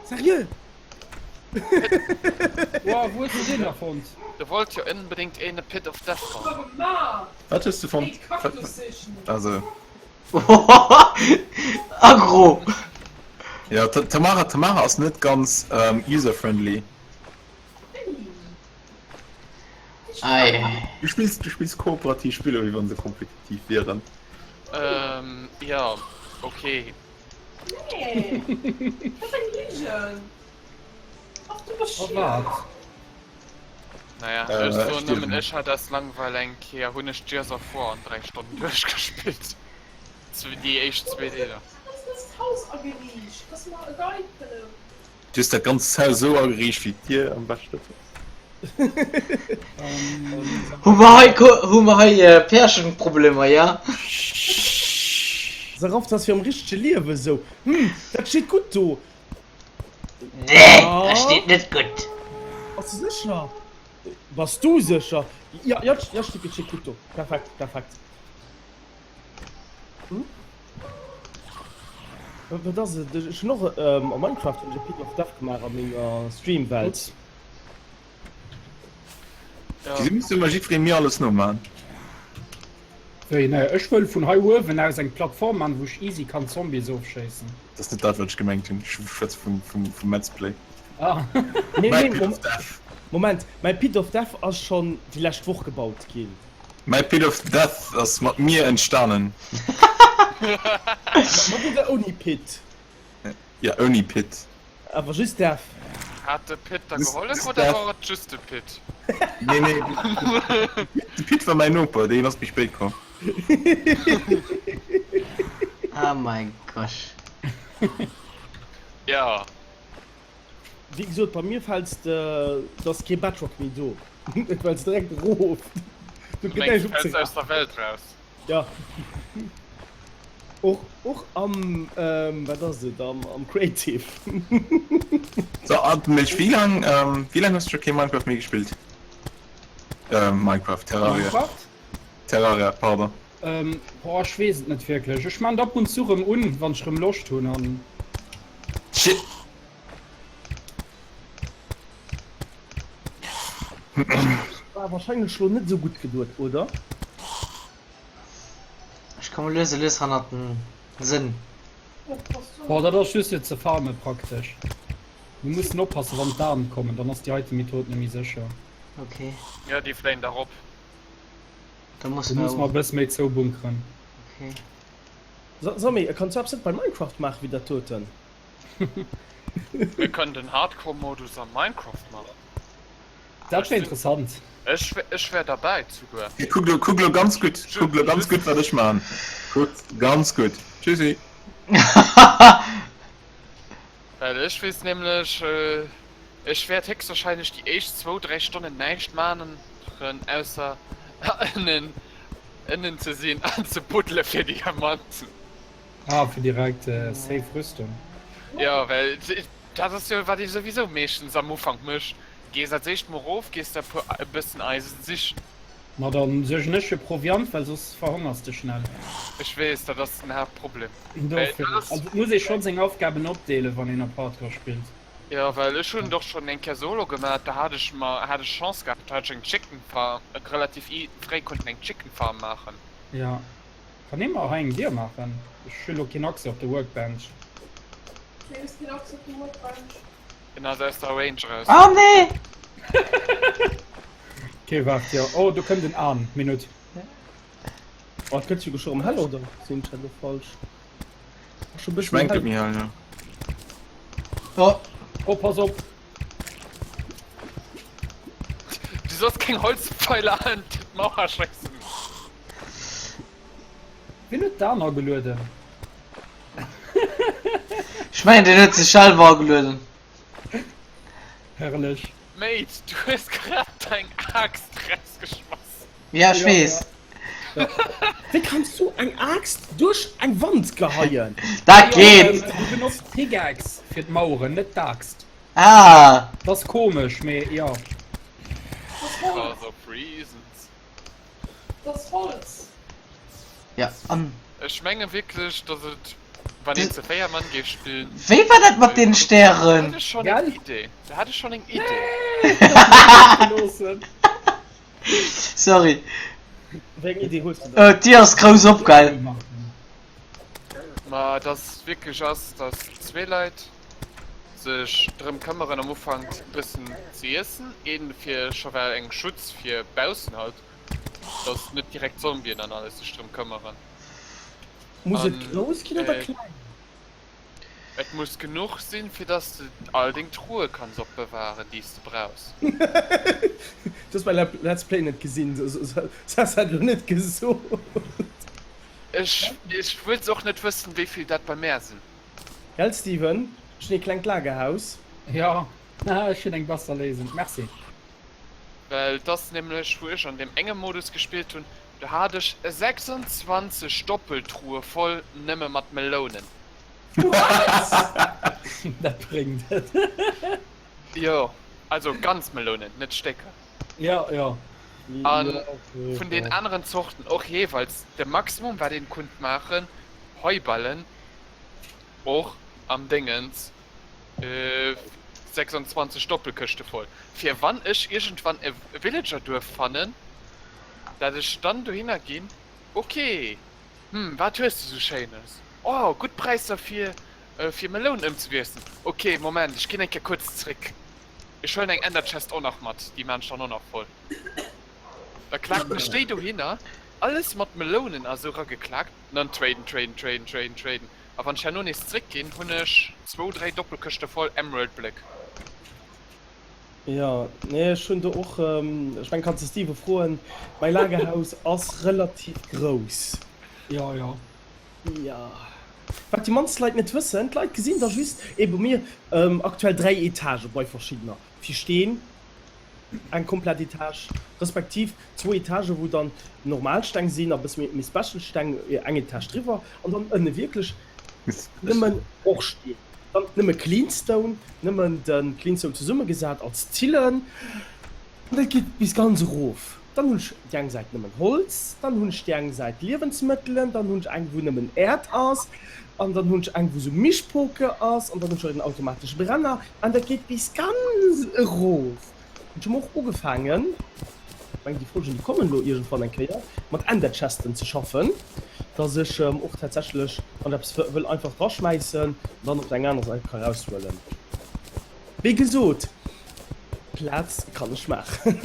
Seriö? Wow, wou hues du deen da fonnt? Do wollt jo onbedingt een e Pit of Death bauen. Wat hues du fonnt? Also. Aggro! Ja, Tamara, Tamara ass net ganz user-friendly. Ei. Du spills, du spills kooperativ Spiller, wéi wann se kompetitiv wieren. Ähm, ja, okay. Nee, dat ass eng Ligen. Ach, du bass Oh, schief. wat? Naja, Äh, ech soen ech nëmmen, stierwen. ech hat aus Langweil eng Kéier, hunn ech Gears of War an 3 Stonnen duerchgespillt. Zw déi éischt zwee Deeler. Du hues dëst Haus ageriicht, dass mer e Guide kënne. Du hues dat ganzt Haus esou ageriicht, wéi et dir am beschte passt. Hu mer hei, hu mer hei Pärchenproblemer, ja? Seraph, dat ass wéi am richtege Liewen esou. Hm, dat steet gutt do. Nee, dat steet net gutt. Bass du sécher? Bass du sécher? Jo, jo, jo, steet gutt, steet gutt do. Perfekt, perfekt. Hm? Wat ass et? Ech hunn och a Minecraft hunn ech e Pit of Death gemaach a menger Stream-Welt. Ja. Wieso misst ëmmer jiddweree mir alles nomachen? Wéi, nee, ech wëll vun hei uewen aus eng Plattform man, wou ech easy kann Zombies ofschéissen. Dat ass net dat, wat ech gemengt hunn. Ech schwätze vum, vum, vum Let's Play. Ah. Nee, Mäi nee, Pit Mom of Death. Moment, mäi Pit of Death ass schonn déi lescht Woch gebaut ginn. Mäi Pit of Death ass mat mir entstanen. Mat oder ouni Pit? Ja, ouni Pit. Awer just Death. Hat de Pit da Just- gehollef just oder Death. war et just de Pit? Nee, nee, de Pit war mäin Noper, deen ass méi spéit komm. Oh mein gosh. Ja. Wéi gesot, bei mir fäls de, do ass kee Bedrock méi do. Et fäls direkt erof. Du Du gëtt mengs, näischt du fäls opzerafen. aus der Welt raus? Ja. Och, och am, ähm, wat ass et, am, am Creative. So, Admilch, wéi lang, ähm, wéi lang hues du scho kee Minecraft méi gespillt? Ähm, Minecraft, Terraria. Minecraft? Terraria, pardon. Ähm, boah, ech weess et net wierklech. Ech man et ab und zu rëm un, wann ech rëm Loscht hunn an. Shit! War wahrscheinlech lo net esou gutt geduet, oder? Ech komme lues a lues hannert den Sënn. Boah, dat ass just fir ze farmen praktesch. Mir mussen oppassen wann d'Aen kommen, dann ass déi heite Method net méi sécher. Ok. Jo, déi fléien da rop. Da musse Do mer musse mer e och. bësse méi zoubunkeren. Ok. Samy, kanns du eppes net bei Minecraft maachen wéi dat doten? Mir kënnen den Hardcore-Modus am Minecraft maachen. Dat wär interessant. Ech, ech wär derbäi zuguer. Kuck lo, kuck lo ganz gutt, kuck lo ganz gutt wat ech maachen. Kuckt ganz gutt. Tschüssi. Well ech weess nämlech, ech wäert héchstwahrscheinlech déi éischt zwou, dräi Stonnen näischt maachen, ausser ënnen, ënnen ze sinn an ze buddele fir Diamanten. Ah, fir direkt safe Rüstung. Jo, well dat ass jo wat ee souwisou meeschtens am Ufank mécht. Gees als éischt mol rof, gees der puer e bëssen Eisen sichen. Ma dann suergen ech fir Proviant, well soss verhongers de schnell. Ech weess, dat ass den Haaptproblem. Dofir, also et muss ee schonn seng Aufgaben opdeelen, wann een op Hardcore spillt. Jo, well ech hunn et och schonn eng Kéier solo gemaat, da hat ech mer, hat ech Chance gehat, da hat ech eng Chicken Farm, relativ fréi konnten eng Chicken Farm maachen. Jo. Kann ee mer hei eng Dier maachen? Ech hu lo keen Accès op de Workbench. Wéi hues keen Accès op de Workbench? En ass aus der Range raus. Oh nee! Okay, waart, jo. Oh, do kënnt en an. Minutt. Oh, et gëtt souguer scho rëm hell, oder sinn ech dat elo falsch? Ass scho e Ech bësse méi mengt hell. gëtt méi hell, jo. Oh. Oh, pass op! Du solls keng Holzpfeiler an d'Mauer schéissen. Wien huet d'An agelueden? Ech mengen deen huet sech selwer agelueden. Herrlech. Mate, du hues grad deng Aaxt rausgeschmass. Ja ech weess. Wéi kanns du eng Aaxt duerch eng Wand geheien? Dat geet! Du benotz d'Pickaxe fir d'Maueren, net d'Aaxt. Ah! Dat ass komesch, mee jo. Because of reasons. Dat ass Holz. Ja, an. Ech menge wierklech, dass et, wann een ze 4 Mann géif spillen. Wéi war dat mat den Stären? Do hat ech schonn eng Idee. Do hat ech schonn eng Idee. Sorry. Wéi eng Idee hues de dann? Oh, d'Dier ass grouss op, gell? Ma dass et wierklech ass, dass zwee Leit sech drëm këmmeren am Ufank e bëssen ze iessen, een fir scho well eng Schutz fir baussen halt, dass net direkt Zombien an alles sech drëm këmmeren. Muss et An grouss ginn oder kleng? Et muss genuch sinn, fir dass de all deng Truhe kanns opbewahren, déi s de brauchs. Du hues mäi Let's Play net gesinn, soss häss dat elo net gesot. Ech wëlls och net wëssen, wéi vill dat bei mär sinn. Gell Steven, ech hunn ee klengt Lagerhaus. Jo, haha, ech hunn eng besser Léisung, merci. Well et ass nämlech, wou ech an deem engem Modus gespillt hunn, do hat ech 26 Doppeltruhe voll nëmme mat Melounen. What? Dat bréngt et. Jo, also ganz Melounen, net Stécker. Jo, jo. A vun den aneren Zorten och jeeweils de Maximum wat een kunnt maachen, Heuballen och am Déngens 26 Doppelkëschte voll, fir wann ech iergendwann e Villager-Duerf fannen, dat ech dann dohinner ginn, ok, hm, wat hues de sou Schéines, oh, gutt Präisser fir fir Melounen ëmzewiesselen, ok, Moment, ech ginn eng Kéier kuerz zréck, ech huelen eng Ender Chest och nach mat, déi maan ech dann och nach voll. Da klaken ech déi dohinner, alles mat Melounen a sou rageklaakt, an dann traden, traden, traden, traden, traden. A wann ech herno nees zréck ginn, hunn ech zwou, dräi Doppelkëschte voll Emerald Bléck. Jo, nee ech hunn do och, ech mengen kanns de Steven froen, mäi Lagerhaus ass relativ grouss. Jo, jo. Jo. Wat déi mannst Leit net wëssen, d'Leit gesinn da just ebe mir aktuell 3 Etagë bei verschiddener, fir Steen eng komplett Etage, respektiv zwou Etagë wou dann normal Steng sinn a bësse méi special Steng eng Etage driwwer an dann ënne wierklech nëmmen och Steen, dann nëmme Clean Stone, nëmmen de Clean Stone zesummegesat als Zillen an dat geet bis ganz erof. Dann hunn ech déi eng Säit nëmmen Holz, dann hunn ech déi eng Säit Liewensmëttelen, dann hunn ech eng wou nëmmen Äerd ass an dann hunn ech eng wou sou Mischpoke ass an dann hunn ech och en automatesche Brenner an dat geet bis ganz erof. Ech hunn och ugefaangen, ech mengen déi Folgen déi kommen elo iergendwann eng Kéier, mat Enderchesten ze schaffen, dass ech och tatsächlech wann ech eppes wëll einfach draschmäissen an dann op eng aner Säit ka raushuelen. Wéi gesot, Plaz kann ech maachen.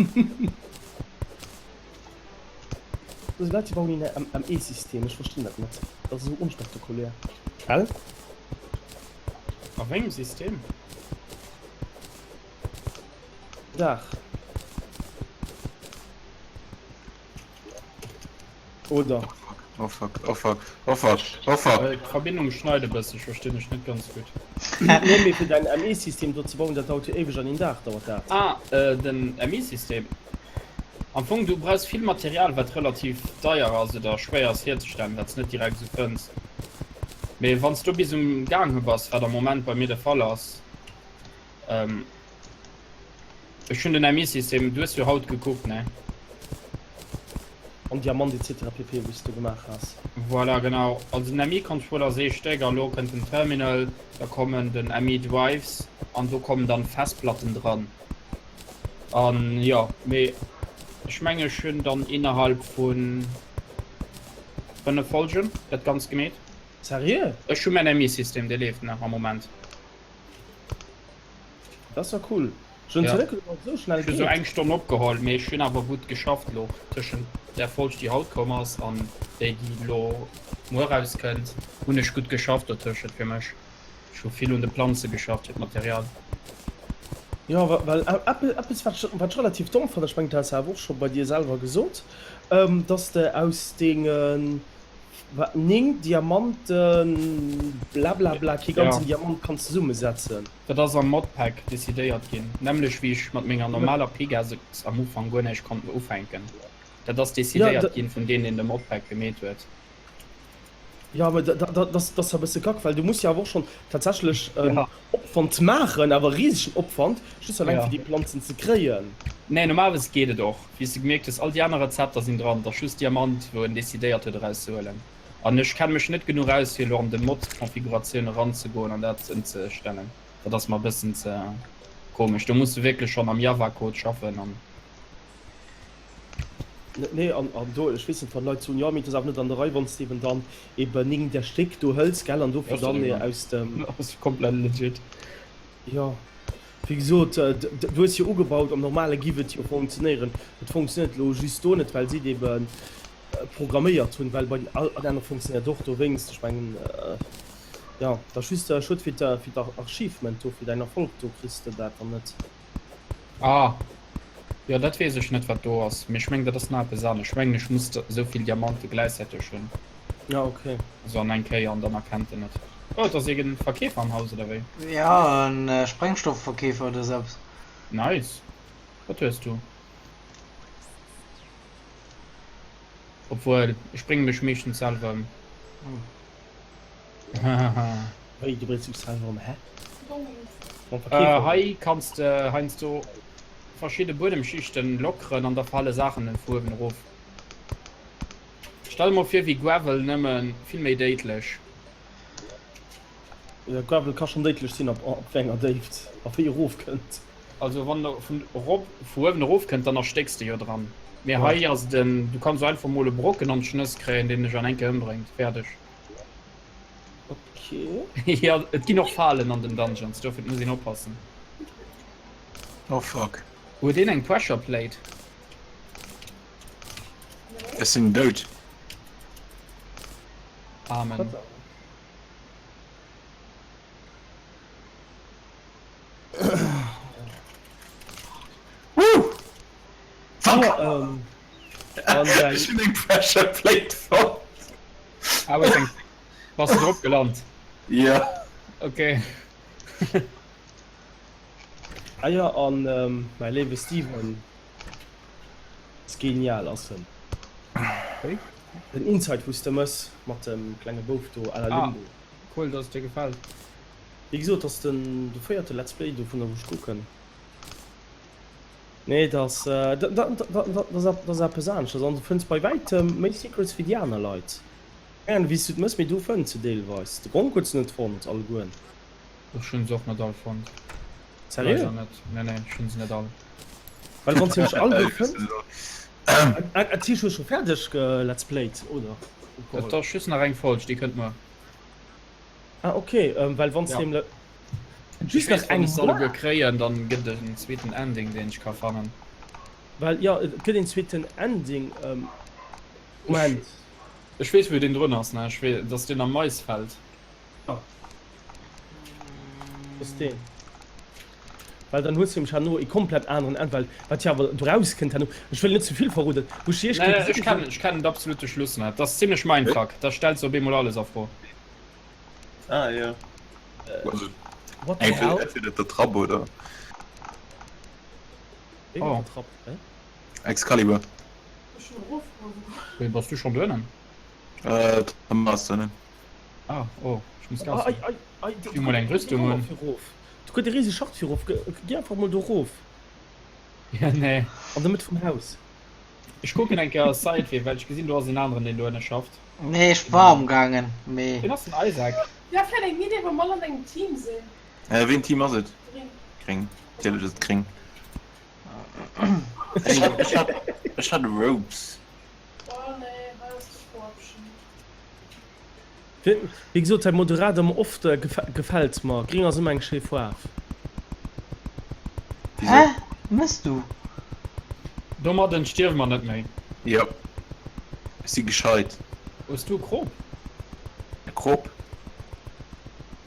Dës Leit déi bauen een ME-System, ech verstinn dat net, dat ass esou onspektakulär. Gell? A wéngem System? Dag. Oder? Oh fuck, oh fuck, oh fuck, oh fuck. D'Verbindung schneit e bëssen, ech verstinn dech net ganz gutt. Nee, mee fir däin ME-System do ze bauen, dat dauert jo éiweg an een Dag dauert dat. Ah, den ME-System. Am Fong, du brauchs vill Material, wat relativ deier ass oder schwéier ass hierzestellen, wat s net direkt esou fënns. Mee wann s du bis um gaange bass, wat am Moment bei mir de Fall ass, Ech hunn den MI-System, du hues jo haut gekuckt, ne? An Diamant etc pp wou s du gemaach has. Voilà, genau. Also den MI-Controller ass ee Stéck a lo kënnt den Terminal, da kommen den MI-Drives an do kommen dann Festplatten dran. An jo, mee ech mengen ech hunn dann innerhalb vun 5 Folgen dat Ganzt gemeet. Seriö? Ech hu mäin MI-System, dee leeft nach am Moment. Dat ass ja cool. Ech hunn Ja. net geduecht, dass et esou schnell Ech hu sou geet. eng Stonn opgeholl, mee ech hunn awer gutt geschafft lo tëschent där Folg déi haut komm ass an déi déi lo muer rauskënnt hunn ech gutt geschafft dotëschent fir mech. Ech hu vill un de Planze geschafft fir d'Material. Jo, well eppes wat ech wat ech relativ domm fannen, ech mengen dat has de awer och scho bei dir selwer gesot, dass de aus denge wat 9 Diamanten blablabla kee ganzen Diamant kanns zesummesetzen. Dat ass am Modpack decidéiert ginn, nämmlech wéi ech mat menger normaler Pickaxe am Ufank guer näischt konnt ufänken. Dat ass decidéiert ginn vun deem deen de Modpack gemeet huet. Jo, mä dat ass e bësse kack, well du muss jo awer och schonn tatsächlech en Opwand maachen, awer e risegen Opwand, just eleng fir déi Planzen ze kréien. Nee, normalerweis geet et och. Wéi s de gemierkt hues, all déi aner Rezepter sinn dran, et ass just Diamant wou en decidéiert huet erauszehuelen. An ech kenne mech net genuch aus fir elo an de Mod-Konfiguratioun eranzegoen an dat ëmzestellen. Dat ass mer e bëssen ze komesch. Do muss de wierklech schonn am Java-Code schaffen an. Nee, an do, ech weess net, wann Leit soen, jo mee et ass awer net an der Rei, wann s de eben dann eben 9 där Stéck do hëls, gell, an dofir dann aus dem. Ass komplett legit. Jo. Wéi gesot, du hues jo ugebaut, am Normale giff et jo funktionéieren. Et funktionéiert elo just do net, well si et ebe programméiert hunn, well bei den anere funktionéiert och dowéinst. Ech mengen, jo, et ass just schued fir d'Achievement do, fir däin Erfolg do kriss de dat dann net. Ah, jo, dat weess ech net, wat do ass, mee ech mengen, dat ass nach eppes anescht. Ech mengen, ech muss esou vill Diamante gläichzäiteg hunn. Ja, okay. Esou an eng Kéier an dann erkennt en et. Oh, et ass iergend en Verkeefer am Haus, oder wéi? Ja, en Sprengstoffverkeefer oder sou eppes. Nice. Wat hues du? Obwuel, ech brénge mech meeschtens selwer ëm. Hahaha. Wéi, du bréngs dech selwer ëm, hä? Mam Verkeefer? Hei kanns de heiansdo verschidde Buedemschichten lockeren an da fale Saachen vu uewen erof. Stell der mol vir wéi Gravel, nëmmen vill méi déidlech. Jo, Gravel ka schon déidlech sinn op wéi enger Déift a wéi erof kënnt. Also wann e vun erop, vu uewen erof kënnt, dann erstécks de jo dran. Mee hei ass et en, du kanns einfach mol e Brocken an d'Schnëss kréien, deen dech an eng Kéier ëmbréngt. Fäerdeg. Ok. Jo, et ginn och Falen an den Dungeons, dofir muss een oppassen. Oh fuck. Huet een eng Pressure Plate? Ech sinn dout. Amen. Woo! Fuck! Ja, ähm, an dein... Ech hunn eng Pressure Plate fonnt. Ah, hues eng... Bass du drop gelant? Ja. Okay. Ah ja, an ähm, mäi léiwe Steven. Genial ass en. Den Insight wous de mëss mat dem klenge Bouf do à la Limbo. Ah, cool dass et dir gefällt. Wéi gesot ass den de véierte Let's Play dovunner wou ech kucken. Nee et ass dat ass eppes aneschters an du fënns bei wäitem méi Secrets wéi déi aner Leit. Keng Ahnung wéis du et mëss mee du fënns se deelweis. De Gronk huet se net fonnt allegueren. Ech hunn se och net all fonnt. Seriö? Leider net. Nee nee ech hunn se net all. Well wann s de mech alleguer fënns. Ah, Tisch hues scho fäerdeg ge-Let's Played, oder? Et ass just nach eng Folg, déi kënnt muer. Ah, okay, well wann s de nämlech just nach eng se alleguer kréien, dann gëtt et en zweeten Ending, deen ech ka fannen. Well jo, et gëtt een zweeten Ending. Moment. Ech weess wou deen drun ass, ne? Ech weess, dat ass deen am Maisfeld. Jo. Dat ass deen. Well dann hues du nämlech herno ee komplett aneren Enn, well wat jo awer doraus kënnt herno, ech wëll net ze vill verroden, wou ech déi éischt Kéier gesinn hunn. Ech kennen de absolute Schluss net. Dat ass zimlech Mindfuck, da stells de op eemol alles a Fro. Ah jo. Also, What the hell? Entweder der Trapp oder. Wéi oh. der Trapp, hä? Excalibur. Wéi bass du schon doënnen? Äh, Thomas doënnen. Ah, oh, ech muss Gas. Ei, ei, ei, du mol eng Rüstung hunn. Du gëtt e riesege Schacht fir erof. Gi einfach mol do erof. Ja, nee. An der Mëtt vum Haus. Ech kucken eng Kéier Sideway, well ech gesinn, do ass en aneren, deen doënne schafft. Nee, ech war am gaangen, mee. Wien ass den Isaac? Ja, vläit eng Idee, wa mer all an engem Team sinn. Äh, ween Team ass et? Gring. Gring. Natierlech ass et gring. Ech hat, ech hat Ropes. Oh nee, hei ass de Corruption. Wéi gesot, däi Moderat am Off gefält mer. Gring ass ëmmer eng schéi Faarf. Hä? Mëss du? Domadden stierwe mer net méi. Jo. Ech si gescheit. Hues du e Krop? E Krop?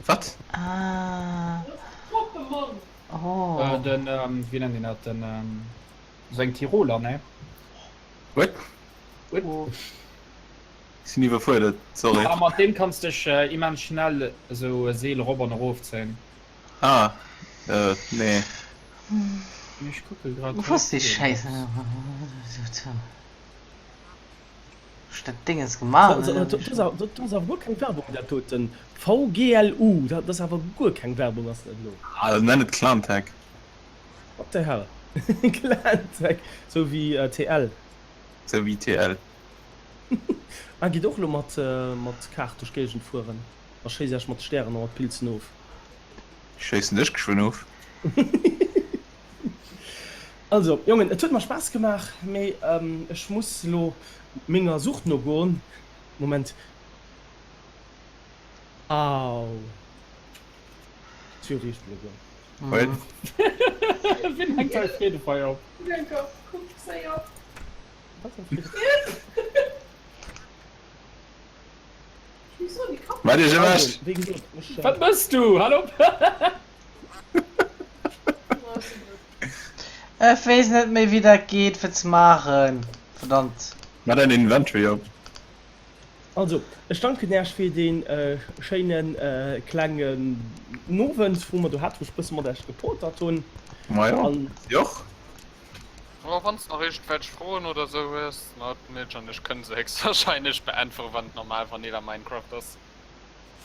Wat? Ah. Kropemann! Oh. Den, wéi nennt een dat? Den, sou eng Tiroler, ne? What? What? Ech sinn iwwerfuerdert, sorry. A mat deem kanns dech immens schnell esou e Seel erop an erof zéien. Ah, äh, nee. Ech kucke grad. Wou ass déi Schäiss? Ech dat Dinges gemaach hunn. Dat ass awer guer keng Werbung dat doten. VGLU, dat ass awer guer keng Werbung ass dat elo? Ah, nenn et Clantech. What the hell? Clantech, sou wéi TL. Sou wéi TL. Ah, gitt och elo mat mat Kaart duerch d'Géigend fueren a schéisst Iech mat Stären a mat Pilzen of. Ech schéissen dech geschwënn of. Also Jongen, et huet mer Spaass gemaach, mee ech muss elo menger Sucht nogoen. Moment. Au. D'Tür riicht elo goen. Wien hänkt hei Freedefeier op? Kuck séier. Wat iech ewech! Wat mëss du? Hal op! Ech weess net méi wéi dat geet fir ze maachen. Verdammt. Mat däin Inventory op. Also, ech danken Äech fir dee schéine klengen Nowend, wou mer do haten, wou ech e bësse mat Äech gepotert hunn. Majo, si och. Oh, wann s nach iergendwelch Froen oder sou hues, na, d'Milch an ech kënne se héchstwahrscheinlech beäntweren, wann et normal Vanilla Minecraft ass.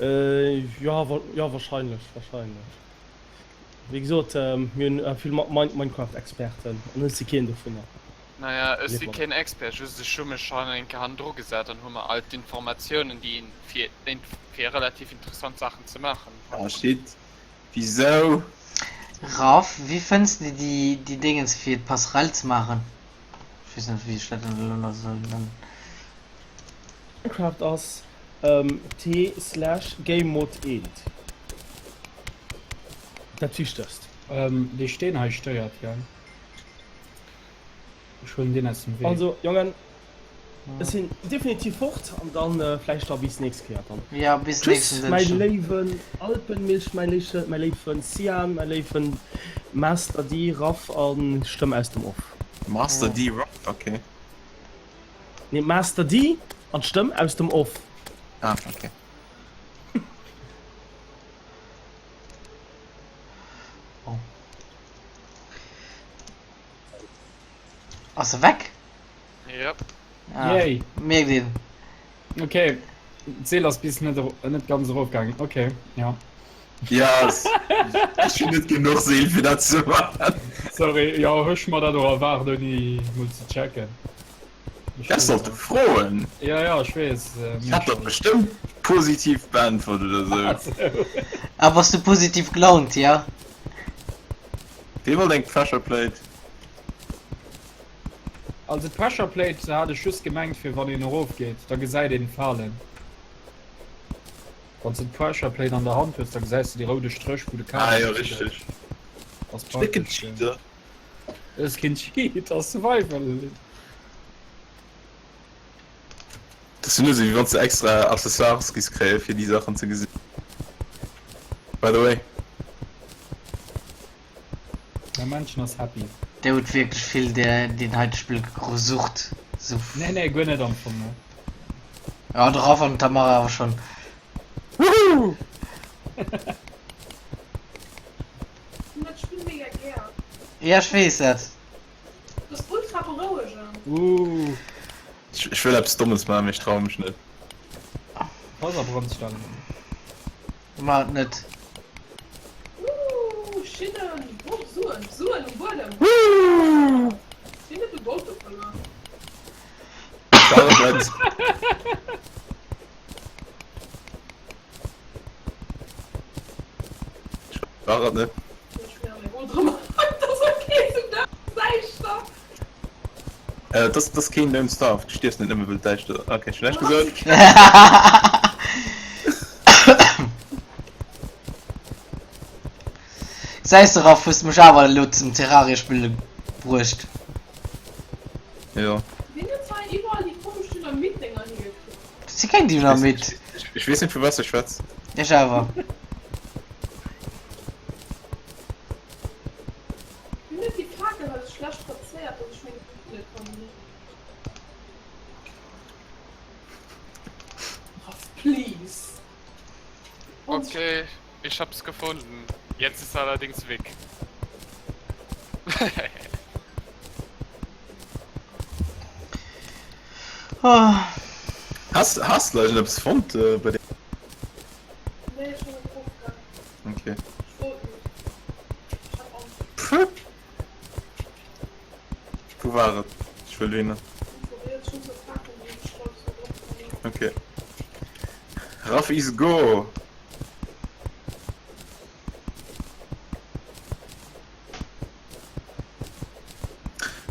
Jo, jo, wahrscheinlech, wahrscheinlech. Wéi gesot, mir hunn vill Minecraft-Experten an ech si keen dovunner. Naja, ech si keen Expert, just ech hu mech schonn eng Kéier hannendru gesat an hu mer all d'Informatiounen, déi een fir, fir relativ interessant Saachen ze maachen. Ah shit, Wisou? Raff, wéi fënns de déi déi Dingens fir d'Passerelle ze maachen? Ech weess net wéi ech dat dann elo nach soll nennen. Minecraft ass T slash Gamemode eent dat wichtegst. Dee Steen hei stéiert, gell? Ech huelen deen aus dem Wee. Also Jongen, Ech sinn definitiv fort an dann vläicht da bis nächst Kéier dann. Ja, bis Tschüss nächsten mäi Dënschden. léiwen Alpenmilch, mäi léiche, mäi léiwen Cyan, mäi léiwen Master D, Raff an Stëmm aus dem Off. Master D, Raff, ok. Nee, Master D an d'Stëmm aus dem Off. Ah, ok. Oh. Ass e weg? Yep. Ah, Yay. Mierkt een. Okay. D'Seel ass bis net, net ganz erofgaangen. Okay, ja. Ja, ech hunn net genuch Seel fir dat ze maachen. Sorry, jo, hu ech mer dat och erwaart ouni mol ze checken. Häss sollte froen. Ja, ja, ech weess. Ech hätt dat bestëmmt positiv beäntwert oder sou. Ah, bass du positiv gelaunt, ja? Wee wollt eng Pressure Plate? Also d'Pressure Plate hat ech just gemengt fir wann een erof geet, da gesäit een d'Falen. Wann s de d'Pressure Plate an der Hand hues, da gesäis de déi roude Stréch wou de Ah Kabel jo, duerch geet. richteg. Ass Ech décken praktesch. Cheater. Ass keen Cheat, ass Survival. Dat ass jo net esou wéi wann s de extra Accessoires giss kréie fir déi Saachen ze gesinn. By the way. Mäi Männchen ass happy. Dir hutt wierklech vill deen heite Spill gesucht. Sou. Nee nee guer net am Fong ne. Ja de Raph an den Tamara awer schon. Woohoo! Hun dat Spill mega gär. Ja ech weess dat. Dat ass ultra berouegend. Ooh. Ech wëll eppes Dommes maachen, mee ech traue mech net. Pass a Brand stellen. Maach et net. Ooh, Schinnen, oh Suen, Suen um Buedem. Wien huet de Gold do verluer? War et net. War et net. Äh, das, das keen Don't Starve. Du stierfs net nëmme well däischter. Okay, ech hunn näischt gesot. Gesäis de Raph, hues de mech awer elo zum Terraria spille bruecht. Jo. Dat si keng Dynamit. Ech weess net vu wat s de schwätz. Ech awer. Wien huet déi Fakel hei sou schlecht plazéiert, dass ech meng Luut net kann gesinn? Raff, please. Okay, ich hab's gefunden. Jetzt ist er allerdings weg. Has has de iergendeppes fonnt bei deem? Nee, ech hunn net erofgaang. Okay. Ech wollt net. Ech hat Angscht. Pff. Wou war et? Ech wëll dohinner. Ech hunn zur Fakel higestalt, ech wollt och dohinner. Okay. Raff is go!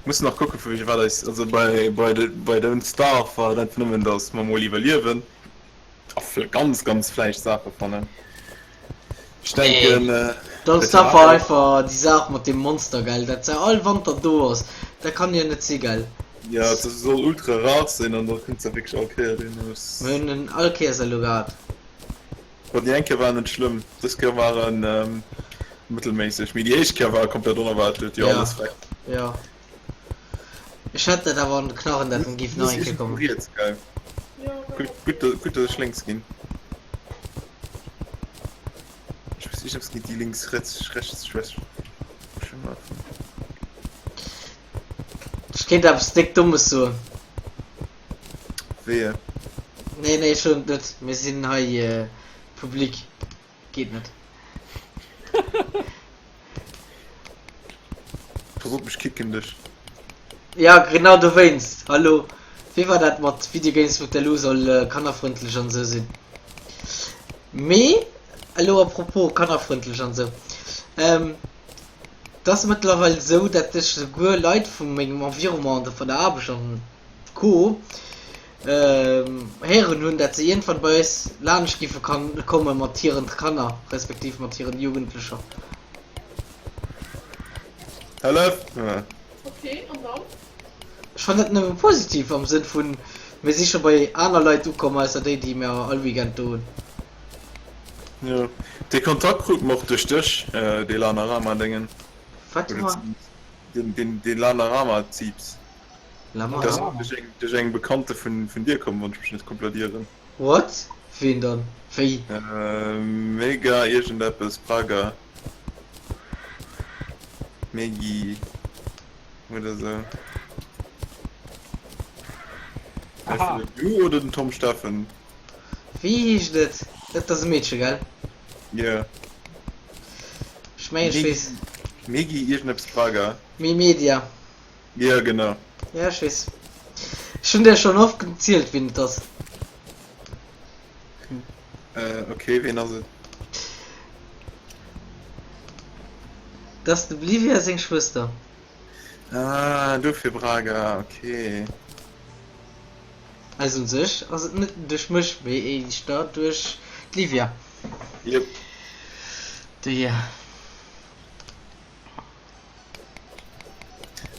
Muss nach kucke vu wéi wat eis also bei bei de bei Don't Starve war et einfach nëmmen datt mer mol iwwerliewen a ganz ganz vläicht Saache fannen. Ech denken Nee, Don't Starve war einfach déi Saach mat deem Monster gell, dat se all Wanter do ass, dat kann jo net si gell. Jo dat soll ultra rar sinn an da kënnt se wierklech all Kéier deen ass. Mir hunn en all Kéiers elo gehat. Bon, déi eng Kéier war en net schlëmm, dës Kéier war en mëttelméisseg, mee déi éischt Kéier war e komplett onerwaartet, jo alles weg. Jo, ech hätt dat awer an de Knarren, dat en géif nach eng Kéier kommen. Riets, gell? Gutt, gutt, gutt, dass ech lénks ginn. Ech weess iergendwas géint déi lénks, rechts, rechts Schwäch maachen. Ech kéint eppes déck Dommes soen. Wéi? Nee, nee, schon net. Mir sinn hei public. Geet net. Pass op, ech kicken dech. Ja, genau dowéinst. Hallo? Wéi war dat mat Videogames with der Lu soll kannerfrëndlech an esou sinn? Mee elo à propos kannerfrëndlech an esou. Et ass mëttlerweil esou, dat ech souguer Leit vu mengem Environnement, vun der Aarbecht an Co. Héieren hunn, dat se iergendwann bei eis laanscht giffe komme mat hiren Kanner, respektiv mat hiren Jugendlecher. Hëllef! Ok, an dann? Ech fannen dat nëmme positiv am Sënn vun, mir si scho bei aner Leit ukomm, ausser déi, déi mir all Weekend do hunn. Jo, dee Kontakt krut mer och duerch dech, dee Lanarama-Déngen. Wat hu mer? Deen Lanarama-Zieps. Lama? Dat ass duerch eng Bekannte vun dir komm, wann ech mech net komplett ieren. What? Ween dann? Wéi? Mega iergendeppes Praga Megi oder sou. Aha. Du oder den Tom Steffen? Wéi heescht et? Dat ass e Meedche, gell? Jo. Ech mengen ech weess. Megi iergendeppes Praga. Memedia. Jo genau. Ja ech weess. Ech hunn der schonn oft gezielt wien et ass. Äh ok, wien ass et? Dat ass de Blivia seng Schwëster. Ah, dofir Braga, okay. Also un sech ass et net duerch mech, mee éischter duerch d'Livia. Jep. Dohier.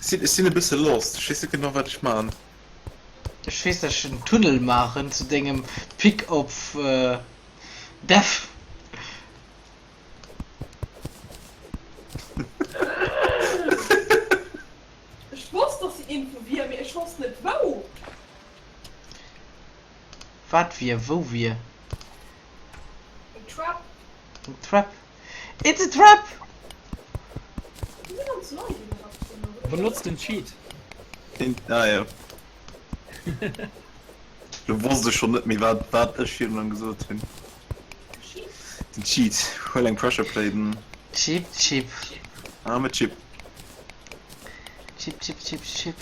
Ech sinn e bësse lost, ech weess net genau wat ech man. Ech weess dat ech en Tunnel maachen zu dengem Pick of Death. Ech wosst dass se iergendwou wier, mee ech wosst net wou. Wat wier? Wou wier? Eng Trap. Eng Trap? It's a trap! Do si ganz Leit iwwerhaapt drin, oder? Benotzt den Cheat. Ah jo. Lo wosst ech schon net méi wat wat ech virun gesot hunn. Den Cheat. Huel eng Pressure Plate. Chip chip. Ah mit Chip. Chip chip chip chip.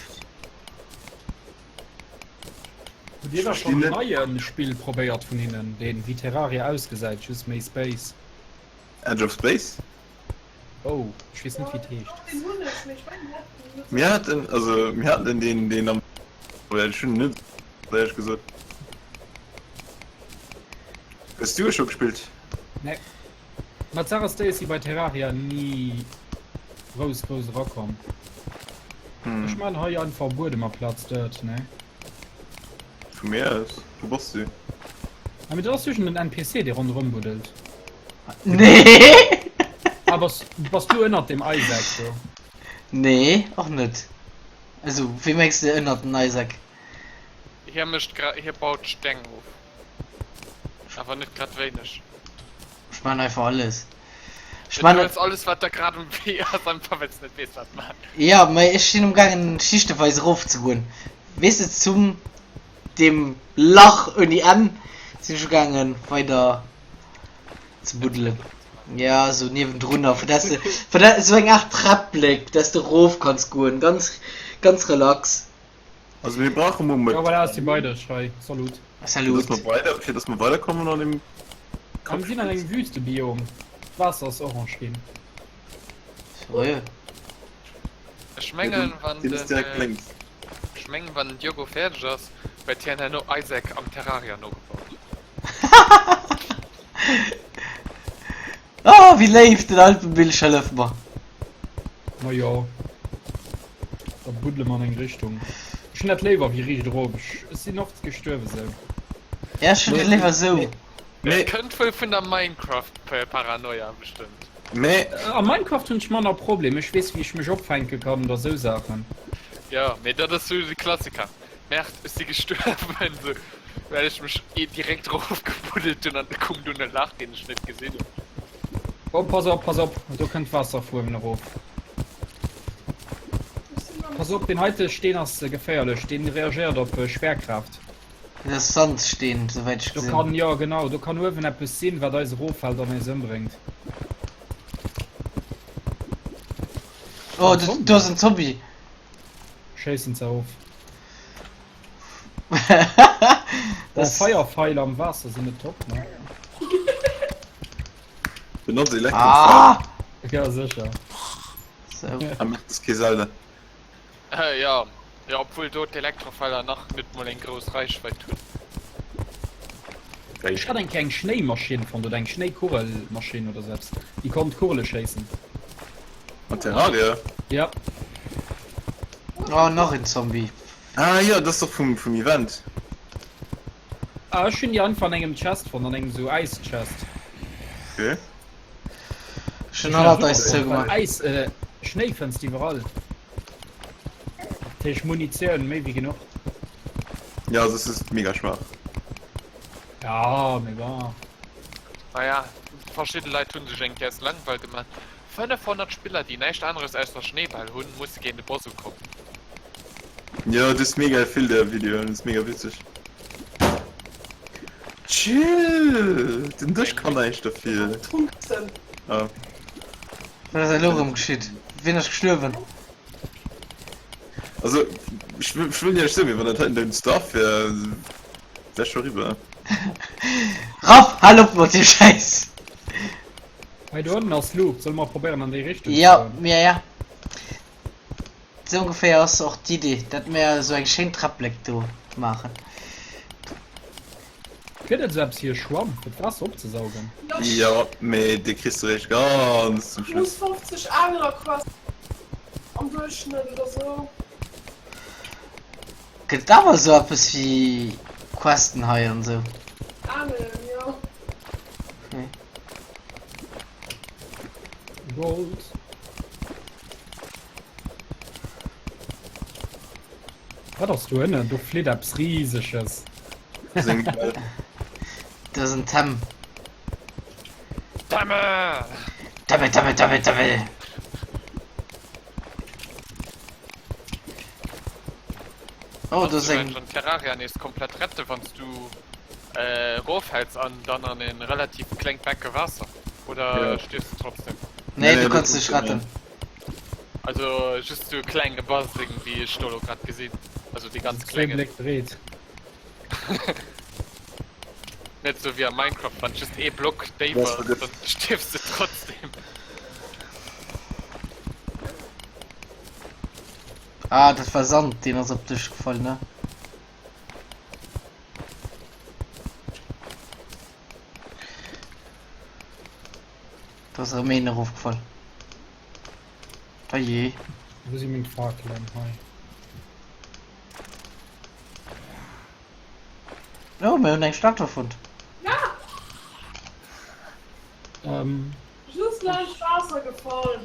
Hutt Dir da schon en neien Spill probéiert vun hinnen, deen wéi Terraria ausgesäit, just méi Space? Edge of Space? Oh, ech weess net wéi et heescht. Mir haten, also mir haten deen, deen am, ech hunn en net éierlech gesot. Hues du e scho gespillt? Nee. Ma d'Saach ass déi, ech si bei Terraria ni grouss grouss erakomm. Ech maan hei einfach Buedem aplaz Dirt, ne? Vu mir aus. Wou bass du? Ah, mee dat ass duerch en NPC dee ronderëm buddelt. Nee! Ah, bass, bass du ënnert dem Isaac do? Nee, och net. Also, wéi mengs de ënnert den Isaac? Hie mécht gra, hie baut Steng of. Awer net grad wéineg. Ech man einfach alles. Ech Du man hues alles wat der grad um Wee ass, einfach well s net weess wat man. Ja, mee ech sinn um gaangen schichteweiss erof ze goen. Weess de zum dem Lach ouni Enn sinn ech ugaangen weider ze buddelen. Ja, sou niewendrunner, fir dass de, fir dat, sou eng Art Träpplek, dass de erof kanns goen, ganz, ganz relax. Also mir brauche mo Ja, voilà, ech si bei dech hei. Salut. Fir Salut. dass mer weider, fir dass mer weiderkommen an dem A mir sinn an engem Wüstebiom. D'Waasser ass orange ginn. Seriö? Ech mengen wann Den ass den direkt lénks. Ech mengen wann den Diogo fäerdeg ass, huet hien herno Isaac am Terraria nogebaut. Oh, wéi léif, den Alpenbilch hëlleft mer. Ma jo, da buddele mer an eng Richtung. Ech hunn dat léiwer wéi riicht erof. Ech sinn oft gestuerwe sou. Ja, ech hunn et léiwer sou. Dat kënnt wuel vun der Minecraft-Paranoia bestëmmt. Mee. A Minecraft hunn ech manner Problem, ech weess wéi ech mech opfänke kann oder sou Saachen. Jo, mee dat ass sou de Klassiker. Merde, ech si gestuerwen, sou well ech mech direkt erofgebuddelt hunn an da koum dunn e Lach, deen ech net gesinn hunn. Oh, pass op, pass op, do kënnt Waasser vu uewen erof. Pass op, deen heite Steen ass geféierlech, deen reagéiert op Schwerkraft. Dat ass Sandsteen, souwäit ech Do gesinn. kann, jo genau, do kann uewen eppes sinn, wat eis eroffält an eis ëmbréngt. Oh, do, do ass en Zombie! Schéissen se of. Oh, Feierfeiler am Waasser sinn net top, ne? Benotz Elektro. Ah! Ja, sécher. So. Ah, macht das kee Zelda. Äh, ja. Ja, obwuel do d'Elektrofeiler nach net mol eng grouss Reichweit hunn. Ech hat eng Kéier eng Schnéimaschinn fonnt, oder eng Schnéikurelmaschinn oder sou eppes, déi konnt Kurele schéissen. An Terraria? Ja. Oh, nach en Zombie. Ah jo, dat ass doch vum, vum Event. Ah, ech hunn déi einfach an engem Chest fonnt, an engem sou Äis-Chest. Okay. Ech hunn hannert eis zougemaach. Äis, äh, Schnéi fënns de iwwerall. Dat heescht Munitioun méi wéi genuch. Ja, soss ass et mega schwaach. Ja, mee bon. Naja, verschidde Leit hunn sech eng Kéier aus Langweil gemaach. 500 Spiller, déi näischt aneres ausser Schneebäll hunn, musse géint e Boss ukommen. Jo, du hues mega vill där Videoen, dat ass mega witzeg. Chill! Den Dësch kann näischt derfir. Ah. Wat ass elo erëm geschitt? Wien ass gestuerwen? Also, ech wëll näischt soen, mee wann dat heiten däin Stuff wär, wär scho riwwer. Raff, hal op mat deem Schäiss! Hei do ënnen ass Luucht, solle mer probéieren an déi Richtung ze Jo, goen? ja, ja. Sou ongeféier ass och d'Idee, dat mär esou eng schéin Träpplek do maachen. Gëtt et esou eppes wéi e Schwamm fir d'Waasser opzesaugen? Jo, mee dee kriss de réischt ganz zum Schluss. Schluss. 50 Aangler Quests am Duerchschnëtt oder sou. Gëtt et awer esou eppes wéi Questen hei an esou? Aangelen, jo. Okay. Gold. Wat ass do ënnen? Do flitt eppes Riseges. Dat ass en Tem. Temme! Temme, Temme, Temme, Temme! Oh, do ass eng. Kannst du Terraria nees komplett rette wann s du erofhäls an dann an en relativ klengt Becke Waasser? Oder stierfs du trotzdem? Nee, du kanns dech retten. Also just sou e klenge Baseng wéi ech do lo grad gesinn, also dee ganz Zwee klengen. Bléck breet. Net sou wéi a Minecraft, wann just ee Block déif ass, dann stierfs de trotzdem. Ah, dat war Sand, deen ass op dech gefall, ne? Do ass erëm een erofgefall. Oje. Wou si meng Fakelen? Hei. Oh, mir hunn eng Statue fonnt. Ja! Ähm. Just laanscht d'Waasser gefall.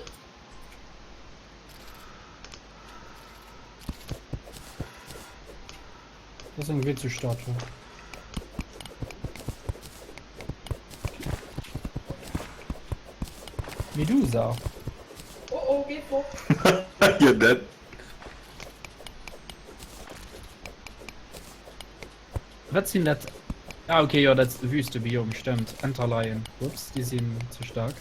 Dat ass eng witzeg Statue. Medusa. Oh oh, geh fort. You're dead. Wat sinn dat? Ah okay, jo dat ass de Wüstebiom, stëmmt. Enterleien. Ups, déi sinn ze staark.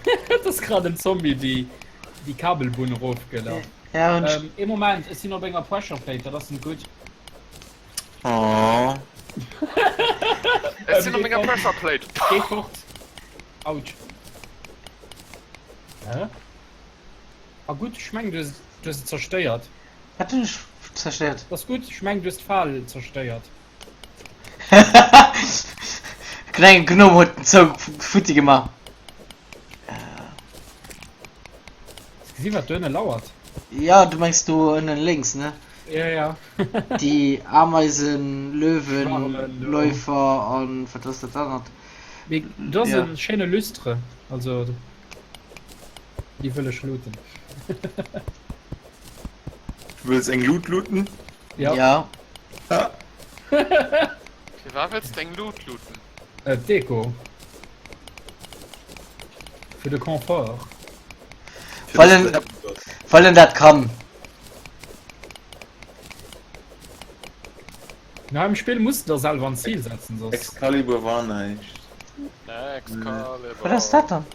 Et ass grad en Zombie déi déi Kabelbunn erofgelaf. Ja, hunn ech. Ähm, ee Moment, ech sinn op enger Pressure Plate, dat ass net gutt. Oh. Ech sinn op enger Pressure Plate. Géi fort. Autsch. Hä? Ah gutt, ech mengen du hues du hues et zerstéiert. Wat hunn ech zerstéiert? Ass gutt, ech mengen du hues d'Fal zerstéiert. Klenge Gnom huet den Zoug futti gemaach. Hues gesi wat do ënne lauert? Ja, du mengs do ënnen lénks, ne? Ja, ja. Déi Ameisen, Löwen, Schwarmen do. Läufer an wat ass dat anert? Mee do ass Ja. e schéine Lustre, also déi wëll ech looten. Du wëlls eng Loot looten? Ja. Ja. Ah. Firwat wëlls de eng Loot looten? Äh, Deko. Fir de Confort. Fir Weil dass en, du happy bass. weil en dat kann. Na, im Spill musst du der selwer ein Ziel setzen, soss. Excalibur war näischt. Excalibur. Wat ass dat dann?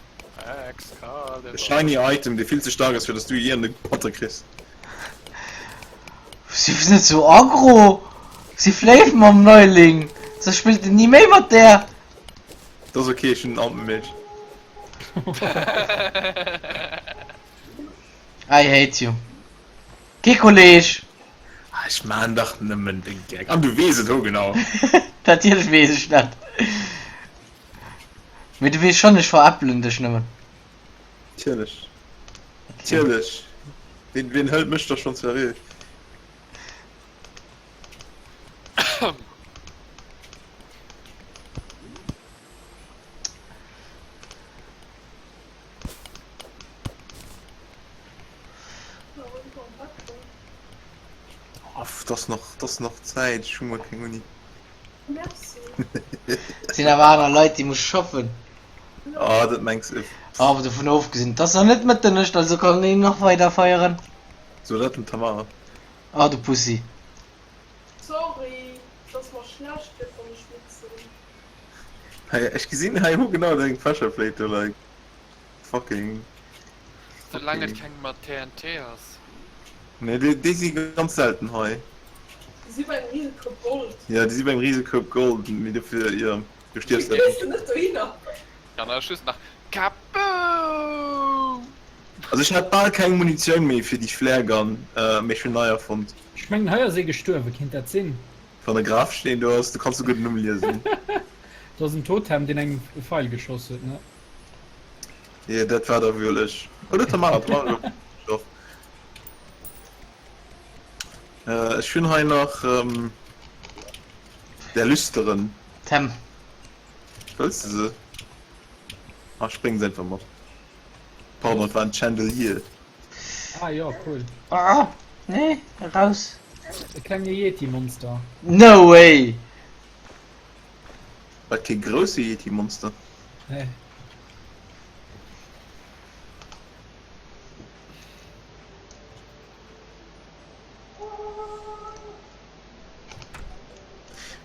Excalibur. E shiny Item, dee vill ze staark ass, fir dass du je an de Patte kriss. Si ass net sou aggro. Si fléift mam Neuling. Soss spillt en ni méi mat där. Dat ass ok, ech hunn en Alpenmilch. I hate you. Kee Kolleg. Ah, ech maan dach nëmmen de Geck. An du weess et ho genau. Natierlech weess ech dat. Mee du weess schonn, ech veräppelen dech nëmmen. Natierlech. Natierlech. Ween, ween hëlt mech da schonn seriö? Oh, 't ass nach, 't ass nach Zäit, ech hu muer keng Uni. Merci. Sinn awer aner Leit, déi muss schaffen. Ah, dat mengs de. Awer dovun ofgesinn, et ass nach net Mëtternuecht, also kann een nach weider feieren. So dat dem Tamara. Ah, du Pussy. Sorry, et ass mer schlecht gëtt wann ech midd sinn. Hei, ech gesinn hei, hu genau deng Pressure Plate do, like fucking. Soulaang et keng mat TNT ass. Nee, déi, déi si ganz selten hei. Déi si bei engem Risekoup Gold. Ja, déi si beim Risekoup Gold, mee dofir, jo, du stierfs Wéi einfach. kënns de net dohinner? Kann awer just nach Kaboom! Also ech hat bal keng Munitioun méi fir déi Flare Gun, mee ech hunn nei erfonnt. Ech mengen hei ass ee gestuerwen, kinnt dat sinn? Wann e Grafsteen do ass, du kanns souguer den Numm liesen. Do ass en Totem deen engem e Feil geschoss huet, ne? Jo, dat war da wuel ech. Oder d'Tamara, d'Tamara gouf geschoss. Ech hunn hei nach der Lüsteren. Tem. Wëlls de se? Ah, spréng se einfach mat. Pardon, et war en Chandelier. Ah jo, cool. Ah, nee, eraus. E klenge Yeti-Monster. No way! Wat, kee grousse Yeti-Monster? Nee.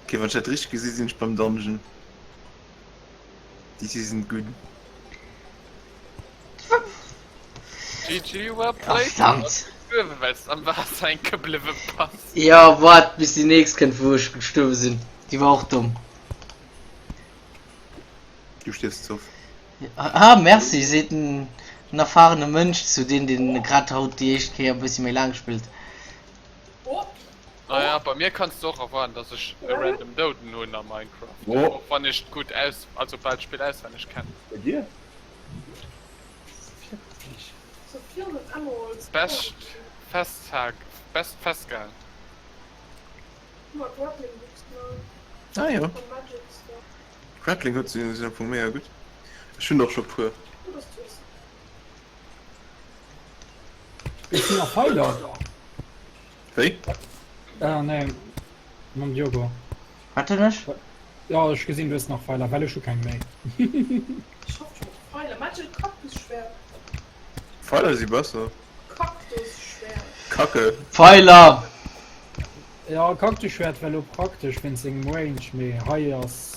Ok, wann ech dat richteg gesi sinn ech beim Dungeon. This isn't good. GG, well played. Verdammt. Gestuerwen, well s am Waasser hänke bliwwe bass. Jo, waart bis déi nächst kënnt wou ech gestuerwe sinn. Déi war och domm. Du stierfs ze oft. Ah, merci, seet en erfahrene Mënsch zu deen, deen grad haut déi éischt Kéier e bëssi méi laang spillt. Naja, bei mir kanns de och erwaarden, dass ech e random Douden hunn a Minecraft. Och wann ech gutt aus, also bal d'Spill auswenneg kennen. Bei dir? Bescht Festtag, best Festgang. Ah jo. Grappling Hooks sinn am Fong mega gutt. Ech hunn der och scho puer. Ech sinn a Feiler. Wéi? Ah nee, mam Diogo. Wat hunn ech? Jo, ech gesinn du hues nach Feiler, well ech hu keng méi. Feiler si besser. Kacke. Pfeiler! Jo, Kaktusschwert wär lo praktesch wéinst sengem Range, mee hei ass.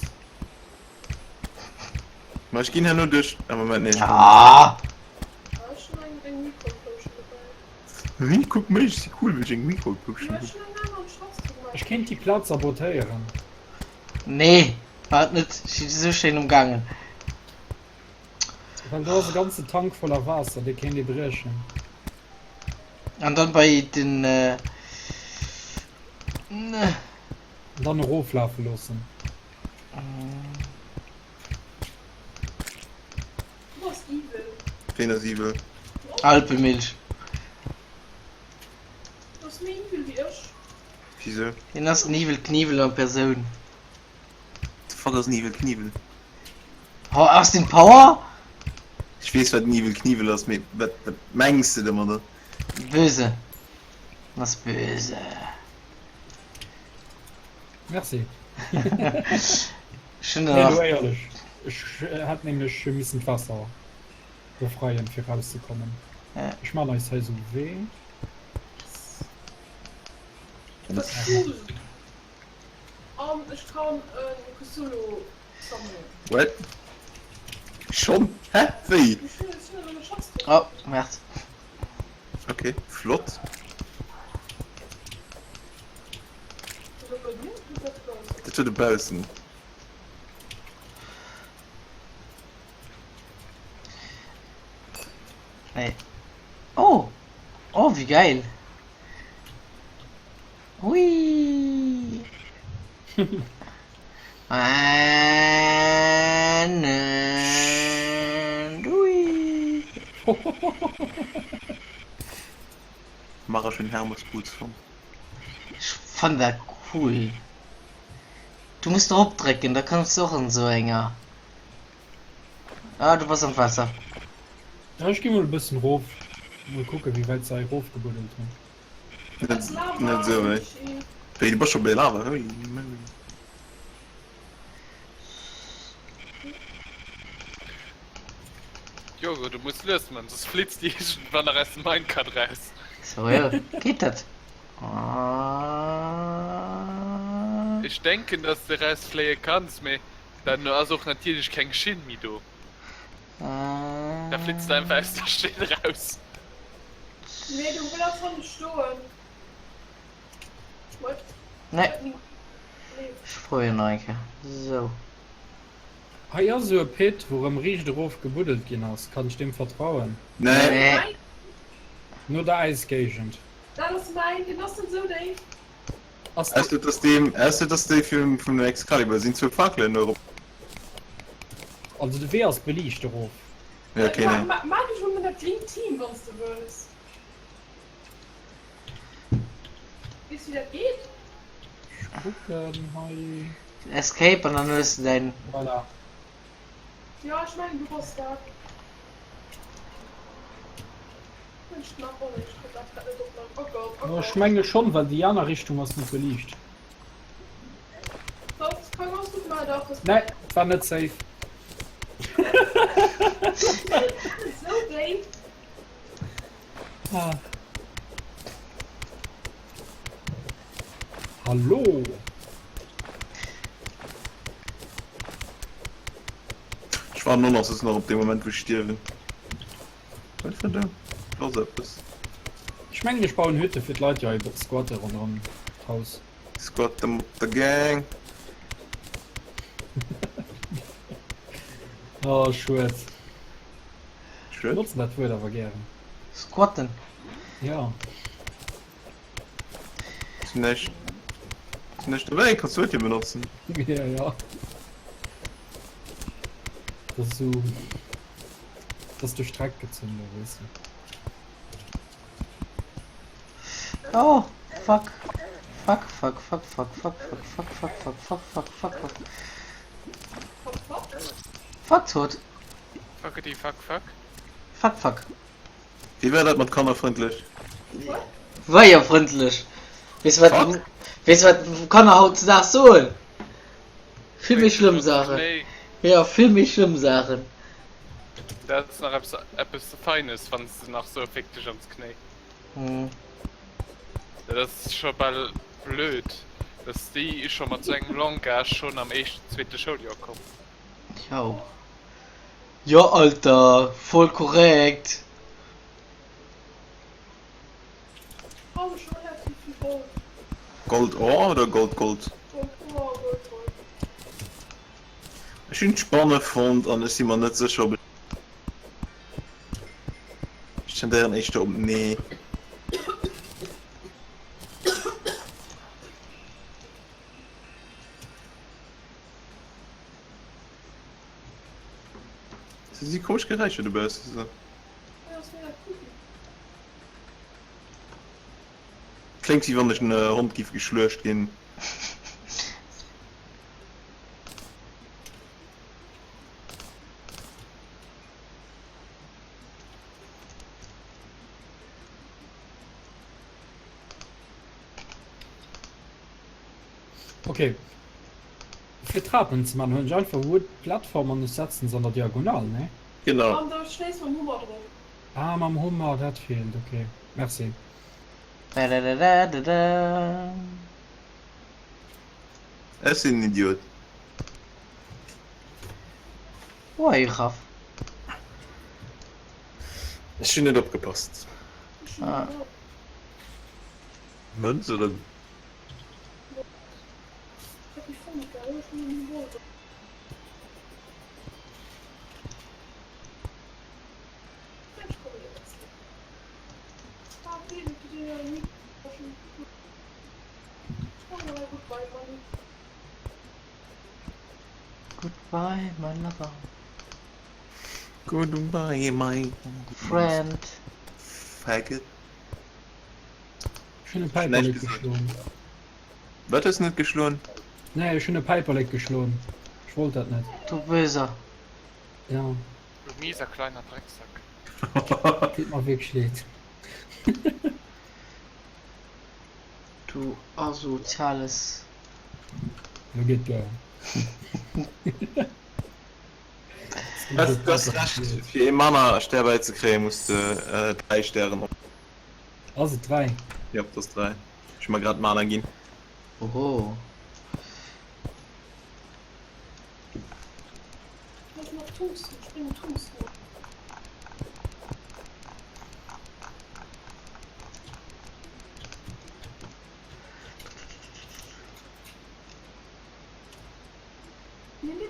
Ma ech ginn herno duerch. Ah Moment, nee, ech kommen. Ah! Wéi, kuck mech, ech si cool, well ech eng Recall Potion hunn. Ech kéint déi Plaz sabotéieren. Nee, war et net. Ech si esou schéin umgaangen. Well do ass e ganzen Tank voller Waasser, dee kéint ee briechen. An dann bei den. An dann eroflafe loossen. Ween ass evil? Alpemilch. Wisou? Hien ass den Evil Knievel an Persoun. The fuck ass en Evil Knievel? Oh, ass den Power? Ech weess wat en Evil Knievel ass, mee wat wat mengs de domadder? Böse. En ass böse. Merci. Ech hunn Nee, nach. lo éierlech. Ech hätt nämlech missen d'Waasser befreien fir rauszekommen. Ja. Ech man eis hei sou Wee. An ech kann e Cthulhu sammelen. What? Schonn? Hä? Wéi? Ech hunn ech hunn elo e Schatz drin. Oh, Merd. Okay, flott. War dat bei dir? Oder war dat dobaussen? Dat war dobaussen. Nee. Oh! Oh, wéi geil! Hui! An hui! Mach ech en Hermes Boots fonnt. Ech fann dat cool. Du muss drop drécken, da kanns du och an esou enger. Ah, du bass am Waasser. Ja, ech gi mol e bëssen rof. Mol kucken, wéi wäit se hei rofgebuddelt hunn. Net net esou wéi. Wéi, du bass scho bei Lava, holy moly. Diogo, du muss lues man, soss flitzt déi iergendwann nach aus dem Minecart raus. Seriö, geet dat? Ech denken, dass de rausfléie kanns, mee dann ass och natierlech keng Schinn méi do. Da flitzt de einfach aus der Schinn raus. Nee, du bleifs hannen stoen. What? Nee. Nee. Ech probéieren nach eng Kéier. Sou. Hei ass esou e Pit, wou rëm riicht erof gebuddelt ginn ass. Kann ech deem vertrauen? Nee. Nee. No der Äisgéigend. Dat ass mäin, deen ass net esou déif. Ass Ausser et ass deem, ausser et ass dee vum, vum Excalibur. Sinn zwou Fakelen do erop. Also de Wee ass beliicht erof. Ja, okay, nee. Maach dech mol mat dat gringt Team, wann s de wëlls. Weess wéi dat geet? Ech kucken hei. Escape an dann hues de däin. Voilà. Jo, ech mengen du bass dat. Ech nach och net, ech kritt dat grad net op meng. Oh Gott, oh Ech Gott. menge schonn, well déi aner Richtung ass net beliicht. Dat ka ganz gutt maachen, dach, dat. Nee, war net safe. Esou déif. Ah. Hallo! Ech waarden och nach soss nach op dee Moment wou ech stierwen. Wat ass dat do? Do ass eppes. Ech mengen ech bauen Hütte fir d'Leit déi hei squatte ronderëm d'Haus. Squatte mat der Gang. Oh schued. Schued? Ech benotzen dat Wuert awer gären. Squatten? Ja. Sinn ech sinn ech dobäi? Kanns du et jo benotzen. Ja, ja. Dat ass esou, dat ass duerch d'Dreck gezunn, do, weess de. Oh, fuck. Fuck, fuck, fuck, fuck, fuck, fuck, fuck, fuck, fuck, fuck, fuck, fuck, fuck. Fuck, tot. Fuckety fuck fuck. Fuck, fuck. Wéi war dat mat kannerfrëndlech? War jo frëndlech. Weess wat Fuck. weess wat Kanner hautdesdaags soen? Vill méi schlëmm Saachen. Nee. Jo, vill méi schlëmm Saachen. Dat ass nach eppes eppes Feines, wann s de nach sou féck dech ans Knéi. Hm. Dat ass scho bal blöd, dass déi scho mat sou engem Langage schonn am éischten, zweete Schouljoer kommen. Jo. Jo Alter, voll korrekt. Gold Ore oder Gold Gold? Ech hunn d'Spanne fonnt an ech si mer net sécher ob ech. Ech tendéieren éischter op nee. Se si komesch Geräischer dobausse so. Kléngt wéi wann ech en Hond giff geschluecht ginn. Okay. Fir Trapen ze man hunn ech einfach Wood Plattform an ech setzen se an der Diagonal, ne? Genau. An da schléiss mam Hummer drop. Ah, mam Hummer, dat feelt, ok. Merci. Dadadadada. Ech sinn en Idiot. Why, Raff? Ech hunn net opgepasst. Ah. Mënz oder? Goodbye, my lover. Goodbye, my friend. Faggot. Ech hunn e Päiperlek geschloen. Wat hues net geschloen? Nee, ech hunn e Päiperlek geschloen. Ech wollt dat net. Du Böser. Ja. Du mieser kleiner Drecksack. Deet mer wierklech leed. Du asoziales. Lo geet duer. Du has Recht, fir ee Mana Stär bäizekréien, muss de 3 Stären op. Ass et 3? Jop, et ass 3. Ech hu mer grad Mana ginn. Oho.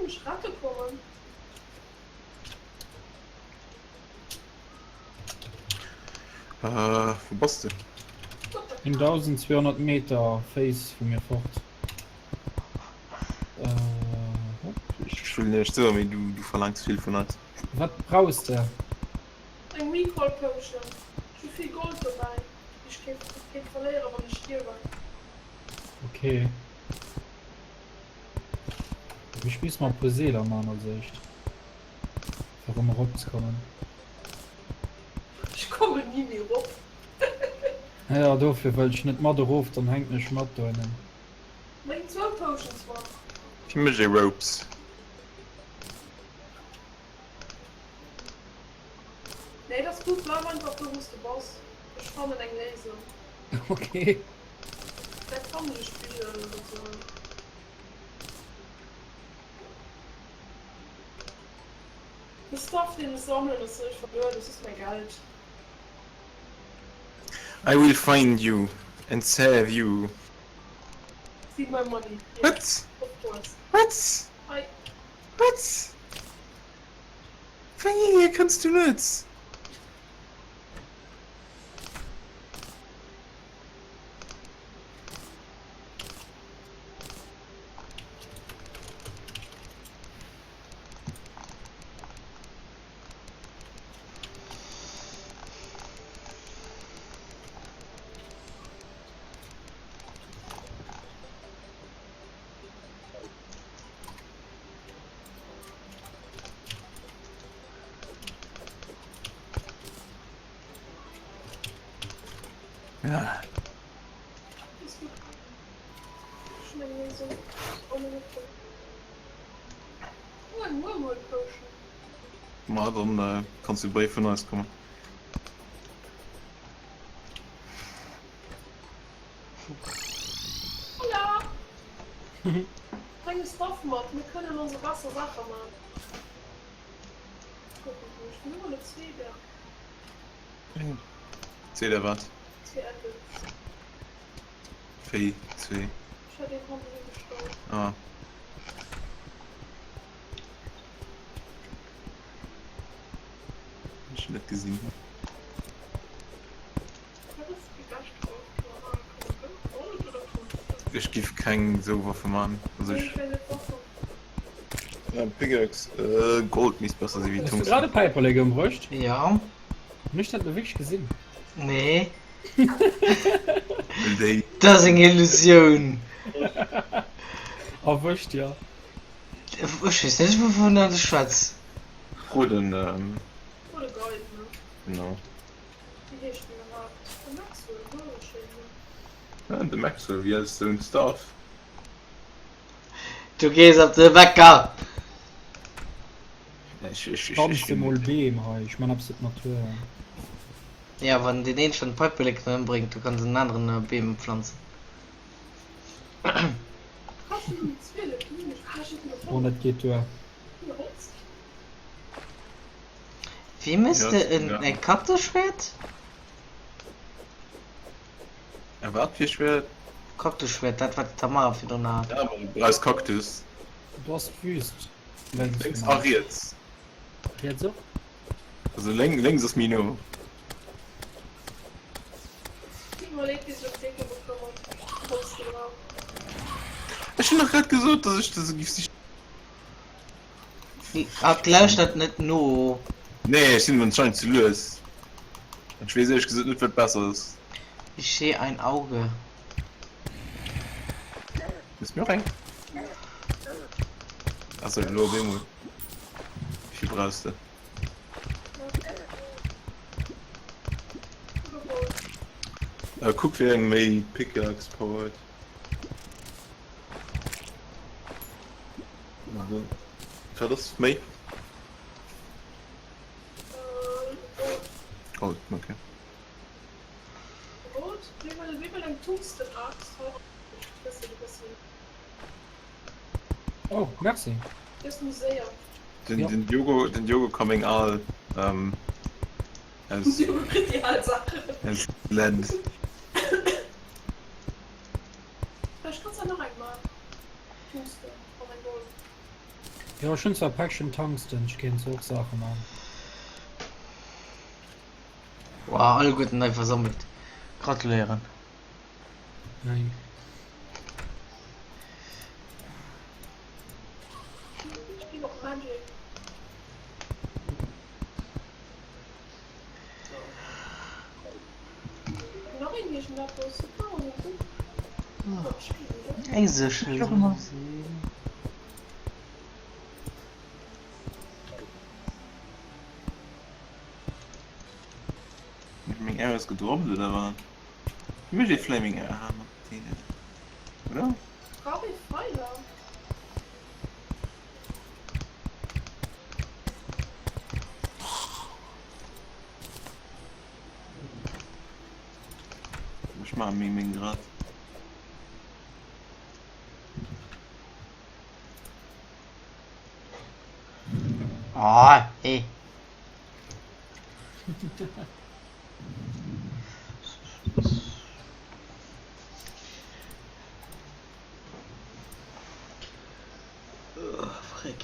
mech rette kommen? Äh, wou bass de? 1200 Meter Féiss vu mir fort. Äh, hopp. Ech wëll näischt soen, mee du, du verlaangs vill vun eis. Wat brauchs de? Eng Recall Potion. Ech hu vill Gold dobäi, déi ech kéint, kéint verléieren, wann ech stierwen. Okay. Ech misst mer e puer Seeler man als éischt. Fir erëm erop ze kommen. Ech kommen ni méi erop. Ja, dofir wëll ech net mat erof, dann hänken ech mat dohennen. Bréng zwou Potions mat. Wéi mécht ee Ropes? Nee, dat ass gutt, bleif einfach do wous de bass. Ech fannen eng Léisung. Okay. Vläicht fannen ech e Spigel oder sou. De Stuff deen ech sammelen ass ech verluer, das ist mein Geld. I will find you and save you. See my money. Yes, Wat? of course. Wat? Hi. Wat? Wéi kënns du net? Ja. Ma dann äh, kannst du Bréif vun eis kommen. Hola! Bréng Stuff mat, mir kënnen onse besser Saache man. Zeder wat? Wéi zwee? Ah. Ech net gesinn. Ech giff keng sou Waffe man. Also ech. Ja, Pickaxe, äh, Gold misst besser si wéi Hues du Tungsten. grad e Päiperlek ëmbruecht? Ja. Hunn ech dat elo wierklech gesinn? Nee. Well déi. Dat ass eng Illusioun. Erwëscht, jo. Ech weess net wouvunner de schwätz. Fro den, ähm. Fro de Guide, ne? Genau. Wéi heescht den iwwerhaapt? De Maxwell, wouerscheinlech. Ja, de Maxwell, wéi ass sou en Staff? Du gees op de Wecker! Planz emol Beem hei, ech man eppes fir d'Natur. Ja, wann deen een schon d'Päiperleken ëmbréngt, du kanns en aneren Beem planzen. Bon, dat geet duer. Wéi mëss de en e Kaktusschwäert? E wat fir Schwäert? Kaktusschwäert, dat wat d'Tamara virdrun hat. Ja, ma du brauchs Kaktus. Du ass d'Wüst längs Lénks vun a eis. riets. Riets och? Also lénk, lénks ass méi no. Ech hunn dach grad gesot, dass ech se giff sichen. Hatt lauschtert net no. Nee, ech sinn anscheinend ze lues. Ech weess éierlech gesot net wat besser ass. Ich seh ein Auge. Hues mir och eng? Achso, elo op eemol. Wéivill brauchs de? Äh, kuck wéi eng méi Pickaxe Power huet. Wat ass méi? Gold, okay. Oh, merci. Den, ja. den Diogo, den Diogo coming all ähm, aus, aus Land. Vläicht kanns de nach eng man. Tungsten an eng Gold. Jo ech hunn zwar e Päckchen Tungsten, ech kéint zwar och Saache man. Wow, alleguerten nei versammelt. Gratuléieren. Nein. Ech ginn op Magic. Nach een iergendeppes? Eng Séchel soll sinn. Hunn meng Arrows gedroppt oder wat? Wéi mécht ee Flaming Arrow? Ah mat deenen, oder? Brauch ee Pfeiler? Ech maache méi meng grad. Ah, hey. Freck.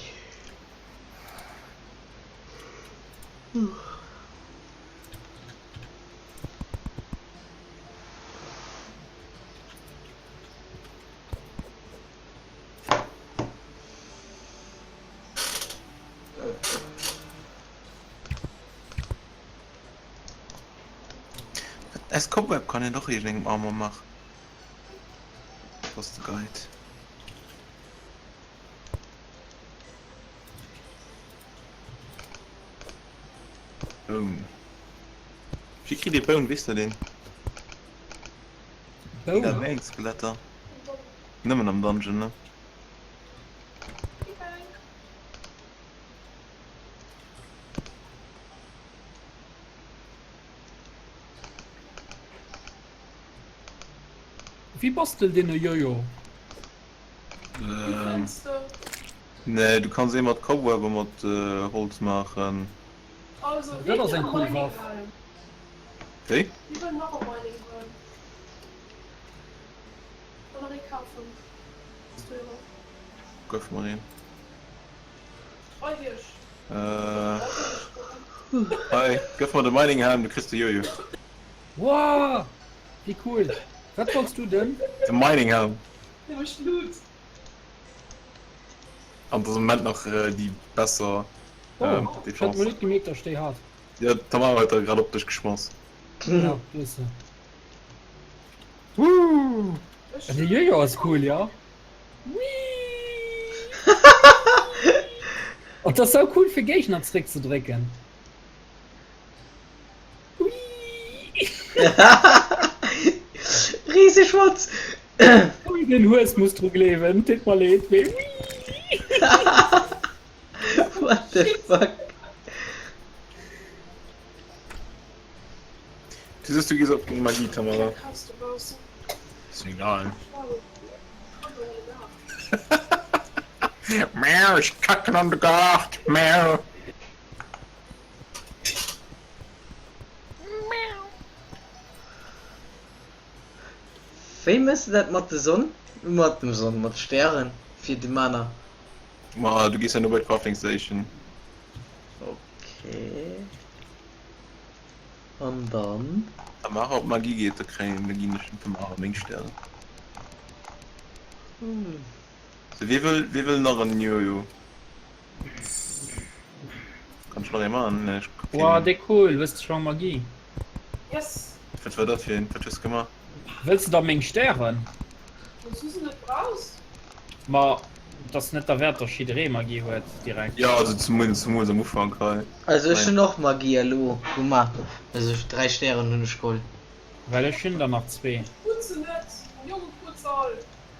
Aus Cobweb kann een och iergendengem Armor maachen. Ass de Guide. Boun. Wéi kritt ee Boun, weess dat een? Boun? Wéi eng Skeletter? Nëmmen am Dungeon, ne? Wéi bastelt een e Jojo? Wéi fënns de? Nee, du kanns ee mat Cobweb a mat Holz maachen. Also, Dat wee ass wëll eng e cool Mining Waff. Helm? Wéi? Wie wëll nach e Mining Helm? Kann nach ee kafen. Streamer. Gouf mer een. Hei iech. Äh, hei, gëff mer de Mining Helm, du kriss de Jojo. Wow! Wéi cool! Wat wollts du denn? De Mining Helm. Dee mécht Loot. An dat ass am Moment nach déi besser Oh, ech hat Defense. mol net gemierkt, dass ech déi hat. Ja, d'Tamara huet der grad op dech geschmass. Ja, do ass se. Woo! De Jojo ass cool, jo. Oh, dat ass sou cool fir Géigner zréck ze drécken. Rieseschwanz! Ui, den Hues muss dru gleewen, deet mer leed, mee ui! What the fuck? Du sees du gees op Magie, Tamara. Ist mir egal. Miau, ich kacken an de Gaart. Miau. Wéi mëss de dat mat de Sonn, mat dem Sonn, mat de Stären fir de Mana? Ma du gees ja no bei d'Crafting Station. Okay. An dann? Tamara op Magie geet, da kréien, da ginn ech dem Tamara meng Stären. Sou, wie wëll, wie wëll nach en Jojo? Kann ech nach ee maachen? Nee, ech kucken. Wow, déi cool, hues de scho Magie? Yes! Wat war dat fir een? Wat hues de gemaach? Wëlls de da meng Stären? Wanns du se net brauchs. Ma et ass net derwäert dass jidderee Magie huet direkt. Jo, also zumools zumools am Ufank hei. Also ech hunn och Magie elo gemaach. Also 3 Stären hunn ech geholl. Well ech hunn der nach zwee. Krut se net, Jonge krut se all.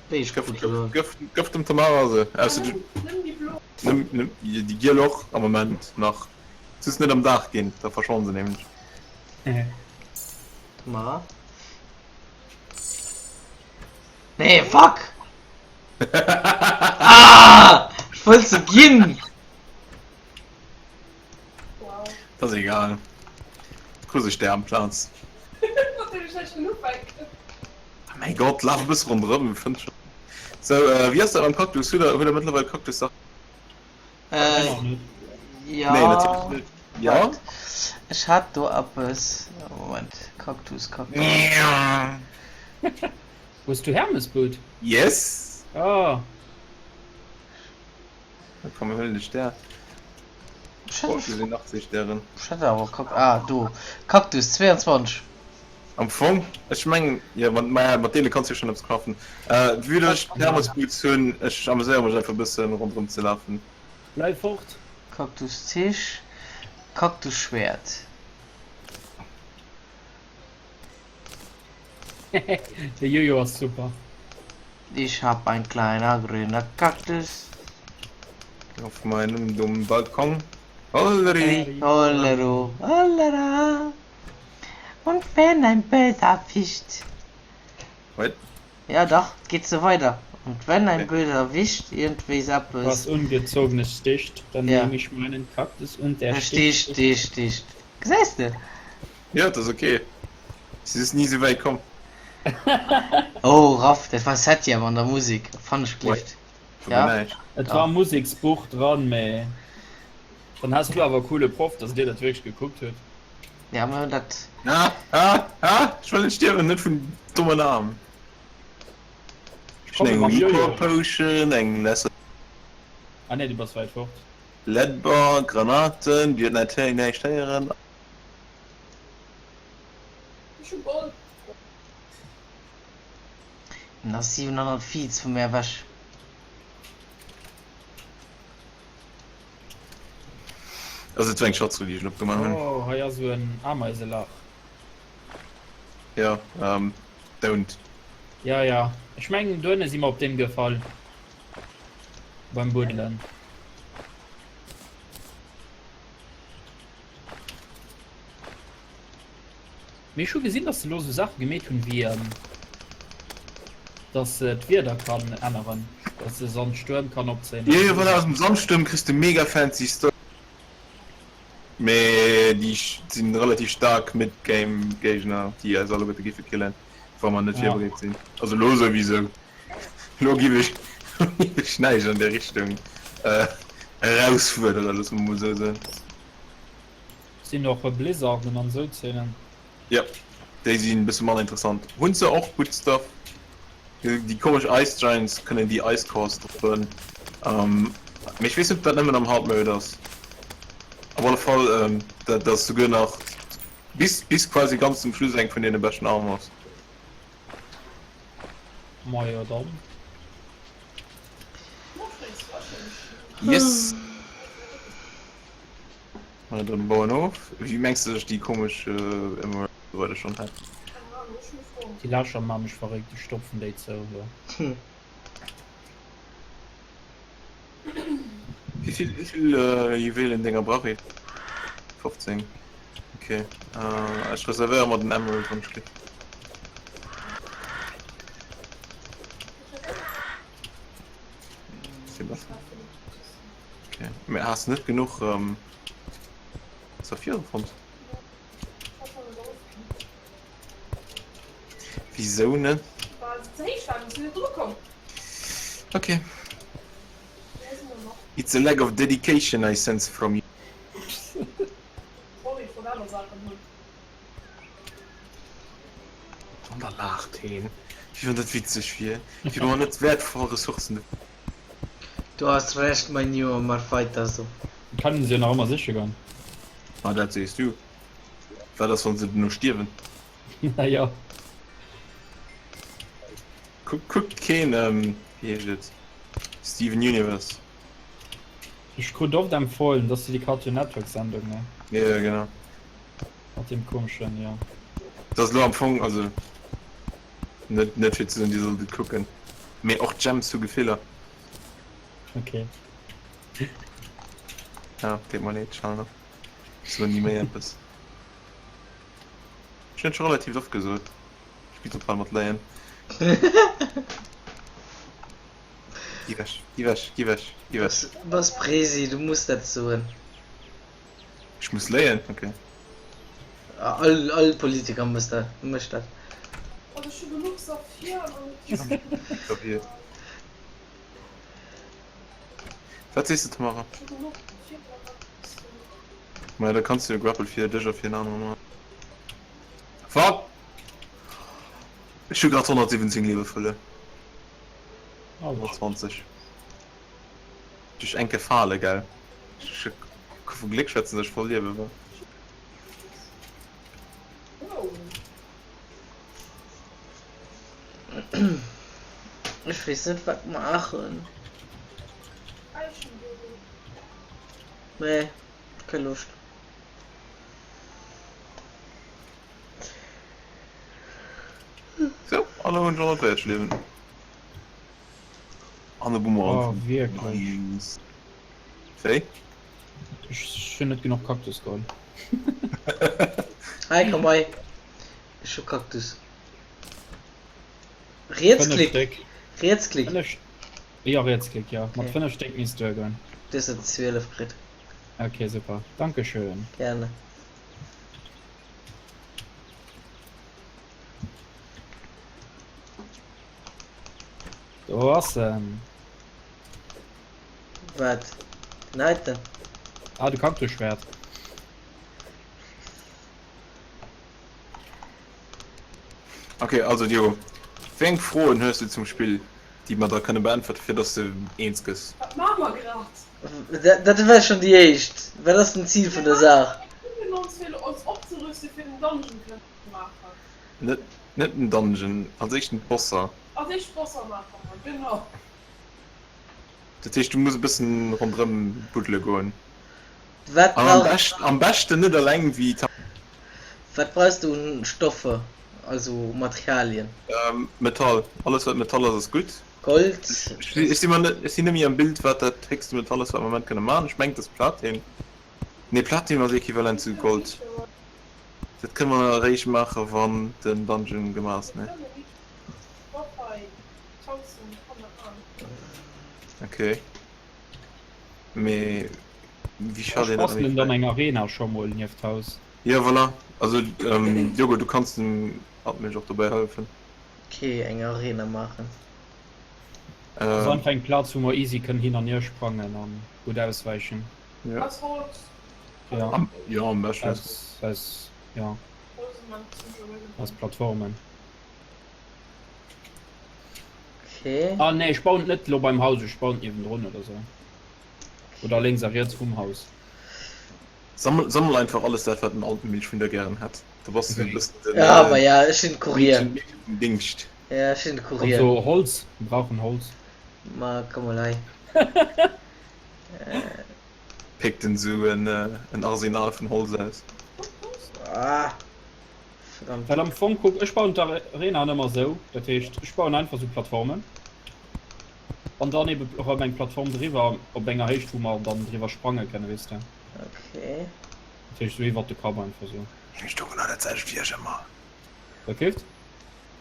Wéi ech krut se all. Gëff gëff dem Tamara se. Ausser du. Nëmm déi blo. Nëmm nëmm déi giel och am Moment nach. Just net am Dag ginn, da verschwannen se nämlech. Tamara? Nee, fuck! Ah! Ech wollt se ginn! Wow. Dat ass egal. Krus ech där amplaz. Natierlech hätt ech den ufänken. Ah mäi Gott, laf e bësse ronderëm, fënns schon. Sou, wéi ass dat mam Cactus? Hutt der, hutt der mëttlerweil Cactus-Sachen? net. Ja. Nee, natierlech net. Ja. Waart. Ech hat do eppes. Moment. Kaktus, Kaktus. Hues du Hermesboot? Yes! Oh. Da komm, mir huelen de Stär. Oh, do sinn nach zwee Stären. Ech hat awer Kak-, ah, do. Kaktus, 22. Am Fong, ech mengen, jo, mat, maja, mat deene kanns du jo schonn eppes craften. Vue dass ech d'Hermesboots hunn, ech ameséiere mech einfach e bëssen ronderëm ze lafen. Bleif fort! Kaktustisch, Kaktusschwert. De Jojo ass super. Ich hab ein kleiner grüner Kaktus. Auf meinem dummen Balkon. Holleri. Hollero, hollera. Und wenn ein böser wischt. What? Ja dach, et geet sou weider. Und wenn ein böser wischt, iergendwéi Was eppes. Ungezogenes sticht, dann Ja. nehme ich meinen Kaktus und der Er sticht, sticht. sticht, sticht. Gesäis de? Jo, et ass ok. Si ass ni sou wäit komm. Oh Raff, dat war Septième an der Musik, fann ech gelift. Ja. Et war am Museksbuch dran, mä dann has du awer e coole Proff, dass dir dat wierklech gekuckt huet. Ja, mir hunn dat. Ah, ah, ah, ech wëll net stierwen, net vun dommen Aarm. Ech hunn eng Recall Potion, eng Lesser. Ah nee, du bass wäit fort. Leadbar, Granaten, déi huet näischt héieren. Ech hu Gold. En ass 700 Feet vu mär ewech. Also et war eng Schatztruh déi ech opgemaach hunn. Oh, hei ass esou en Ameiselach. Jo, ähm, don't. Ja, ja, ech mengen dohinne si mer op deem gefall beim Buddelen. Mee ech hu gesinn, dass se elo sou Saache gemeet hunn wéi dass se d'Wieder kann änneren, dass se Sandstuerm kann opzéien. Jo jo voilà, aus dem Sandstuerm kriss de mega fancy Stuff, mee déi sinn relativ staark Mid-Game Géigner déi eis alleguerte giffe killen wa mer net virbereet sinn. Also elo souwisou, elo giff ech giff ech näischt an där Richtung erausfuerderen, loosse mer mol sou soen. Sinn och Blizzarden an sou Zeenen. Jo, déi sinn bësse manner interessant. Hunn se och gutt Stuff. Déi komesch Ice Giants kënnen déi Ice Cores droppen. Mee ech weess net ob dat nëmmen am Hard Mode ass. Op alle Fall dat ass souguer nach bis bis quasi ganz zum Schluss eng vun deene beschten Armors. Majo dann. Yes! Mä dann bauen of. Wéi mengs de dass ech déi komesch Emeralds an esou weider schonn hätt? Déi Lächer maan mech verréckt, ech stopfen déi zou elo. Wéivill wéivill Juwelendinger brauch ee? 15 ok ech reservéiere mer den Emerald wann ech kritt. Okay. Mä has net genuch ähm, Saphire fonnt? Wieso net? Okay. It's a lack of dedication I sense from you. An da laacht heen, wéi wann dat witzeg wier, wéi wa mer net wäertvoll Ressourcen. Du hast recht mein Junge, mach weiter so. Kennen se jo nach ëmmer siche goen. Ma dat sees du. Wat ass wann se dono stierwen? Naja. Kuckt kuckt keen wéi heescht et Steven Universe? Ech krut oft empfohlen, dass du déi Cartoon Network Sendung ne? Jo genau. Mat deem komeschen jo. Dat ass elo am Fong also net net fir ze soen dir sollt et kucken, mee och d'Gems hu Gefiller. Okay. Ja, deet mer leed, Chalner. Ech soen ni méi eppes. Ech hunn et scho relativ oft gesot. Ech bin total mat Léien. Gi wech, gi wech, gi wech, gi wech. Bass Presi, du muss dat soen. Ech muss léien? Okay. All, all Politiker muss dat, mécht dat. Also ech hu genuch Saphir an Amethyst. Saphir. Wat sees de Tamara? Maja da kanns du jo Grapple fir dech a fir en anere maachen. Fuck! Ech hu grad 117 Liewe verluer. 120. Duerch enke Fale, gell? Ech ka vu Gléck schwätzen, dass ech voll Liewe war. Ech weess net wat maachen. Nee, keng Loscht. Sou, an elo hunn ech 140 Liewen. An e Boomerang. Oh, wierklech? Nice. Wéi? Ech hunn net genuch Kaktus geholl. Hei, komm hei. Ech hu Kaktus. Rietsklick! Rietsklick! Jo, Rietsklick, jo. Mat 5 Stéck misst duergoen. Du hues der 12 kritt. Ok, super. Dankeschön. Gerne. Do ass en. Wat? Den heiten? Ah, de Kaktusschwert. Ok, also Diego, wéi eng Froen hues du zum Spill, déi mer da kënne beäntwerte fir dass de eens gëss? Wat maache mer grad? Dat war schonn déi éischt. Wat ass den Zil vun der Saach? Mir hunn ons fir ons opzerüsten fir den Dungeon kënnen ze maachen. Net net den Dungeon, als éischt den Bosser. Als éischt Bosser maache mer, genau. Dat heescht du muss e bëssen ronderëm buddele goen. Wat An am brauch. bescht am beschten net eleng wéi d'Ha. Wat brauchs de un Stoffer, also u Materialien? Metall, alles wat Metall ass ass gutt. Gold? Ech si mer net, ech sinn net méi am Bild wat dat héchste Metall ass wat mer am Moment kënne maachen. Ech mengen et ass Platin. Nee Platin ass equivalent zu Gold. Dat kënne mer eréischt maache wann den Dungeon gemaach ass, nee? Okay. Mee wéi schaff Ech een dat bastelen dann eng Arena scho mol nieft Haus. Jo voilà, also Diogo du kanns dem Admin och dobäi hëllefen. Ok, eng Arena maachen. Also einfach eng Plaz wou mer easy kënnen hin an hier sprangen an gutt auswäichen. Jo. Aus Holz. Ja. Jo am beschten. Aus, aus, ja. Aus Plattformen. Okay. Ah nee, ech bauen et net lo beim Haus, ech bauen et niewendrun oder sou. Oder lénks a riets vum Haus. Sammel, sammel einfach alles dat wat den alten Milchwinder gären hätt. Da bass du e bëssen den Ja, aber ja, ech sinn Kurier. Meedchen, Meedchen vum Dingscht. Ja, ech sinn de Kurier. Also Holz, mir brauchen Holz. Ma komm mol hei. Péckt en sou en, en Arsenal vun Holz aus. Ah, verdammt. Well am Fong, kuck, ech bauen d'Arena ëmmer sou, dat heescht ech bauen einfach sou Plattformen. An dann eben erëm eng Plattform driwwer op enger Héicht wou mer dann driwwer sprange kënnen, weess de. Okay. Dat heescht sou iwwert de Kapp einfach sou. Ech do genau dat selwecht wéi ech ëmmer. Wat keeft?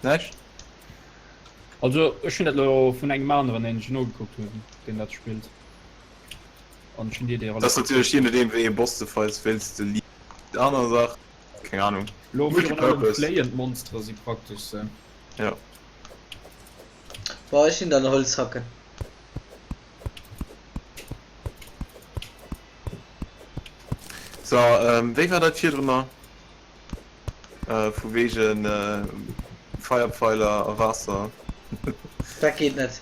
Näischt. Also ech hunn dat elo vun engem aneren deen ech nogekuckt hunn, deen dat spillt. An ech hunn déi Idee Dat ass relativ. natierlech jee nodeem wéi ee Boss de fights, wéils de li aner Saach, keng Ahnung. Elo virun allem Multipurpose. fléiend Monstere si praktesch se. Jo. Boah, ech sinn dann Holz hacken. So, ähm, wéi war dat virdrunner? Äh, vu wegen äh, Feierpfeiler a Waasser. Dat geet net.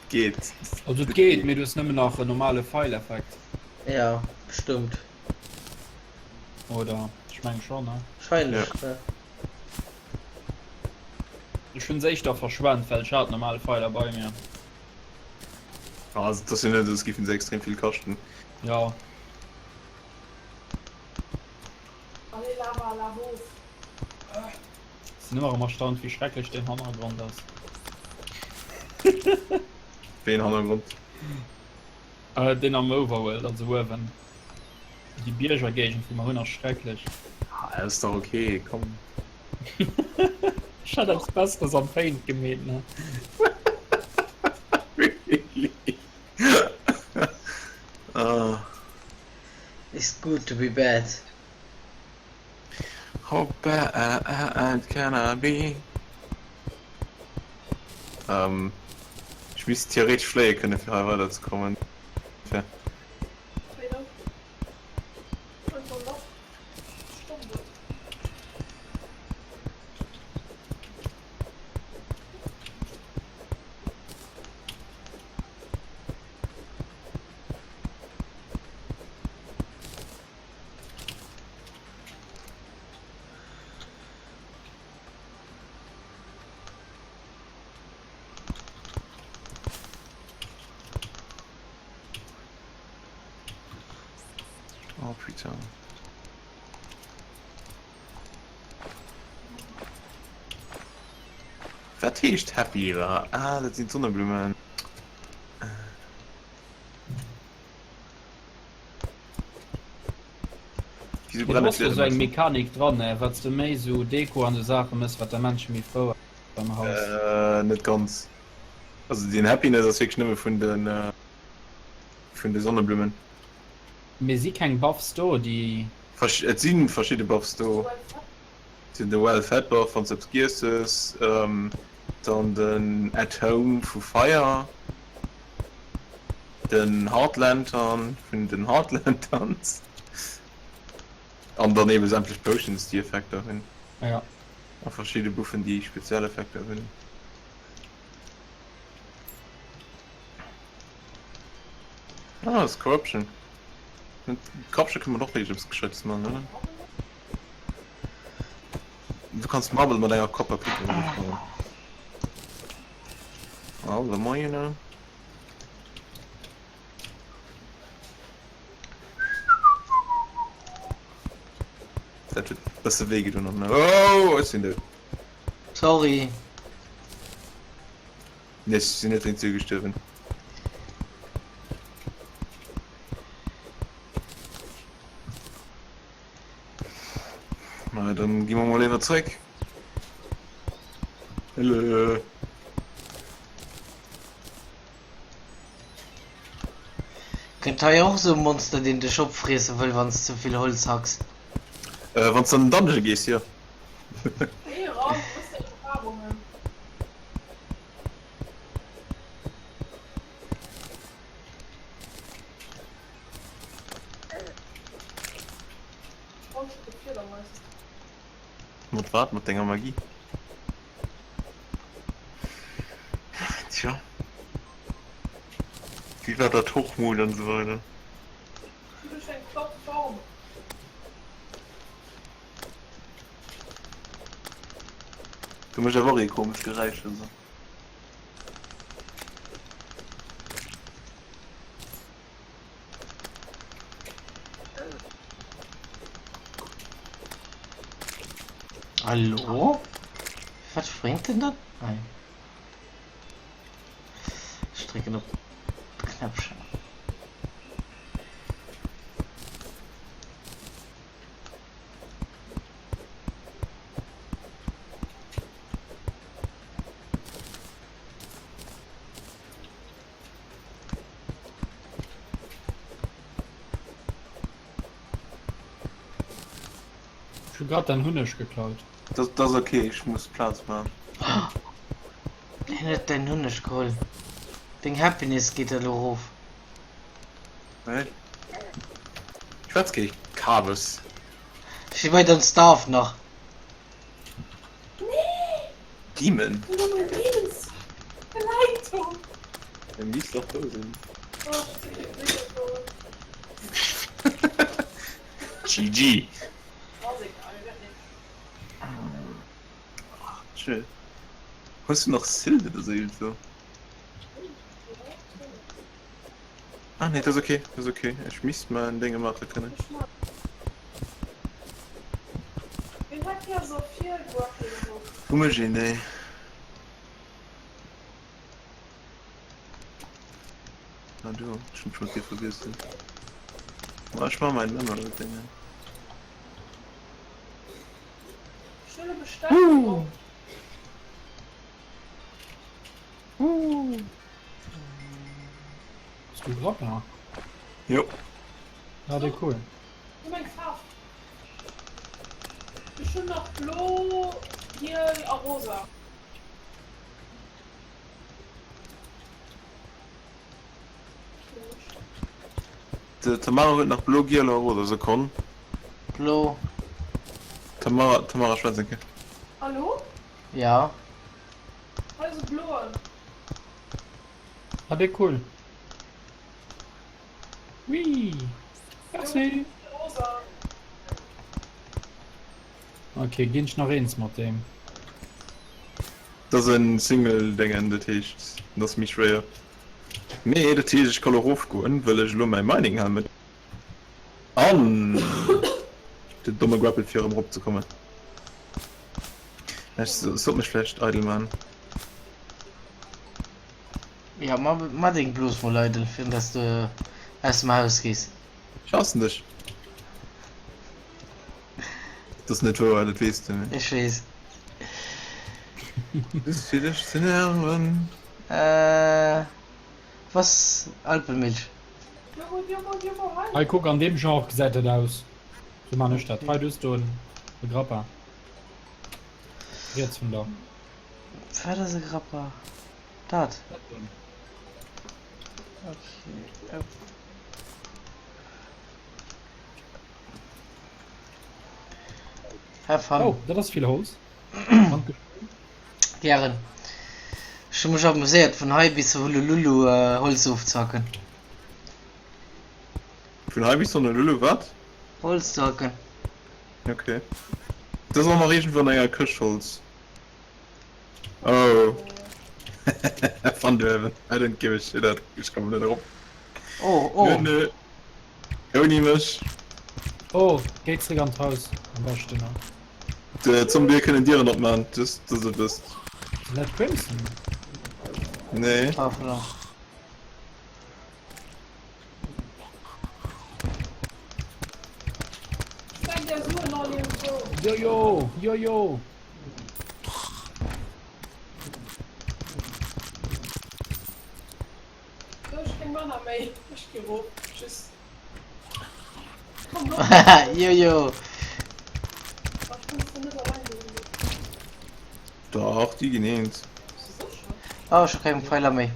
Geet. Also et geet, mee du hues nëmmen nach en normale Pfeileffekt. Ja, bestëmmt. Oder? Ech meng schon, ne? Wahrscheinlech, ja. Ech hunn se éischter verschwent, well ech hat normal Feiler bei mir. Ah, also, das sind net, das giffen se extrem vill kaschten. Ja. Allez, Lava, Lavo. Sinn ëmmer erëm erstaunt, wéi schrecklech deen Hannergrond ass. Wéi een Hannergrond? Äh, deen am Overworld, also uewen. Déi Biergergéigend, wou mer hunn, ass schrecklech. Ah, ass dach ok, komm. Ech hat eppes Besseres am Paint gemeet, ne? Really? Ah. It's good to be bad. How bad can I be? Ähm, ech. Ech misst theoretesch fléie kënne fir hei weider ze kommen. Fir. Oh putain. Wat heescht Happy Era? Ah, dat sinn d'Sonneblummen. Wieso Do brennen ass jo sou eng d'Fliedermäuse? Mechanik dran, ne? Wat s de méi sou Deko an sou Saache mëss, wat der Menschen méi frou am Haus. Äh, net ganz. Also den Happiness ass wierklech nëmme vun den vun de Sonneblummen. Mee si keng Buffs do, déi. Versch et si verschidde Buffs do. Et sinn de Well Fed Buff, wann s de eppes giess hues, dann den At Home vu Feier, den Heart Lantern vun den Heart Lanterns an dann ebe sämtlech Potions, déi Effekter hunn. Ja. A verschidde Buffen, déi speziell Effekter hunn. Ah, das ist Corruption. Mit Corruption kann man doch wirklich etwas Gescheites machen, oder? Du kannst Marble mit enger Copper picken. Oh, the more you know. Dat huet bësse wéi gedoen an Oh, ech sinn dout. Sorry. Nee, ech sinn net wéinst dir gestuerwen. Na, dann gi mer mol éiwer zréck. Hello. Gëtt hei och esou e Monster deen dech opfriesse wëll wanns ze vill Holz hacks? Äh, wanns de an den Dungeon gees, jo. Hey Raum, wo ist deine Erfahrungen? Mat wat? Mat denger Magie? Tja. Wie war dat Hochmut an so weiter? Du bist eng flott Form. Du méchs awer och ee komescht Geräisch oder sou. Hallo? Wat spréngt denn dat? Nein. Ech drécken op d'Knäppchen. Ech hu grad däin Hunneg geklaut. Dat ass ok, ech muss Plaz man. Hien huet däin Hunneg geholl. Deng Happiness geet elo erof. Well ech schwätz kee Kabes. Ech si bei den Staff nach. Demon? Der misst doch do sinn. GG. Chill. Hues du nach Silk oder sou irgendwo? Ah nee, das ist okay, das ist okay. Ech misst mal en Dinge maache kënnen. Wou mécht een déi? Ah do, ech hunn schon dir verwiesselt. Ma ech ma mein Männer Dinge. Uh. Uh. Bist du Grappler? Jo. Ja, dee cool. Nimm eng Faarf. Ech hunn nach blo, giel a rosa. D'Tamara huet nach blo, giel a rosa. Sekonn. Blo. Tamara, Tamara schwätz eng Kéier. Hallo? Ja. Hei ass e bloen. Ah dee cool. Whee! Merci! Rosa. Ok, ginn ech nach eens mat deem. Dat ass en Single Déngen, dat heescht dat ass méi schwéier. Mee dat heescht ech ka lo rofgoen, wëll ech elo mäi Mining Helmet an den domme Grapple fir erëm rop ze kommen. Ech sollt mech vläicht eidel man. Ja, ma, ma deng Blos mol eidel, fir dass du aus dem Haus gees. Ech haassen dech. Dat ass net wouer, dat weess de. Ech weess. Just fir dech ze nerven. Äh, was? Alpenmilch. Hei kuck, an deem Genre gesäit dat aus. Sou man ech dat. Hei du hues do en e Grappa. Riets vun der. Wat ass e Grappa? Dat? Okay. Have fun. Oh, dat ass vill Holz. Dankeschön. Gären. Ech hu mech amuséiert vun hei bis Honolulu Holz ofzehacken. Vun hei bis Honolulu wat? Holz ze hacken. Okay. Dat ass och nach iergendwou an enger Këscht Holz. Oh. Van Duerwen. I don't give a shit. Ech kommen net erop. Oh, oh. Nö, nö. Ouni mech. Oh, géi zréck an d'Haus am beschten. D'Zombië kënnen Dieren opman, just dass der et wësst. Sinn dat Crimson? Nee. Ah, voilà. Jojo, jojo. Jojo. Dach, déi ginn eens. Oh, ech hu keng Pfeiler méi.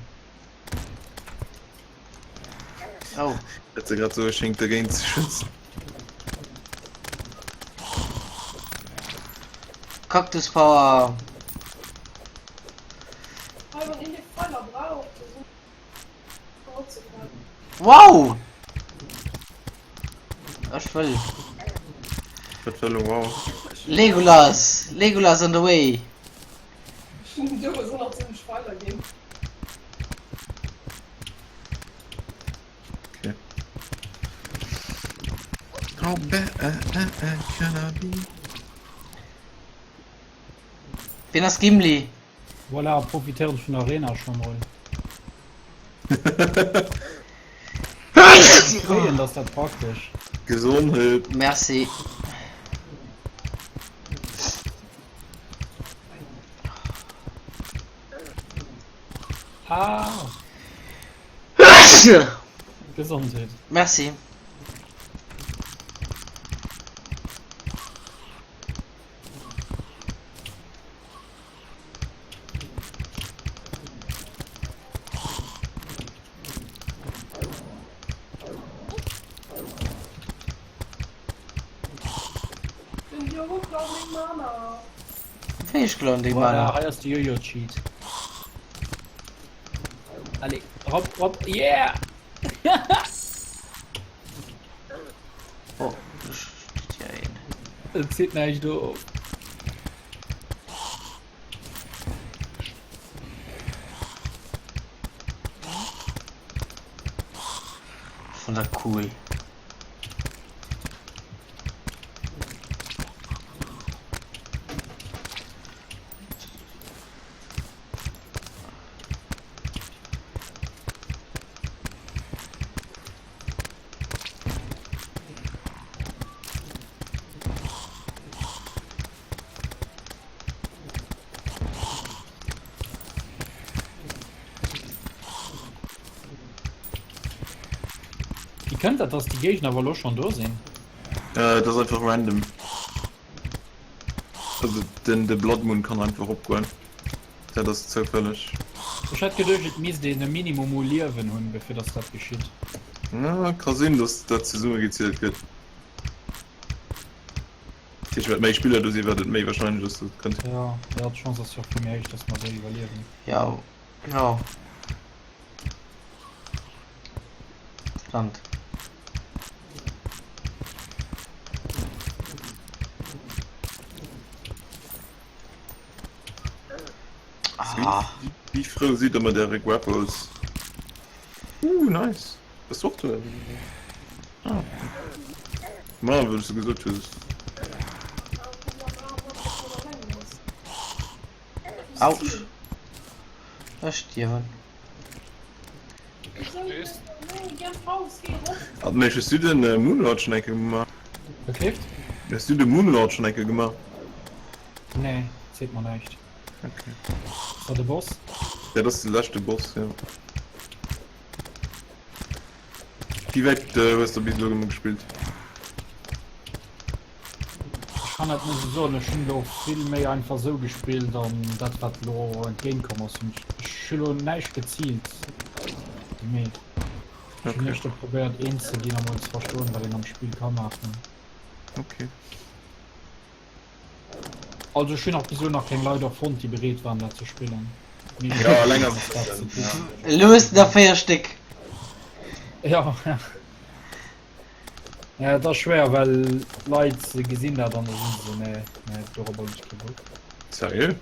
Oh. Huet se grad sou schéngt dergéint ze schützen. Cactus Power. Wow! Ech wëll. Wat wëll wow? Legolas! Legolas on the way! Okay. How bad can I be? Wien ass Gimli? Voilà, profitéieren vun der Arena scho mol. Fréien, dass dat praktesch. Gesondheet. Merci. Ah. Gesondheet. Merci. Den Jojo klaut meng Mana. Wéi ech klauen deng Voilà, Mana? hei ass de Jojo Cheat. Allez, rop, rop, yeah! Oh, do steet ja een. Et zitt näischt of. Ech fann dat cool. Wéi kënnt dat, dass déi Géigner awer elo schonn do sinn? Äh, dat ass einfach random. Also den de Blood Moon kann einfach opgoen. Dat ass zoufälleg. Ech hätt geduecht et misst een e Minimum u Liewen hunn bevir dass dat geschitt. Ja, ka sinn, dass dat zesummegezielt gëtt. Dat heescht, wat méi Spiller do sinn, wat et méi wahrscheinlech ass, dass et kënnt. Ja, ja, d'Chance ass jo vill méi héich, dass mer déi iwwerliewen. Ja, ja. Verdammt. Ah. Wéi frou sidd der mat äre Grapples? Uh, nice. Bass du och do? Ah. Ma, wëll du gesot hues. Autsch. Ech stierwen. Hat méi hues du den äh, Moonlord schon enke gemaach? Wat leeft? Hues du de Moonlord schon enke gemaach? Nee, seet mer näischt. Okay. Ass dat e Boss? Dat ass de leschte Boss, ja. Wéi wäit äh, hues du bis elo gemaach gespillt? Ech kann dat net esou soen, ech hunn elo vill méi einfach esou gespillt an dat wat elo entgéint komm ass hunn ech, ech hu lo näischt geziilt gemeet. Ech hunn Okay. éischter probéiert eens ze ginn a mol ze verstoen wat een am Spill ka maachen. Okay. Also ech hunn och bis elo nach keng Leit och fonnt déi bereet waren dat ze spillen. Mee ech Ja, alleng ass dat et ze ja. kucken. Elo hues de der 4 Stéck. Ja. Ja, et ass schwéier, well Leit gesinn dat an da sinn se sou, nee, nee, dorop hunn ech kee Bock. Seriö?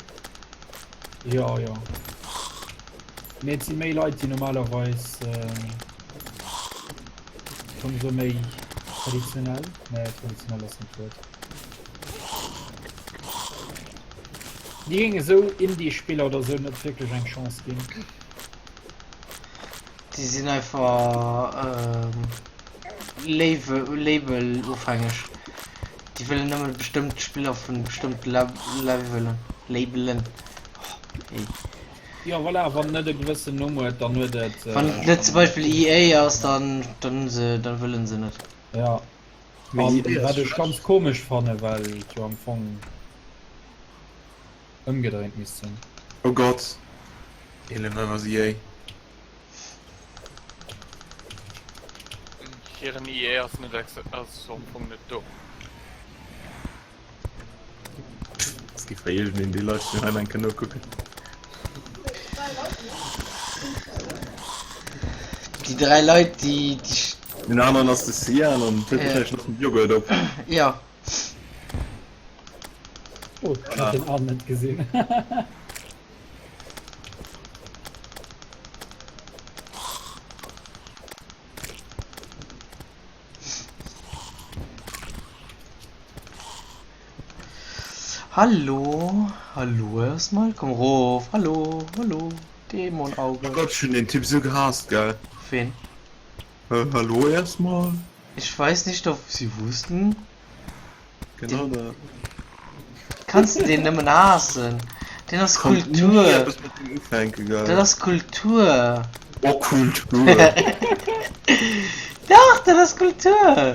Jo, jo. Mee et si méi Leit, déi normalerweis schonn esou méi traditionell, nee, traditionell ass net d'Wuert. Déi géinge sou Indie-Spiller oder sou net wierklech eng Chance ginn. Déi sinn einfach Label-ofhängeg. Déi wëllen nëmmen bestëmmt Spiller vun bestëmmte Labelen. Labelen. Oh, ey. Jo, voilà, wann et net e gewëssen Numm huet, dann huet et. Wann et net zum Beispill EA ass, dann, dann hu se, dann wëllen se net. Ja. An wat ech ganz komesch fannen, well et jo am Fong ëmgedréint misst sinn. Oh Gott, 11 ass EA. Hiren EA ass net ass am Fong net do. Es gi veriergendeen déi Livestream hei eng Kéier nokucken. Déi 3 Leit déi déi. Den aneren ass de Cyan an huet wahrscheinlech nach den Joghurt op. Ja. Oh, ech hat den Arm net gesinn. Hallo, hallo erstmal, komm rof, hallo, hallo, Dämonauge. Oh Gott, ech hunn den Typ sou gehaasst, gell. Wen? Äh, hallo erstmal. Ich weiß nicht, ob sie wussten. Genau dat. Kanns de deen nëmmen haassen? Deen ass Konnt ni Kultur. eppes mat deem ufänken, gell. Dat ass Kultur. Oh, Kultur. Dach, dat ass Kultur.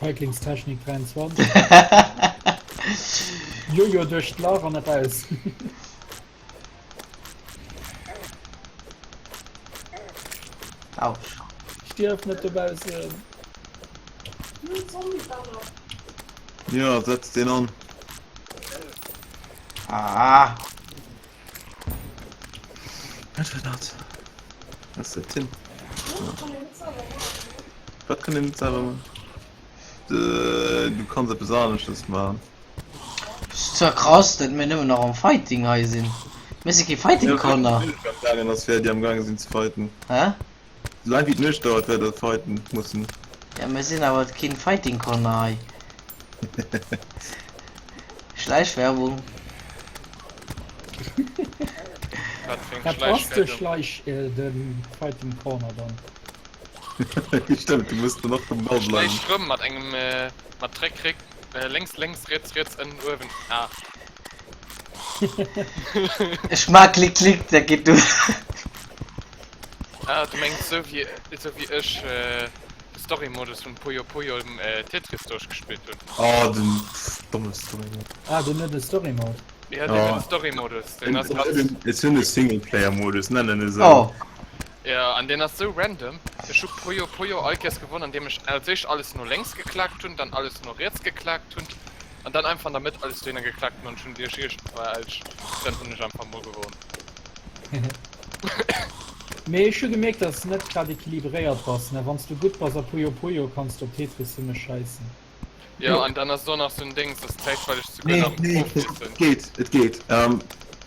Feiglingstechnik 23. Jojo duerch d'Lach an eraus. Autsch. Stierf net dobaussen. Ja, setz den an. Ah. Wat war dat? Was ist dat hin? Wat kann een net selwer man? Du kanns eppes anesches man. Ass zwar krass, dat mir nëmmen nach am Fighting hei sinn. Mir si kee Fighting Corner. Gaangen ass, wär déi am gaange sinn ze fighten. Hä? Soulaang wéi d'Nuecht dauert, wäert der fighten mussen. Ja, mir sinn awer keen Fighting Corner hei. Schleichwerbung. Wat fir eng Dat ass de Schleichwerbung? Schleich, de Fighting Corner dann. Stimmt, du musst dann och dem Ball bleiwen. Schläich rëm mat engem mat Dréck réck lénks lénks riets riets ënnen uewen A. Ech mag klick klick, dat geet duer. Ah du mengs sou wéi sou wéi ech. Story-Modus vun Puyo Puyo Tetris duerchgespillt hunn. Oh, den domme Story-Modus. Ah, deen huet e Story-Mode. Ja, deen huet e Story-Modus. Deen ass ganz. Ech hunn e Singleplayer-Modus, nennen en esou. Oh. Ja, an deen ass sou random. Ech hu Puyo Puyo all Kéiers gewonnen, andeem ech als éischt alles no lénks geklaakt hunn, dann alles no riets geklaakt hunn an dann einfach an der Mëtt alles dohinner geklaakt hunn an ech hunn déi iergendwelch, dann hunn ech einfach mol gewonnen. Mee ech hu gemierkt dass s net grad equilibréiert bass ne, wanns du gutt bass a Puyo Puyo kanns du op Tetris zimmlech scheissen. Jo an dann ass et och nach sou en Déngs dass zäitweileg ze Nee guer nach nee ofwiesseln. et geet et geet.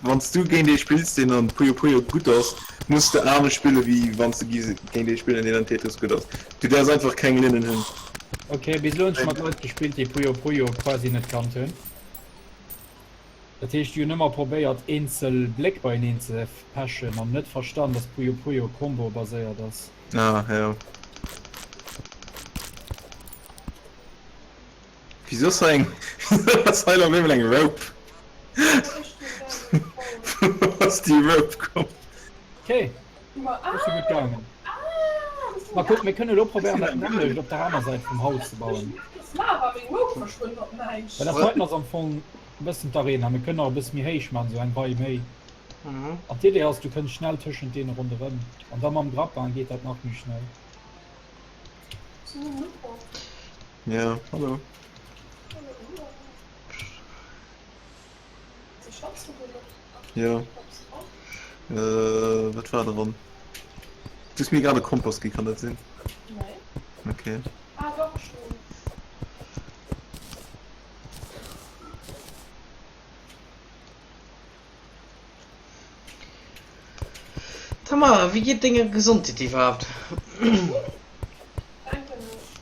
Wanns du géint ee spills deen an Puyo Puyo gutt ass muss de anescht spille wéi wanns de géint ee spillen deen an Tetris gutt ass. Du däerfs einfach keng Linnen hunn. Ok, bis elo hunn ech mat Leit gespillt déi Puyo Puyo quasi net kannt hunn. Dat heescht, déi hunn ëmmer probéiert eenzel Bléck beieneen ze pechen an net verstan, dass Puyo Puyo Combo baséiert ass. Ah jo. Wieso ass hei eng, wieso ass hei op eemol eng Rope? Wou ass déi Rope komm? Okay, ass jo gutt gaangen. Ma kuck, mir kënnen elo probéieren dat nämmlecht op der aner Säit vum Haus ze bauen. Well dat heiten ass am Fong e bëssen d'Arena. Mir kënnen och e bësse méi héich maachen, esou eng Rei méi. An d'Idee ass, du kënns schnell tëschent deene ronderëm. An da mam Grappin geet dat nach méi schnell. Ja, hallo. Ja. Äh, wat war dran? Du hues mir grad e Kompost gi, kann dat sinn? Nee. Okay. Ah, doch schon. Tamara, wéi geet denger Gesondheet iwwerhaapt? Danke nicht.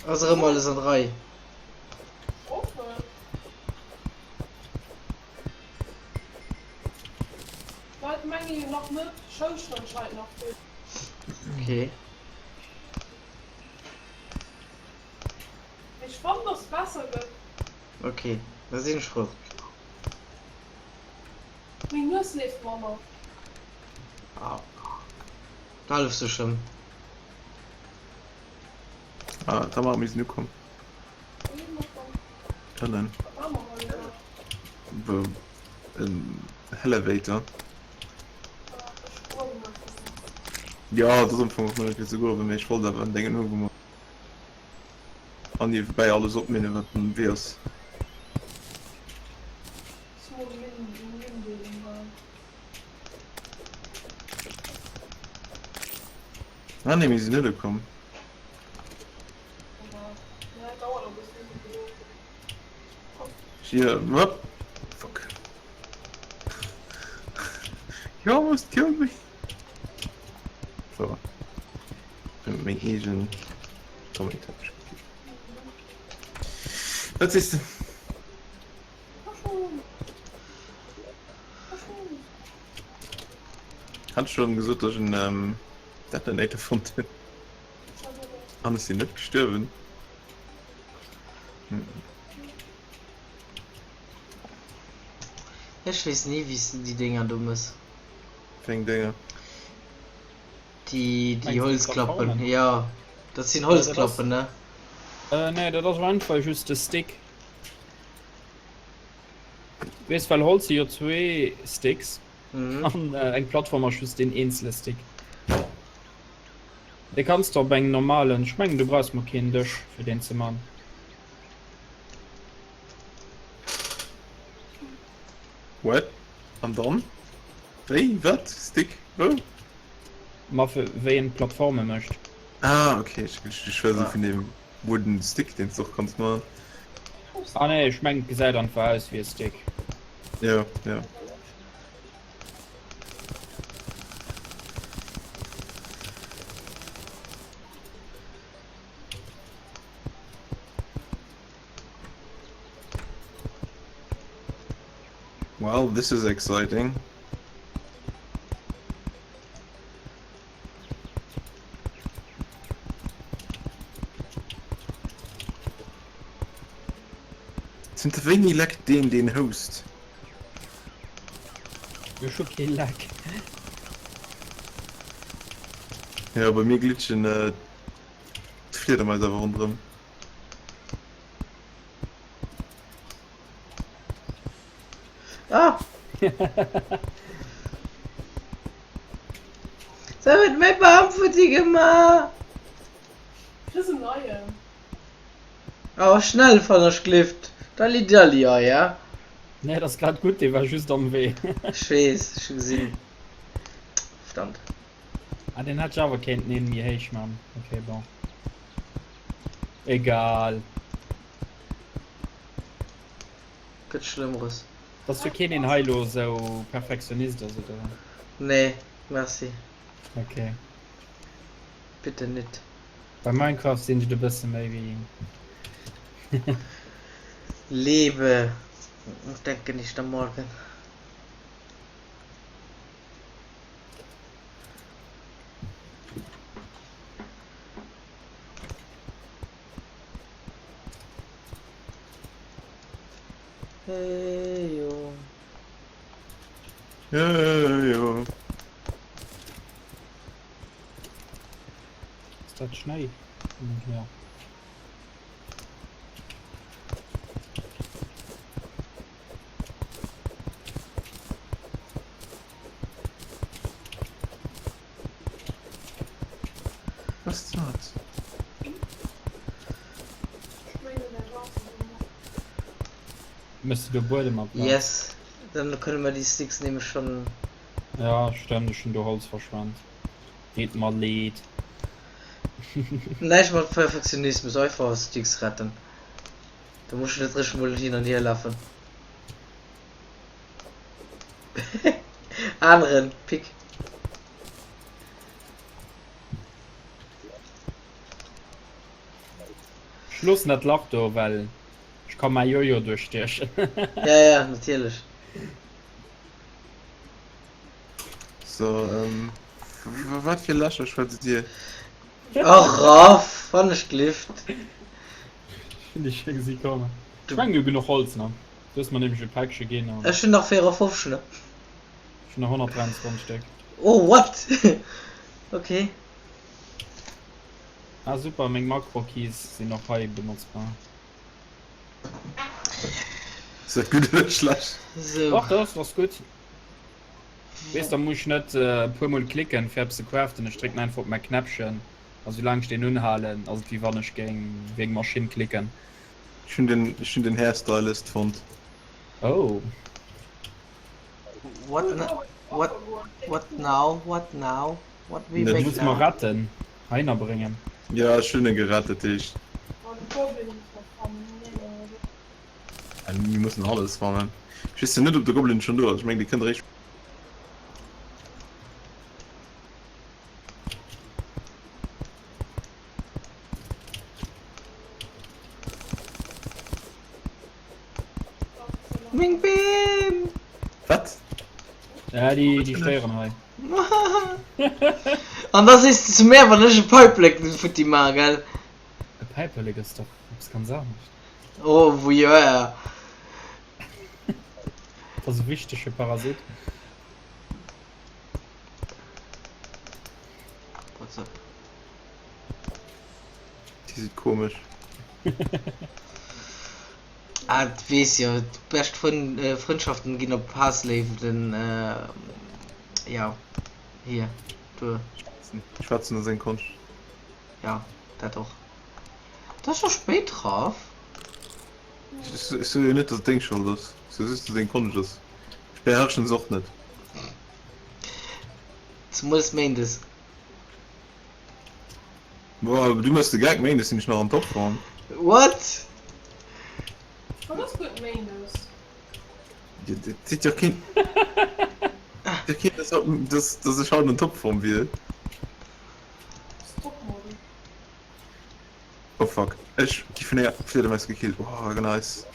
Ass erëm alles an der Rei? Okay. Okay, da sinn ech frou. Ah, da hëllefs du schonn. Ah, Tamara, mir sinn ukomm. Ënnen. Wou? En Elevator. Ja, dat ass am Fong och net fir ze goen, mee ech wollt awer en Déngen hu wou mer an niewebäi alles opminne wat um Wee ass. Ah nee, mir sinn net ukomm. Hier, wupp. Fuck. You almost killed me. So. Meng eegen Tommy-Touch. Wat sees de? Hat schon gesot, dass ich en ähm, Detonator fonnt hunn. An ech sinn net gestuerwen. Ech weess ni wéi s de déi Dénger do mëss. Wéi eng Dénger? Déi déi Mengs de Holzklappen, Plattformen? jo dat sinn Äh, dat ass. Holzklappen ne? Äh, nee, dat ass einfach just de Stick. Weess, well Holz si jo zwee Sticks Mhm. an eng Plattform ass just deen eenzele Stick. Dee kanns de op engem normalen, ech mengen du brauchs mol keen Dësch fir deen ze man. What? An dann? Wéi? Wat? Stick? Wou? Ma fir wéi een Plattforme mécht. Ah ok, ech ech war sou vun deem wooden Stick deen s de och kanns man. Ah nee, ech mengen et gesäit einfach aus wéi e Stick. Jo, jo. Well, this is exciting. Zënter wéini leckt deen deen Host? Ech hu kee Leck. Jo, bei mir glitschen d'Fliedermais awer ronderëm. Ah! Se huet mäi Bam futti gemaach! Kriss en neien. Awer schnell fann ech Glift. Dalli dalli ei, ja? Nee, dat ass grad gutt, dee war just am Wee. Ech weess, ech hu gesinn. Verdammt. Ah, deen hätt ech awer kéinten een méi héich man. Ok, bon. Egal. Gëtt Schlëmmeres. Dass jo keen een hei lo sou Perfektionist ass, oder? Nee, merci. Ok. Bitte nit. Bei Minecraft sinn ech et e bësse méi wéi. Lebe und denke nicht am Morgen. Hey jo. Hey jo. Ist dat Schnéi? Ja. Was ist dat? Mëss du do Buedem amplaz? Yes, dann kënne mer déi Sticks nämlech schonn. Ja, stemmt, ech hunn do Holz verschwent. Deet mer leed. Näischt mat Perfektionismus, einfach Sticks retten. Da muss ech net rech mol hin an hier lafen. Aneren Pick. Ech loossen dat Lach do, well ech ka mäi Jojo duerchstiechen. Ja, ja, natierlech. So, ähm, iwwer wat fir Lächer schwätzt Dir? Ach Raff, wann ech glift. Hunn dech scho gesi kommen. Ech mengen mir hu genuch Holz, ne? Du hues mer nämlech e Päckche ginn an. Ech hunn nach 54, ne? Ech hunn nach 123 Stéck. Oh, what? Okay. Ah super, meng Makro-Keys sinn och hei benotzbar. Ass dat gutt oder schlecht? Sou. Och dat ass gutt. Weess da muss ech net e puer mol klicken fir eppes ze craften, ech drécken einfach op mäi Knäppchen a soulaang ech deen unhalen ass et wéi wann ech géing wéi eng Maschinn klicken. Ech hunn den, ech hunn den Hairstylist fonnt. Oh. What, what, what now, what now, what we Net. make Muss mer now? retten, heihinner bréngen. Ja, ech hunn e gerett, dat heescht. Mir mussen alles fannen. Ech weess jo net, ob de Goblin schonn do ass. Ech mengen, dee kënnt eréischt. Meng Beem! Wat? Ja, déi, déi stéieren hei. An da sees de zu mär, wann ech e Päiplek futti maachen, gell? E Päiperlek ass dach eppes ganz anescht. Oh voyeur. Dat ass e wichtege Parasit. What's up? Déi si komesch. Ah, du weess jo, d'bescht Frënn, Frëndschaften ginn op Haassléiften, ja, hier, duer. Schwätzen ass eng Konscht. Ja, dat och. Et ass scho spéit, Raff. Ech soe jo net, dass et deng Schold ass. Ech soe just, dass et eng Konscht ass. Ech beherrschen se och net. Zemools méindes. Boah, du mëss de Gag, méindes sinn ech nach an Topform. What? Wat ass gutt méindes? Et seet jo keen, seet jo keen, dass, dass ech haut an Topform wier. Topmodel. Oh fuck, ech gi vun enger Fliedermaus gekillt. Oh nice.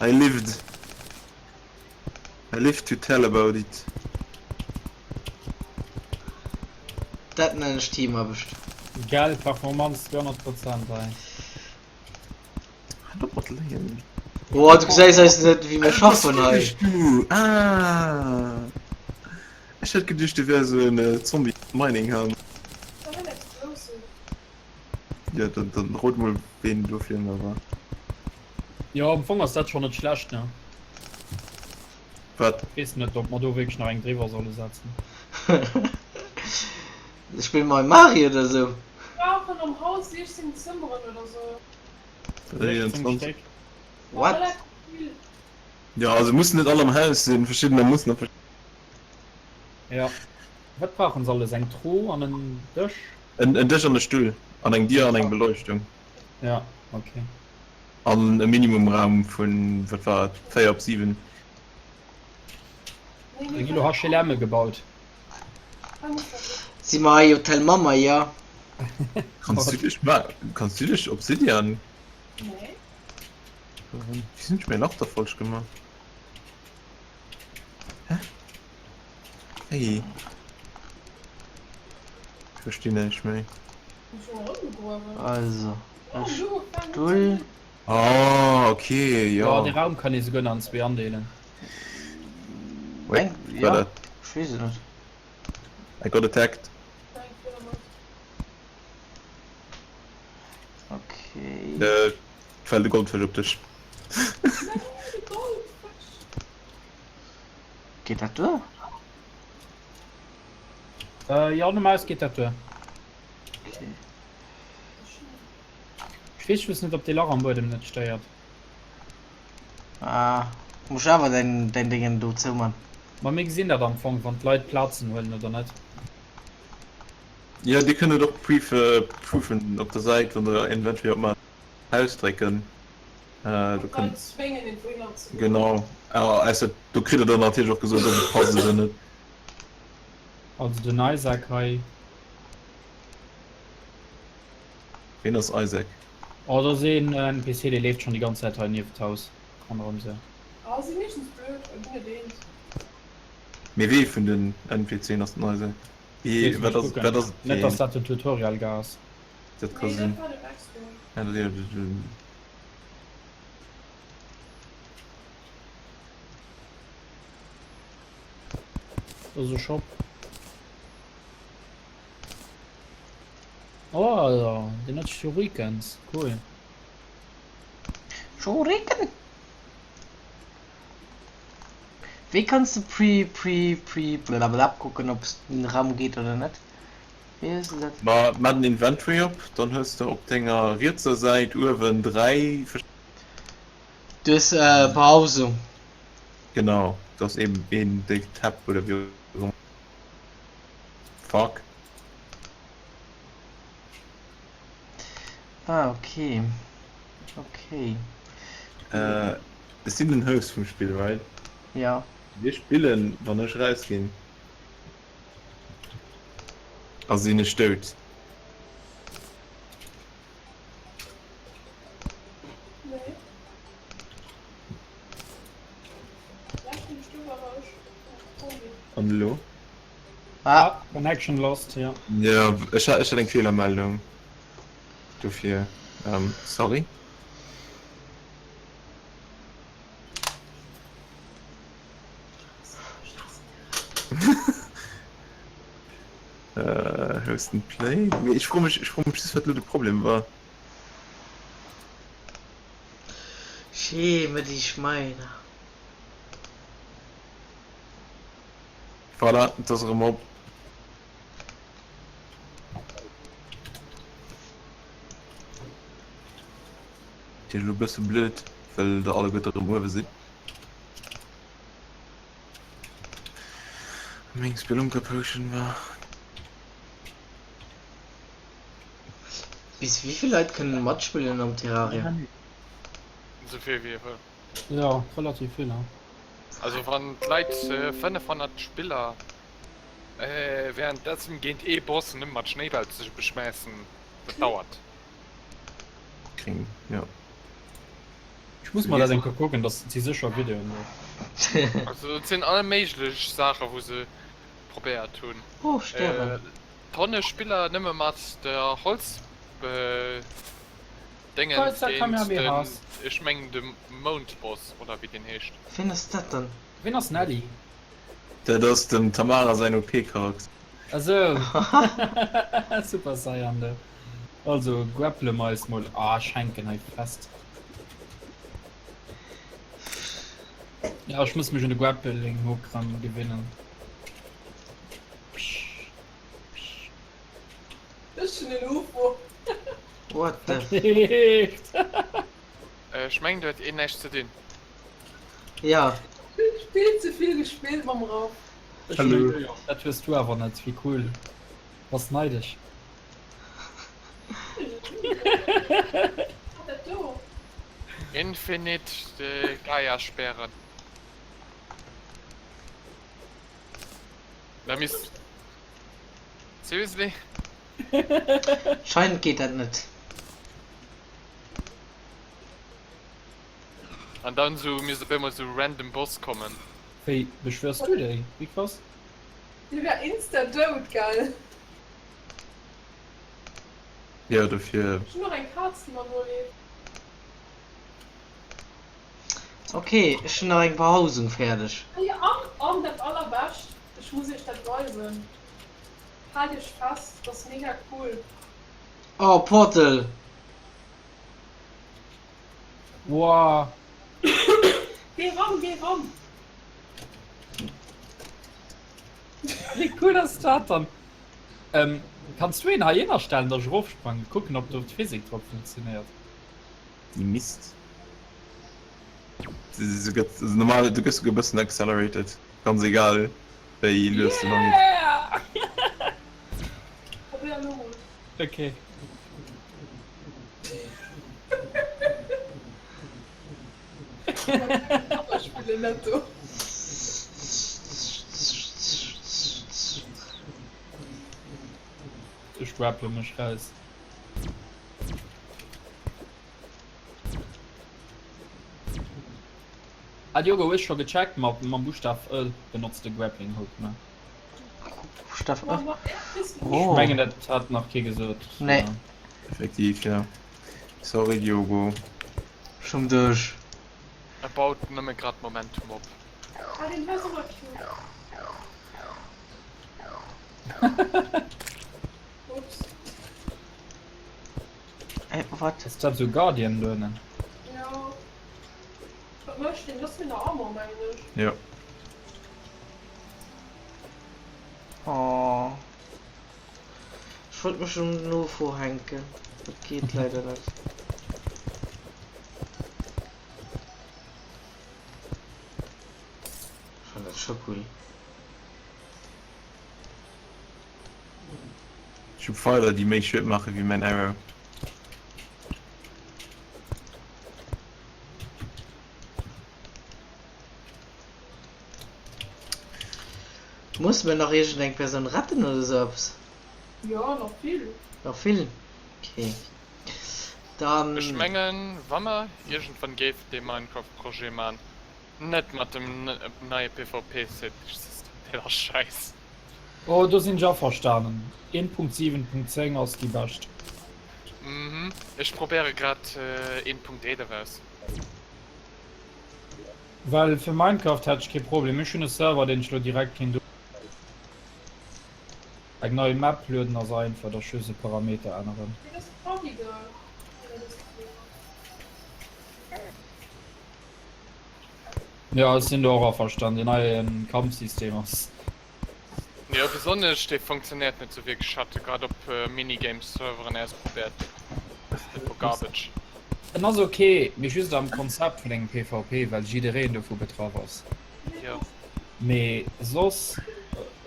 I lived. I live to tell about it. Dat nennen ech Teamaarbecht. Gell, Performanz 200 Prozent hei. Halt op mat léien. Boah, du gesäis eis net wéi mir schaffen hei. Du, ah. Ech hätt geduecht du wärs esou en Zombie Mining Helm. Jo, dann, dann rot mol ween dofir ënner war. Jo, am Fong ass dat schon net schlecht, ne? Wat? Weess net, ob mer do wierklech nach eng driwwer solle setzen. Spille mer Mario oder sou? Brauchen am Haus 16 Zëmmeren oder sou. 16 23. Stéck. War What? relativ vill. Jo, also mussen net all am Haus sinn, verschiddener mussen op. Ja. Wat brauchen se alles? Eng Truh an en Dësch? En, en Dësch an e Stull an eng Dier an eng Beleuchtung. Ja, okay. An e Minimumraum vun, wat war et, 4 op 7. Da gi lo HLMe gebaut. Si mer hei Hotel Mamma, jo? Kanns du dech ma kanns du dech Obsidian? Nee. Wéi sinn ech mäin Lach da falsch gemaach? Hä? Hey. Ech verstinn näischt méi. Also, e Stull. Ah, okay, Jo, jo. de Raum kann ee souguer nach an zwee andeelen. Wait, Eng, war ja, dat? ech weess et net. I got attacked. Okay. Äh, fält e Goldfësch op dech. Geet dat duer? Äh, jo, normal geet dat duer. Okay. Ech weess just net, ob dee Lach am Buedem net stéiert. Ah, muss awer däin, däin Déngen do zouman. Ma mir gesinn dat am Fong, wann d'Leit Plazen huelen oder net. Jo, dir kënnt et och prüfen op der Säit, wann der Inventory op Mat Haus drécken. Do kënnt. Genau, ausser do kritt der dann natierlech och gesot, ob et passt oder net. Also den Isaac hei. Ween ass Isaac? Oh, dat ass een NPC, dee leeft schonn déi ganz Zäit hei nieft d'Haus ronderëm sou. Ah, si meeschtens blöd a ginn net eens. Mee wee vun den NPCen ass den Isaac? Wee, wat ass, wat ass et Net fir dass een? dat den Tutorial gar ass. Dat ka Nee, dat sinn. war de Backstone. Ja, dat, ja, dat, Dat ass e Shop. Oh, deen huet Shurikens, cool. Shuriken? Wéi kanns de pre pre pre blablabla kucken ob den Raum geet oder net? Wéi hues de dat? Ma maach den Inventory op, dann hues de op denger rietser Säit uewen 3 verschidden. Du hues Behausung. Genau, dat ass eben een déck Tab oder wéi och ëmmer. Fuck. Ah okay. Okay. Äh, ech sinn den Host vum Spill, right? Ja. Mir spillen, wann ech rausginn. A sinn ech dout? Nee. Vläicht hunn ech do awer ech Zombie. An elo? Ah. Connection lost, ja. Ja, ech hat eng Feelermeldung. Dofir, ähm, sorry. Äh, Host and Play? Mee ech froe mech, ech froe mech just, wat elo de Problem war. Schäme dich meiner. Voilà, et ass erëm op. Dir elo bësse blöd, well der alleguerter erëm uewe sidd. Meng Spelunker Potion war. Bis wéivill Leit kënnen matspillen am Terraria? Esou vill wéi ee wëll. Jo, relativ vill, ne? Also wann d'Leit 500 Spiller währenddessen géint ee Boss nëmme mat Schnéibäll ze beschmäissen, dat dauert. Kring, jo. Ech muss mer dat eng Kéier kucken, dat si sécher Videoen do. Also et sinn all méiglech Saache wou se probéiert hunn. Oh, Stären. Tonne Spiller nëmme mat der Holz. Déngen géint den, ech mengen de Moundboss oder wéi deen heescht. Ween ass dat dann? Ween ass Nelly? Dat ass dem Tamara säin OP-Charakter. Esou, Super Saiyan do. Also grapple mer eis mol. Ah, ech hänken hei fest. Ja, ech muss mech un de Grappling Hook ran gewinnen. Ech hunn en Ufo. What the Verkleeft. Ech mengen do huet een näischt ze dinn. Ja. Vill ze vill gespillt mam Raff. Hallo. Dat hues du awer net, wéi cool. Bass neidesch. Dat do. Infinite Gaia sperren. Da misst. Seriously? Scheinend geet dat net. An dann sou misst op eemol sou random Boss kommen. Wéi beschwörs du déi? Wéi krass. Dee wär insta dout, gell? Jo, dofir. Ech hunn och eng Kaz déi mer noleeft. Ok, ech hunn nach eng Behausung fäerdeg. Ah jo, an, an dat allerbescht, ech muss iech dat weisen, haalt iech fest, dat ass mega cool. Oh, Portal! Woah. Géi ran, géi ran! Wéi cool ass dat dann? Ähm, kanns du een heihinner stellen, dass ech erofsprangen? Kucken ob do d'Physik drop funktionéiert. Déi Mist. Se gëtt normal, du gëss souguer e bëssen accelerated, ganz egal wéi lues du nach. Yeah! Probéier lo mol. Okay. Spille netto. Ech grapple mech raus. Ah Diogo, hues scho gecheckt mat mam Buschtaf Ë benotzt de Grappling Hook ne? Buschtaf Ë? Ech mengen dat hat nach kee gesot. Nee. Effektiv jo. Sorry Diogo. Schum dech. E baut nëmme grad Momentum op. Ah deen hei ass och nach cute. Ups. Ey, wat? Ass dat esou Guardian Learnen? Jo. Wat mécht deen? Dat ass fir den Armor mengen ech. Jo. Oh. Ech wollt mech um den Ufo hänken. Dat geet leider net. Ech fannen dat scho cool. Ech hu Pfeiler déi méi Schued maache wéi mäin Arrow. Muss mer nach iergend eng Persoun retten oder sou eppes? Jo, nach vill. Nach vill? Okay. Dann. Ech mengen wa mer iergendwann géifen dee Minecraft Projet man, net mat dem neie PvP System, deen ass scheiss. Oh do sinn ech averstanen, 1.7.10 ass déi bescht. Mhm, ech probéiere grad 1.11 aus. Well fir Minecraft hätt ech kee Problem, ech hunn e Server deen ech lo direkt kéint Eng nei Map lueden ass einfach, da just e Parameter änneren. Jo ech sinn do och averstan, deen neien Kampfsystem ass. Jo besonnesch dee funktionéiert net sou wierklech, hat e grad op Minigames Serveren ausprobéiert, dat wor garbage. En ass ok, mee just am Konzept vun engem PvP, well jiddereen dovu betraff ass. Jo. Mee soss,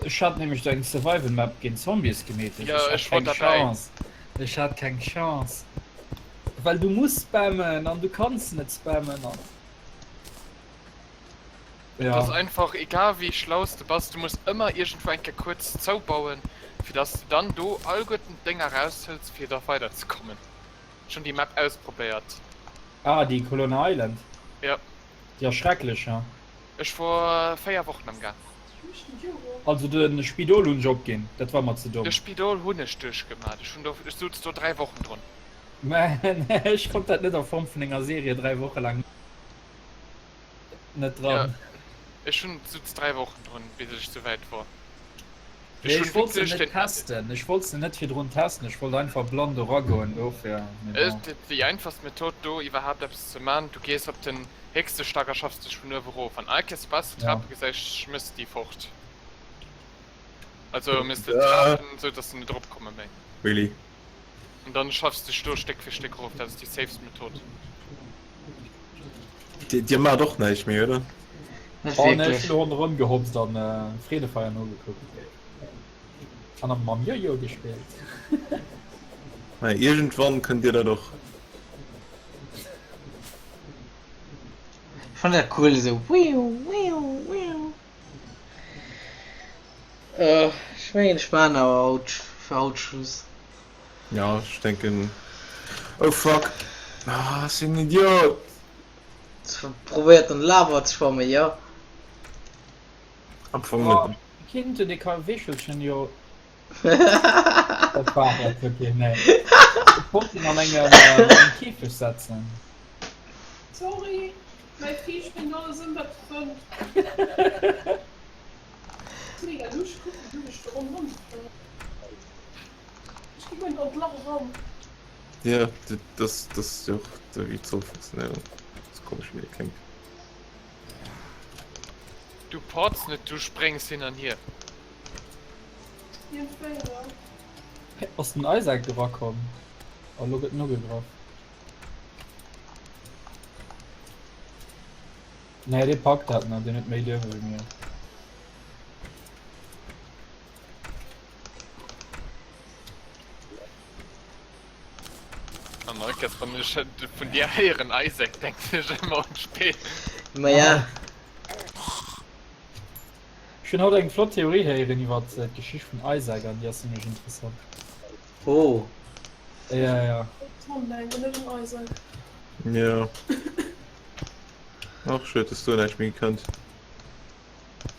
ech hat nämlech do eng Survival Map géint Zombies gemeet, Jo, ech hat ech wor keng derbäi. Chance, ech hat keng Chance, well du muss spammen an du kanns net spammen an. Et ass Ja. einfach, egal wéi schlau s de bass, du muss ëmmer iergendwou eng Kéier kuerz zoubauen, fir dass de dann do alleguerten d'Dénger eraushëls, fir da weiderzekommen. Ech hunn déi Map ausprobéiert. Ah, déi Colonna Island? Jo. Déi ass schrecklech, ha? Ech wor 4 Wochen am Gaang. Also de Spidol hunn ech opginn, dat war mer ze domm. De Spidol hunn ech duerchgemat, ech hunn do, ech souz do 3 Wochen drun. Mä ech konnt dat net a Form vun enger Serie 3 Woche laang net Jo, dran. ech hunn souz 3 Wochen drun, bis ech souwäit wor. Nee, ech wollt se net testen, ech wollt se net virdrun testen, ech wollt einfach blann do ragoen, dofir. Mee bon. Déi einfachst Method do iwwerhaapt eppes ze man, du gees op den héchste Stack a schaffs dech vun uewe rof. An all Kéiers soubal s de Trape gesäis, schmëss déi fort. Also méchs de d'Trapen sou dass se net eropkomme méi. Really? An dann schaffs dech do Stéck fir Stéck erof, dat ass déi safest Method. Dir maacht och näischt méi, oder? Net Oh nee, ech wierklech. hunn ronderëm gehopst an Freedefeier nogekuckt. An am mam Jojo gespillt. Mä iergendwann kënnt dir dat och. Ech fannen dat cool esou wiu wiu wiu. Ech mengen ech maachen awer haut fir haut Schluss. Ja, ech denken. Oh fuck! Ah, ech sinn en Idiot! Probéiert an Lava ze schwammen, jo. Am Fong net. Kind huet ee Kawéchelchen jo. Dat war et, ok, nee. Ech wollt en an engem Käfeg setzen. Sorry, mäi Vieh spréngt alles ëm wat e fënnt. Mega lusch, kuck wéi gutt ech do ronderëm spréngen. Ech gi guer net an d'Lach eran. Jo, dat ass jo och esou wéi et soll funktionéieren. Ass komesch wéi dat kléngt. Du ports net, du spréngs hin an hier. Iergendwéi, jo. Ass den Isaac erakomm? Oh, lo gëtt en ugegraff. Nee, dee packt dat net, deen huet méi Liewe wéi mir. An all Kéiers wann ech vun dir héieren Isaac, denken ech ëmmer un d'Spill. Ma ja. Ech hunn haut eng flott Theorie héieren iwwer d'Geschicht vun Isaac an déi ass zimmlech interessant. Oh. Ja, ja. Tom denken, net un Isaac. Jo. Ach, schued, dass do näischt méi kënnt.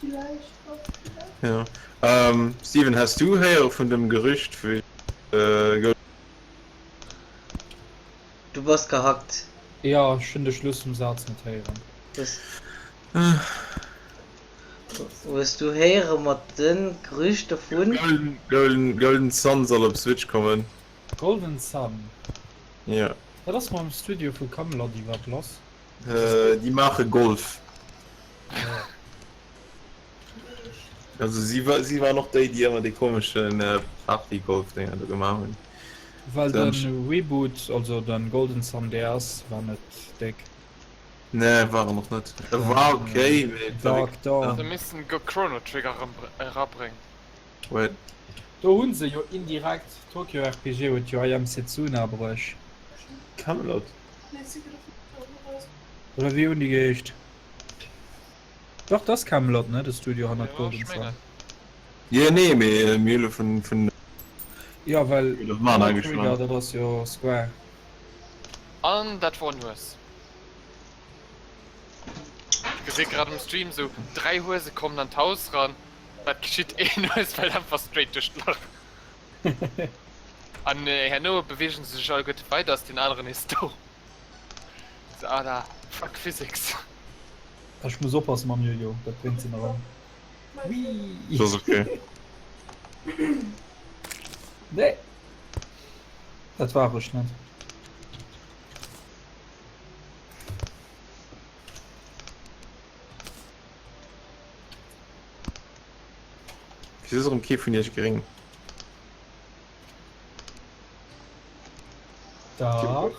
Villäicht, och villäicht. Ja. Ähm, Steven, has du héiere vun dem Gerücht wéi äh, Du bass gehackt. Jo, ech hunn de Schluss vum Saz net héieren. Hues Hues du héiere mat de Gerüchte vun. Golden, Golden, Golden Sun soll op Switch kommen. Golden Sun? Ja. Wat ass mam Studio vu Camelot iwwerhaapt lass? Déi maache Golf. Also si si waren och déi, déi ëmmer dee komesche Party-Golf-Dénger do gemaach hunn. Well de Reboot, also de Golden Sun DS, war net déck. Nee, war en och net. E war ok, mee et war Dark Dawn. Se missten Chrono Trigger erëm erabréngen. Wait. Do hunn se jo indirekt, Tokyo RPG huet jo I Am Setsuna bruecht. Camelot? Oder wéi hunn déi geheescht? Dach, dat ass Camelot, ne, de Studio hannert Golden Sun. Jo, nee, mee mir hu lo vun, vun. Jo, well Chrono Trigger, dat ass jo Square. An dat wor en Hues. Ech gesi grad um Stream sou 3 Huese kommen an d'Haus ran. Wat geschitt? Een Hues fält einfach straight duerch d'Lach. An herno beweegen se sech alleguerte weider, ass deen aneren nees do. So à la fuck physics. Ech muss oppassen mam Jojo, dat bréngt se nach ëm. Whee! Dat ass ok. Nee! Dat war ech net. Wieso ass erëm kee vun iech gréng? Dach.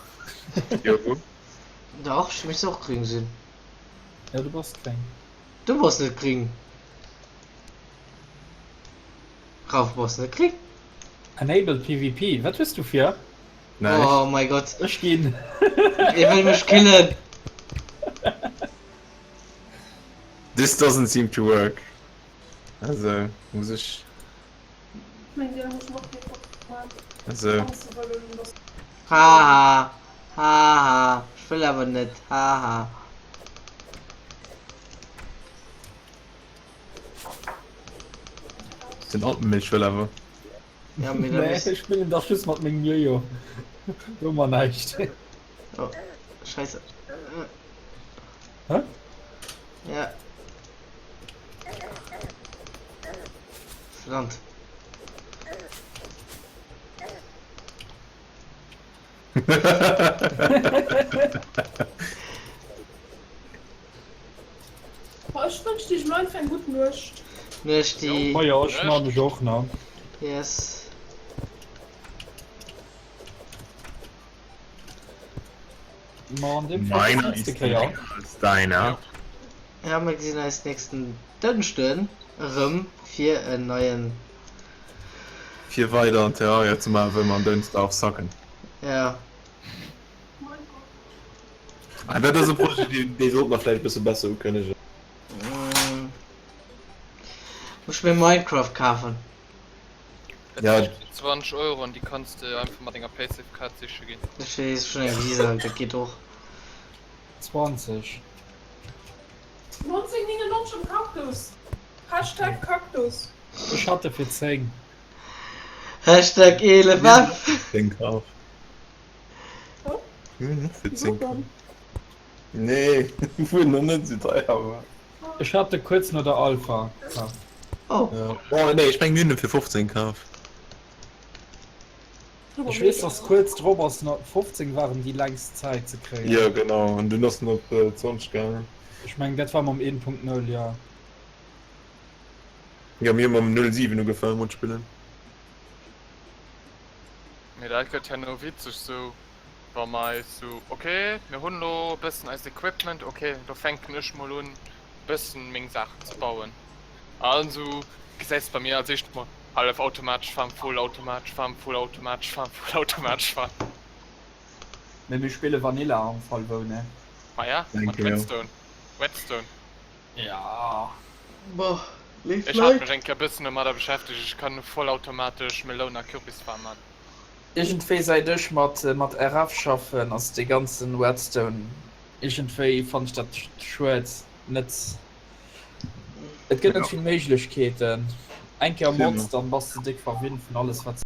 Jo. Dach, ech misst och gréng sinn. Ja, du bass gréng. Du bass net gréng. Ralph, bass net gréng? Enable PvP, wat hues du fir? Näischt. Oh mein Gott. Ech ginn. Ee wëll mech killen. This doesn't seem to work. Also muss ech. Also. Haha, haha, ech wëll awer net, haha. Den Alpenmilch wëll awer. Ja, mee da Nee, misst. ech spillen dach just mat mengem Jojo. Do hu mer näischt. Oh, Scheisse. Hä? Ja. Verdammt. Ma ech wënschen iech elo einfach eng gutt Nuecht. Nuechti. Ma jo, ech man mech och nach. Yes. Ma an deem Fall bis Meiner nächste ist Kéier. länger als deiner. Ja, mir gesinn eis nächsten Dënschden erëm fir en neien. Fir weider an Terraria ze maachen, wëll mer an Don't Starve sacken. Ja. Ah, dat ass e Projet, dee, dee sollt mer vläicht e bësse besser ukënnegen. Mm. Muss ech mir Minecraft kafen? Dat Ja. kascht 20 Euro an déi kanns de einfach mat enger Paysafe-Kaart siche ginn. Ech weess, ech hunn eng Visa, dat geet och. 20. 1999 am Cactus! Hashtag Cactus! Ech hat e fir 10. Hashtag 11F! 10 kaf. Mir hunn och fir 10 kaf. Nee, wou en nach net esou deier war. Ech hat e kuerz no der Alpha kaf. Oh. Ja. Oh nee, ech meng mir hunn e fir 15 kaf. Ech weess dass kuerz drop ass na 15 waren déi längst Zäit ze kréien. Jo genau, an dunn ass en op 20 gaangen. Ech mengen dat war mam 1.0 jo. Jo mir hu mam 07 ugefaangen mat spillen. Mee dat gëtt herno witzeg sou wa mer eis sou ok mir hunn lo e bëssen eist Equipment, ok lo fänken ech mol un bëssen meng Saachen ze bauen an sou gesäis de bei mir als éischt mol hallef automatesch Farm, full automatesch Farm, full automatesch Farm, full automatesch Farm. Mee mir spille Vanilla am Fall wou ne? Maja mat Redstone, Redstone. Ja. Boah, léif Ech hat Leit. mech eng Kéier bëssen domadder beschäftegt, ech kann vollautomatesch Meloun a Kürbisfarm man. Iergendwéi säit ech mat mat RF schaffen ass dee ganzen Redstone iergendwéi fannen ech dat schued net et gëtt net vill Méiglechkeeten eng Kéier Mod dann bass de déck verwinnt vun alles wat.